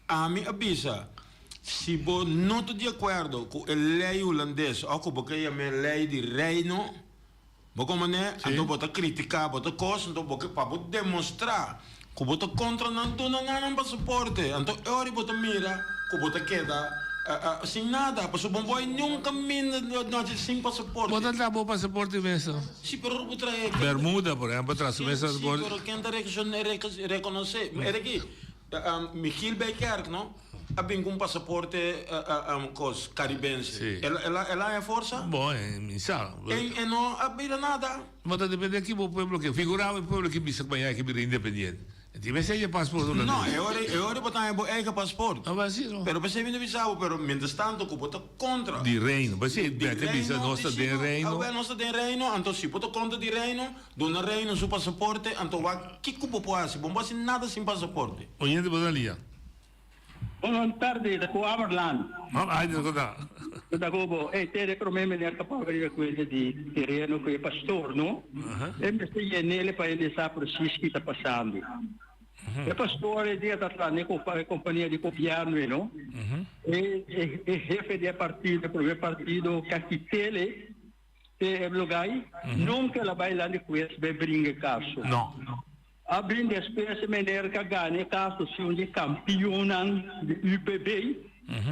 Ami a bisa, si bo no ta di akuerdo ku e lei hulandes òf ku bo ke yam'é lei di reino, bo komo ne, anto bo ta kritiká, bo ta kos, anto bo ke pa bo demostrá ku bo ta kontra nan, duna nan nan pasaporte. Anto e ora bo ta mira ku bo ta keda sin nada, pasobra bo no por niun kaminda nochi sin pasaporte. Bo ta traha bo pasaporte mes no? Si, pero bo traha e. Bermuda, por ehempel, traha su mes pasaporte. Si, pero ken ta rekonosé? Mira aki. Michiel Bijkerk no a bin ku un pasaporte kos karibense. El a el a haña forsa? Bon, mi sa. En e no a bira nada. Bo ta depende ki bo pueblo ke. Figura bo e pueblo ki bisa ku mañana ke bira independiente. E tin mester haña pasport hulandes. No, e ora e ora bo ta haña bo eigen pasport. No, ba si no. Pero p'esei mi ta bisa bo, pero mientras tanto ku bo ta kontra. Di reino. P'esei Bète bisa nos ta den reino. Awel nos ta den reino, anto si bo ta kontra di reino, Duna Reino su pasaporte, anto wak kiko bo por hasi. Bo no por hasi nada sin pasaporte. Oyente bo ta lia. Bon tardi, ta ku Amerland. Ay, ta ku ta. Ta ku bo. Ey, te de prome meneer ta papia riba kuenta di tereno ku e pastor, no? E mester yenele pa hende sa precies ki ta pasando. E pastor e dia ta traha e kompania di gobierno e, no? E e hefe di e partido, e prome partido kakitele. Te e lugai, nunca el a bai lan di hues bai bringa e caso. No. A bin despues e meneer ca gana e caso si un di campionnan di UPB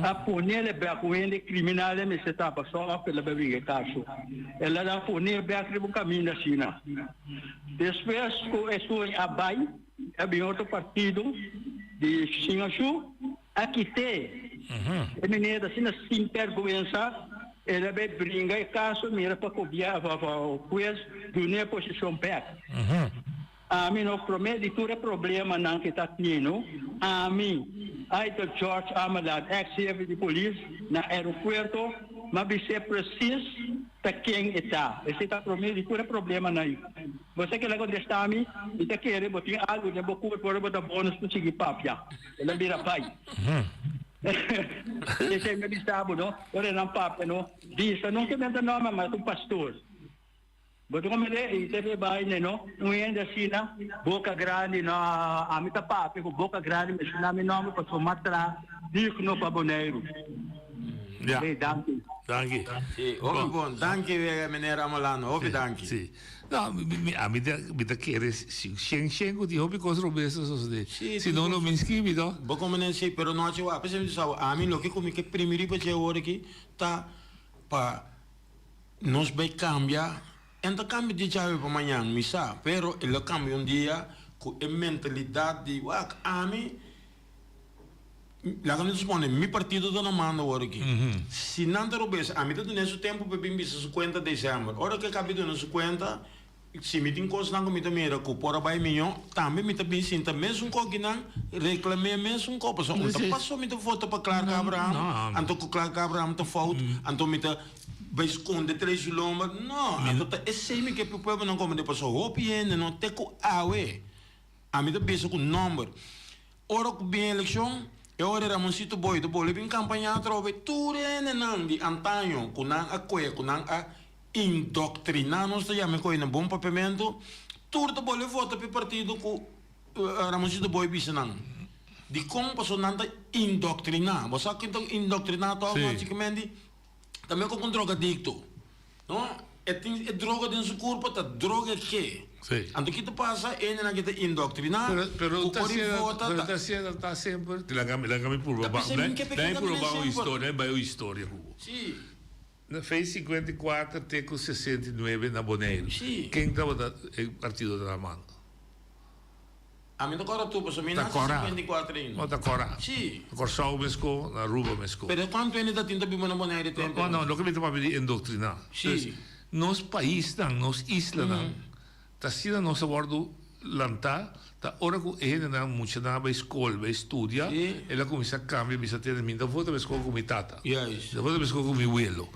a ponele bek un hende criminal e mester ta paso of el a bai bringa e caso. El a dan pone bek riba un caminda asina. Despues cu esun a bai, a bin otro partido di Shingashu. A kit'é. E meneer ta asina sinperguensa, el a bay bringa e caso mira pa cobia pa huez dun'é e posicion bek. Ami no prome di tur e problemanan ke ta tino, ami, Aitor George Ameland, ex hefe di polis na aeropuerto, m'a bis'é precies ta ken e ta. Esei ta prome di tur e problemanan ei. Bo sa kila contesta mi, Mi ta kere bo tin algo den bo curpo ora bo ta bonus pa sigui papia. El a bira pai. Esei mi a bisa bo, no? Ora nan papia, no? Bisa no ke menta norma, ma ta un pastor. Bo ta comprende? I ta e baina, no? Un hende asina, boca grandi, no? Ami ta papia ku boca grandi, menshoná mi nomber pasobra mi a traha digno pa Boneiru. Ja. Hey, danki. Danki. Sí, hopi bon. Danki, meneer Amalano. Hopi danki. Sí. No, mi, ami ta, mi ta kere si shen shen ku tin hopi kos robes ta sosodé. Si no lo mi skibi to. Bo komo nen si, pero no haci wak. P'esei mi ta sa ami loke ku mi ke primiri pa dje awor aki ta pa nos bai kambia. En ta kambia di djawe pa mañan, mi sa, pero e lo kambia un dia ku e mentalidat di wak ami. Laga mi ta supone, mi partido ta na mando awor aki. Si nan ta robes, ami ta duna su tempu pa e bin bisa su kuenta december. Ora ku e kabi duna su kuenta, Si mi tin kosnan ku mi ta mira ku por a bai mihó, tambe mi ta bin sinta mesun kokinan reklam'é mesun kos. Pasobra un ta pasó mi ta vota pa Clark Abraham, anto ku Clark Abraham ta fout, anto mi ta bai skonde tra'i su lomba. No, anto ta esei mi ke pa e pueblonan komprendé. Pasobra hopi hende no te ku awe, ami ta bisa ku nòmber, ora ku bin elekshon, e ora e Ramoncito Boy ta bolbe bin kampañá atrobe, tur hendenan di antaño ku nan a kohe, ku nan a Indoctriná nos ta yama e koe na bon papiamentu, tur ta bolbe vota p'e partido ku Ramoncito Boy bisa nan. Dikon? Pasobra nan ta indoctriná. Bo sa ken ta indoctriná tòg no chikimenti? Ta meko ku un drogadikto. No? E tin e droga den su kurpa, ta droga e ke. Anto ki ta pasa? E hendenan ke ta indoctriná, Pero ku ta ora e siendo, vota pero ta. ta siendo ta semper, laga mi laga mi purba Ta ba, p'esei mi ke laga p'e mi keda purba den ba un semper. historia, bai un historia ku bo. Sí. Na fei 54 te ku 69 na Boneiru. Sí. Ken tabata e partido ta na mando? Ami ta kòrda tur, pasobra mi Ta nase kòrda. 54 ainda. No ta kòrda. Sí. Na Kòrsou meskó, na Aruba meskó. Pero kuantu hende ta tin ta biba na Boneiru e tempu? No, no, loke mi ta papia di endoktriná. Sí. Dus, nos paisnan, nos islanan, Ta asina nos a wòrdu lantá, ta ora ku e hendenan, muchanan a bai skol, bai studia, el a kuminsá kambia, bisa tende, mi no ta vota bai skol ku mi tata, mi ta vota bai skol ku mi welo.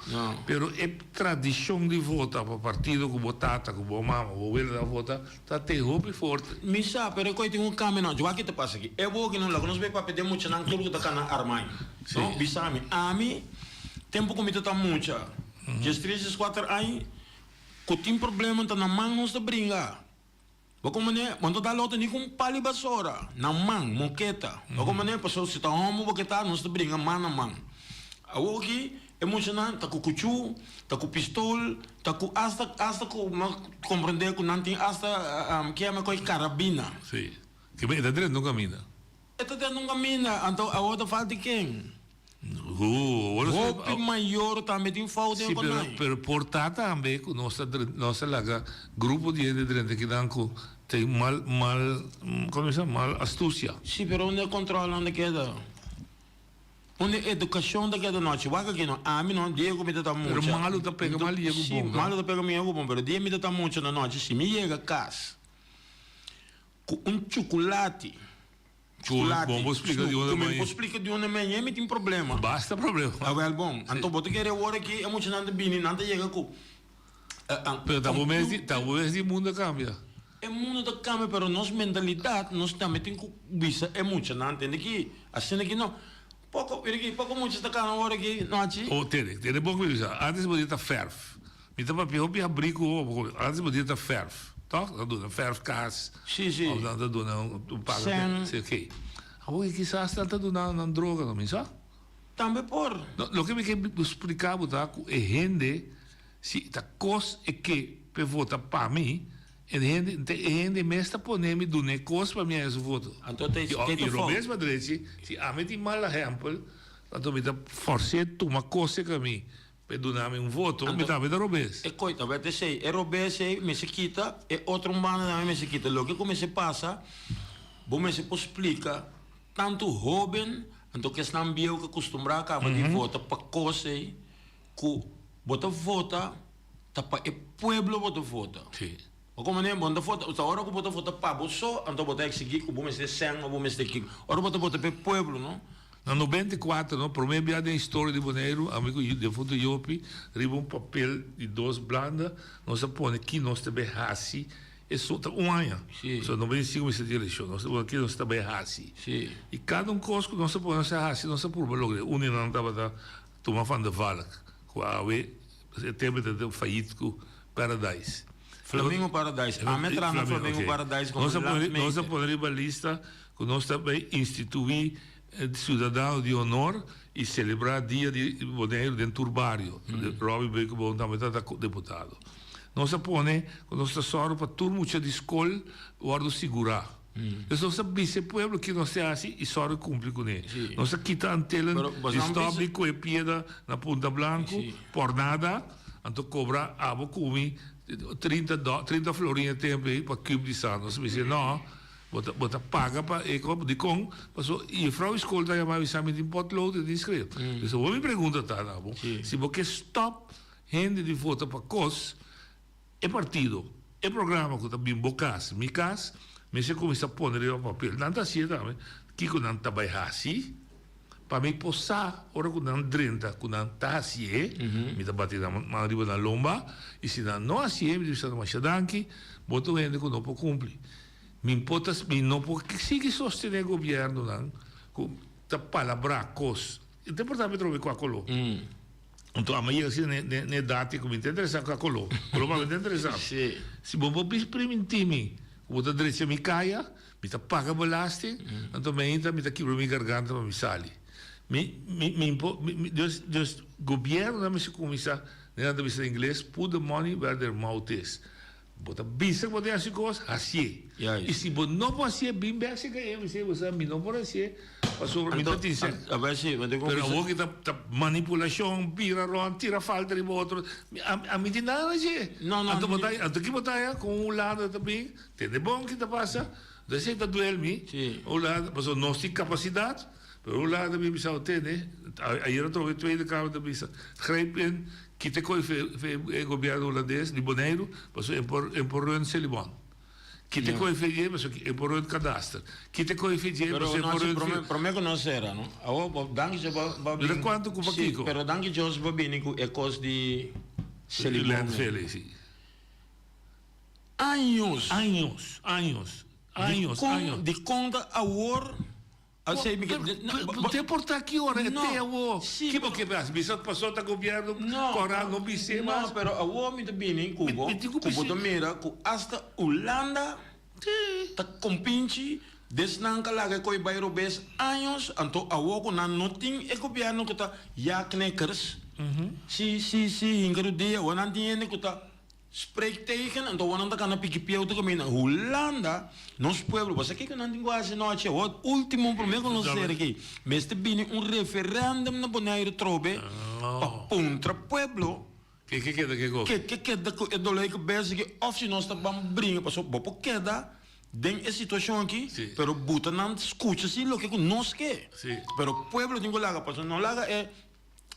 Pero e tradishon di vota pa partido ku bo tata, ku bo mama, bo welo ta vota, ta te hopi forte. Mi sa, pero e koi tin un kambio no. Wak ki ta pasa aki. E wokinan laga nos bai papia den muchanan tur ku ta kana armai. No, bisa mi, ami, tempu ku mi ta ta mucha, diestres, dieskuater aña, Ku tin problema ta na man nos ta bringa. Bo komprendé? Bo no ta dal otro ni ku un pali basora. Na man, moketa. Bo komprendé? Pasobra si ta hòmber bo ke ta, nos ta bringa man na man. Awor aki e muchanan ta ku kuchú, ta ku pistol, ta ku asta asta ku mi a komprendé ku nan tin asta ke yama koi karabina. Sí. Ke e ta drenta un kaminda. E ta drenta un kaminda, anto awor ta falta ken? Hopi mayor tambe tin fout den Sí, pero, konai. pero por ta tambe ku nos ta nos ta laga grupo di hende drenta kinan ku tin mal mal komo bisa mal astusia. Sí, pero unda e kontrolnan ta keda? Unda e edukashon ta keda nochi? Wak aki no, ami no, dia ku mi ta ta mucha. Pero malu ta pega mal dia ku Sí, bon. malu ta pega mi ku bon, pero dia mi ta ta mucha na nochi, si mi yega kas ku un chukulati. Chu, bon bo splika di unda Ku mi mei. por splika di unda mei, mi tin problema. Basta problema. Awel bon, anto bo ta kere awor aki e muchanan ta bini, nan ta yega ku Pero ta bo mes di, ta bo mes di mundo a kambia. E mundo ta kambia, pero nos mentalidat, nos tambe tin ku bisa e muchanan, tende ki asina ki no. Poko, mira aki, poko mucha ta kana awor aki nochi. Oh, tende, tende bon ku mi bisa. Antes bo di ta fèrf. Mi ta papia hopi habrí ku hopi. Antes bo di ta fèrf, tòg? Nan ta duna fèrf kas. Sí, sí. Òf nan ta duna un paga. Sèn. Sí, okey. Awor kisas nan ta duna nan droga, no mi sa. Tambe por. No, loke mi ke splika bo ta ku e hende, si ta kos e ke p'e vota pa mi, e hende, e hende mes ta pone mi duna e kos pa mi haña su voto. Anto ta I ta i fout. robes pa drechi, si ami tin mal ehèmpel, anto mi ta fòrs'é tuma kos serka mi. P'e duna mi un voto, mi tambe ta robes. E koi ta wet esei. E robes ei mester kita, e otro un banda tambe mester kita. Loke ku mester pasa, bo mester por splika tantu hoben anto ku esnan bieu ku a kustumbrá kaba di vota pa kos ei, ku bo ta vota ta pa e pueblo bo ta vota. Bo komo ne, bo no ta vota, ta ora ku bo ta vota pa bo so, anto bo ta eksigí ku bo mester sèn o bo mester kiko. Ora bo ta vota pa e pueblo, no? Na 94, no, promé bia den historia di Boneiru, ami ku defunto Jopi, riba un papel di dos blanda, nos a pone ki nos ta bai hasi, eso ta un aña. Sí. So, 95 mester tin elekshon, nos ta pone ki nos ta bai hasi. Sí. I kada un kos ku nos a pone nos a hasi, nos a purba logra. Un di nan tabata Tuma van der Valk, ku awe e tempu ta den fayit ku Paradise. Flamingo Paradise. Ami a traha na Flamingo Paradise komo Nos a pone, landmeter. nos a pone riba lista ku nos ta bai instituí Ciudadano di Honor i selebrá Dia di Boneiru den tur bario. Robby Beukeboom tambe ta ta deputado. Nos a pone ku nos ta sòru pa tur mucha di skol wòrdu sigurá. Dus nos ta bisa e pueblo ki nos ta hasi i sòru kumpli kuné. Nos a kita antelen di stòp di kue piedra na Punta Blanku por nada, anto kobra abo ku mi 30 30 florin e tempu ei pa kub di san. Nos a bisa no, bo ta bo ta paga pa e kos, dikon? Pasobra jefrou di skol ta yama bisa mi tin potlood i tin skrif. Dus awor mi pregunta ta na bo, si bo ke stòp hende di vota pa kos, e partido. E programa ku ta bin bo kas, mi kas, mester kuminsá pone riba papel. Nan ta hasié tambe kiko nan ta bai hasi pa mi por sa ora ku nan drenta ku nan ta hasié, mi ta bati nan man riba nan lomba i si nan no hasié mi ta bisa nan masha danki, bo ta un hende ku no por kumpli. Mi por ta mi no por sigui sostené gobièrnunan ku ta palabrá kos. E ta importá mi trobe kua koló. Anto amo yega asina ne ne edat ku mi ta interesá kua koló. Koló pa mi ta interesá. Si bo por bis primintí mi ku bo ta drecha mi kaya, mi ta paga belasting, anto mi ainda mi ta kibra mi garganta pa mi sali. Mi mi mi por mi dus dus gobièrnunan mester kuminsá, nan ta bisa na ingles, put the money where their mouth is. Bo ta bisa ku bo ta hasi kos, hasié. I si bo no por hasié, bin bèk serka e bis'é, bo sa mi no por hasié pasobra mi ta tin sèn. Pero awor ki ta manipulashon, bira rònt, tira falta riba otro, ami tin nada na dje. Anto bo ta, anto ki bo ta haña ku un Hulanda ta bin, tende bon ki ta pasa, anto esei ta duel mi, Hulanda, pasobra nos tin kapasidat, pero Hulanda ta bin bisa, tende, ayera atrobe Tweede Kamer ta bisa, grijp in. Kita e koe fe e gobièrnu hulandes di Boneiru pasobra e por e por run Selibon. Kita e koe fe dje pasobra e por run kadaster. Kita e koe fe dje Pero pasobra e no por si run prome fe. prome ku nos sera no. Awor bo danki Dios bo bo Mira bin kuantu ku si pakiko. pero danki Dios bo bini ku e kos di Selibon. Landfill ei si. Años. Años años años Dikon años. dikon ta awor Así mi ke Te por ta ki ora e te awo. Ki bo ke bas? Bisa paso ta gobierno kora no bis'é mas. No, pero awo mi ta bini ku bo, ku bo ta mira ku asta Hulanda ta kompinchi desnan ka laga e koi bai robes años, anto awo ku nan no tin e gobierno ku ta ja knikkers, si si si hinka rudia, awo nan tin hende ku ta Spreek tegen, anto awor nan ta kana piki pieu ta kaminda. Hulanda, nos pueblo, bo sa kiko nan tin ku hasi nochi? Awor ultimo prome ku nos sera aki, mester bini un referendum na Boneiru trobe pa puntra pueblo Ke ke keda ke gobi? ke ke keda ku e doló di kabes aki òf si nos ta ban bringa pasobra bo por keda den e situashon aki, pero buta nan skucha si loke ku nos ke. Pero pueblo tin ku laga pasobra no laga e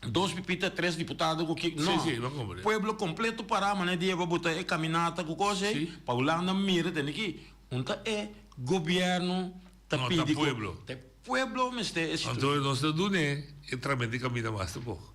Dos pipita tres diputado ku ki no. Sí, sí, bo Pueblo completo pará manera di eba buta e caminata ku kos ei pa Hulanda mira tende ki un ta e gobierno ta No, ta pidi ku pueblo. ta e pueblo mester e situ. Anto nos ta dun'é e tramenti kaminda mas tampoco.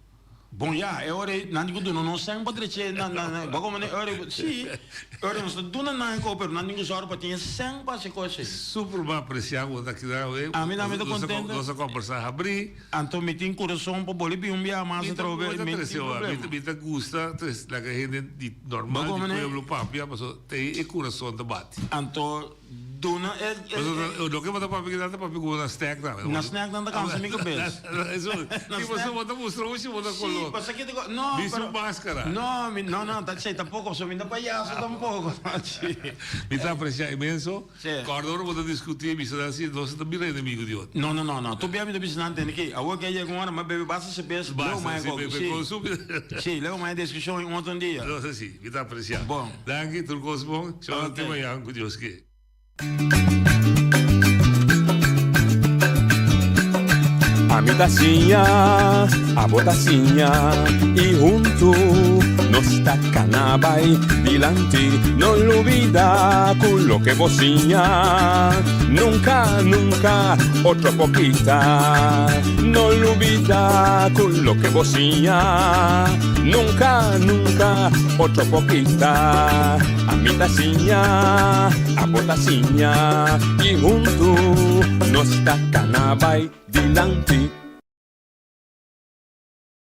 Bon ya, e ora ei nan tin ku duna nos sèn pa drecha na na na bo komo e ora ei sí, e ora ei nos ta duna nan e kos pero nan tin ku sòru pa tin e sèn pa hasi e kos ei. Super bo apresiá ku bo ta keda awe. Ami tambe ta kontento. Nos a kombersá habrí. Anto mi tin kurason pa bolbe bin un biaha mas atrobe, mi no tin problema. Mi ta gusta laga hende di normal di pueblo papia pasobra ta e kurason ta bati. Anto duna e. Pasobra loke bo ta papia kinan ta papia ku bo na snack tambe. Na snack nan ta kansa mi kabes. Pasobra bo ta mustra un si bo ta koló. Si, pasobra ki ta no. Bisti un maskara. No, no, no, ta esei tampoco pasobra mi no ta payaso tampoco. Mi ta aprecia inmenso. Kòrda ora bo ta diskutí bisa nan si nos ta bira enemigo di otro. No, no, no, no. Tur bia mi ta bisa nan tende ki awor ke a yega un ora mi a bebe basta sebes, leu Basta, mai si, kòk. bebe Si. konsumi. Si, leu mai diskushon un otro dia. No, si, mi ta apresiá. Bon. Danki, tur kos bon. Shò te Oké. mañan ku Dios ke. Ami ta siña, abo ta siña y huntu nos ta cana bay dilanti. No lubida cu loke bo siña nunca, nunca otro por kita. No lubida cu loke bo siña nunca, nunca otro por kita. Ami ta siña, abo ta siña y huntu nos ta cana bay dilanti.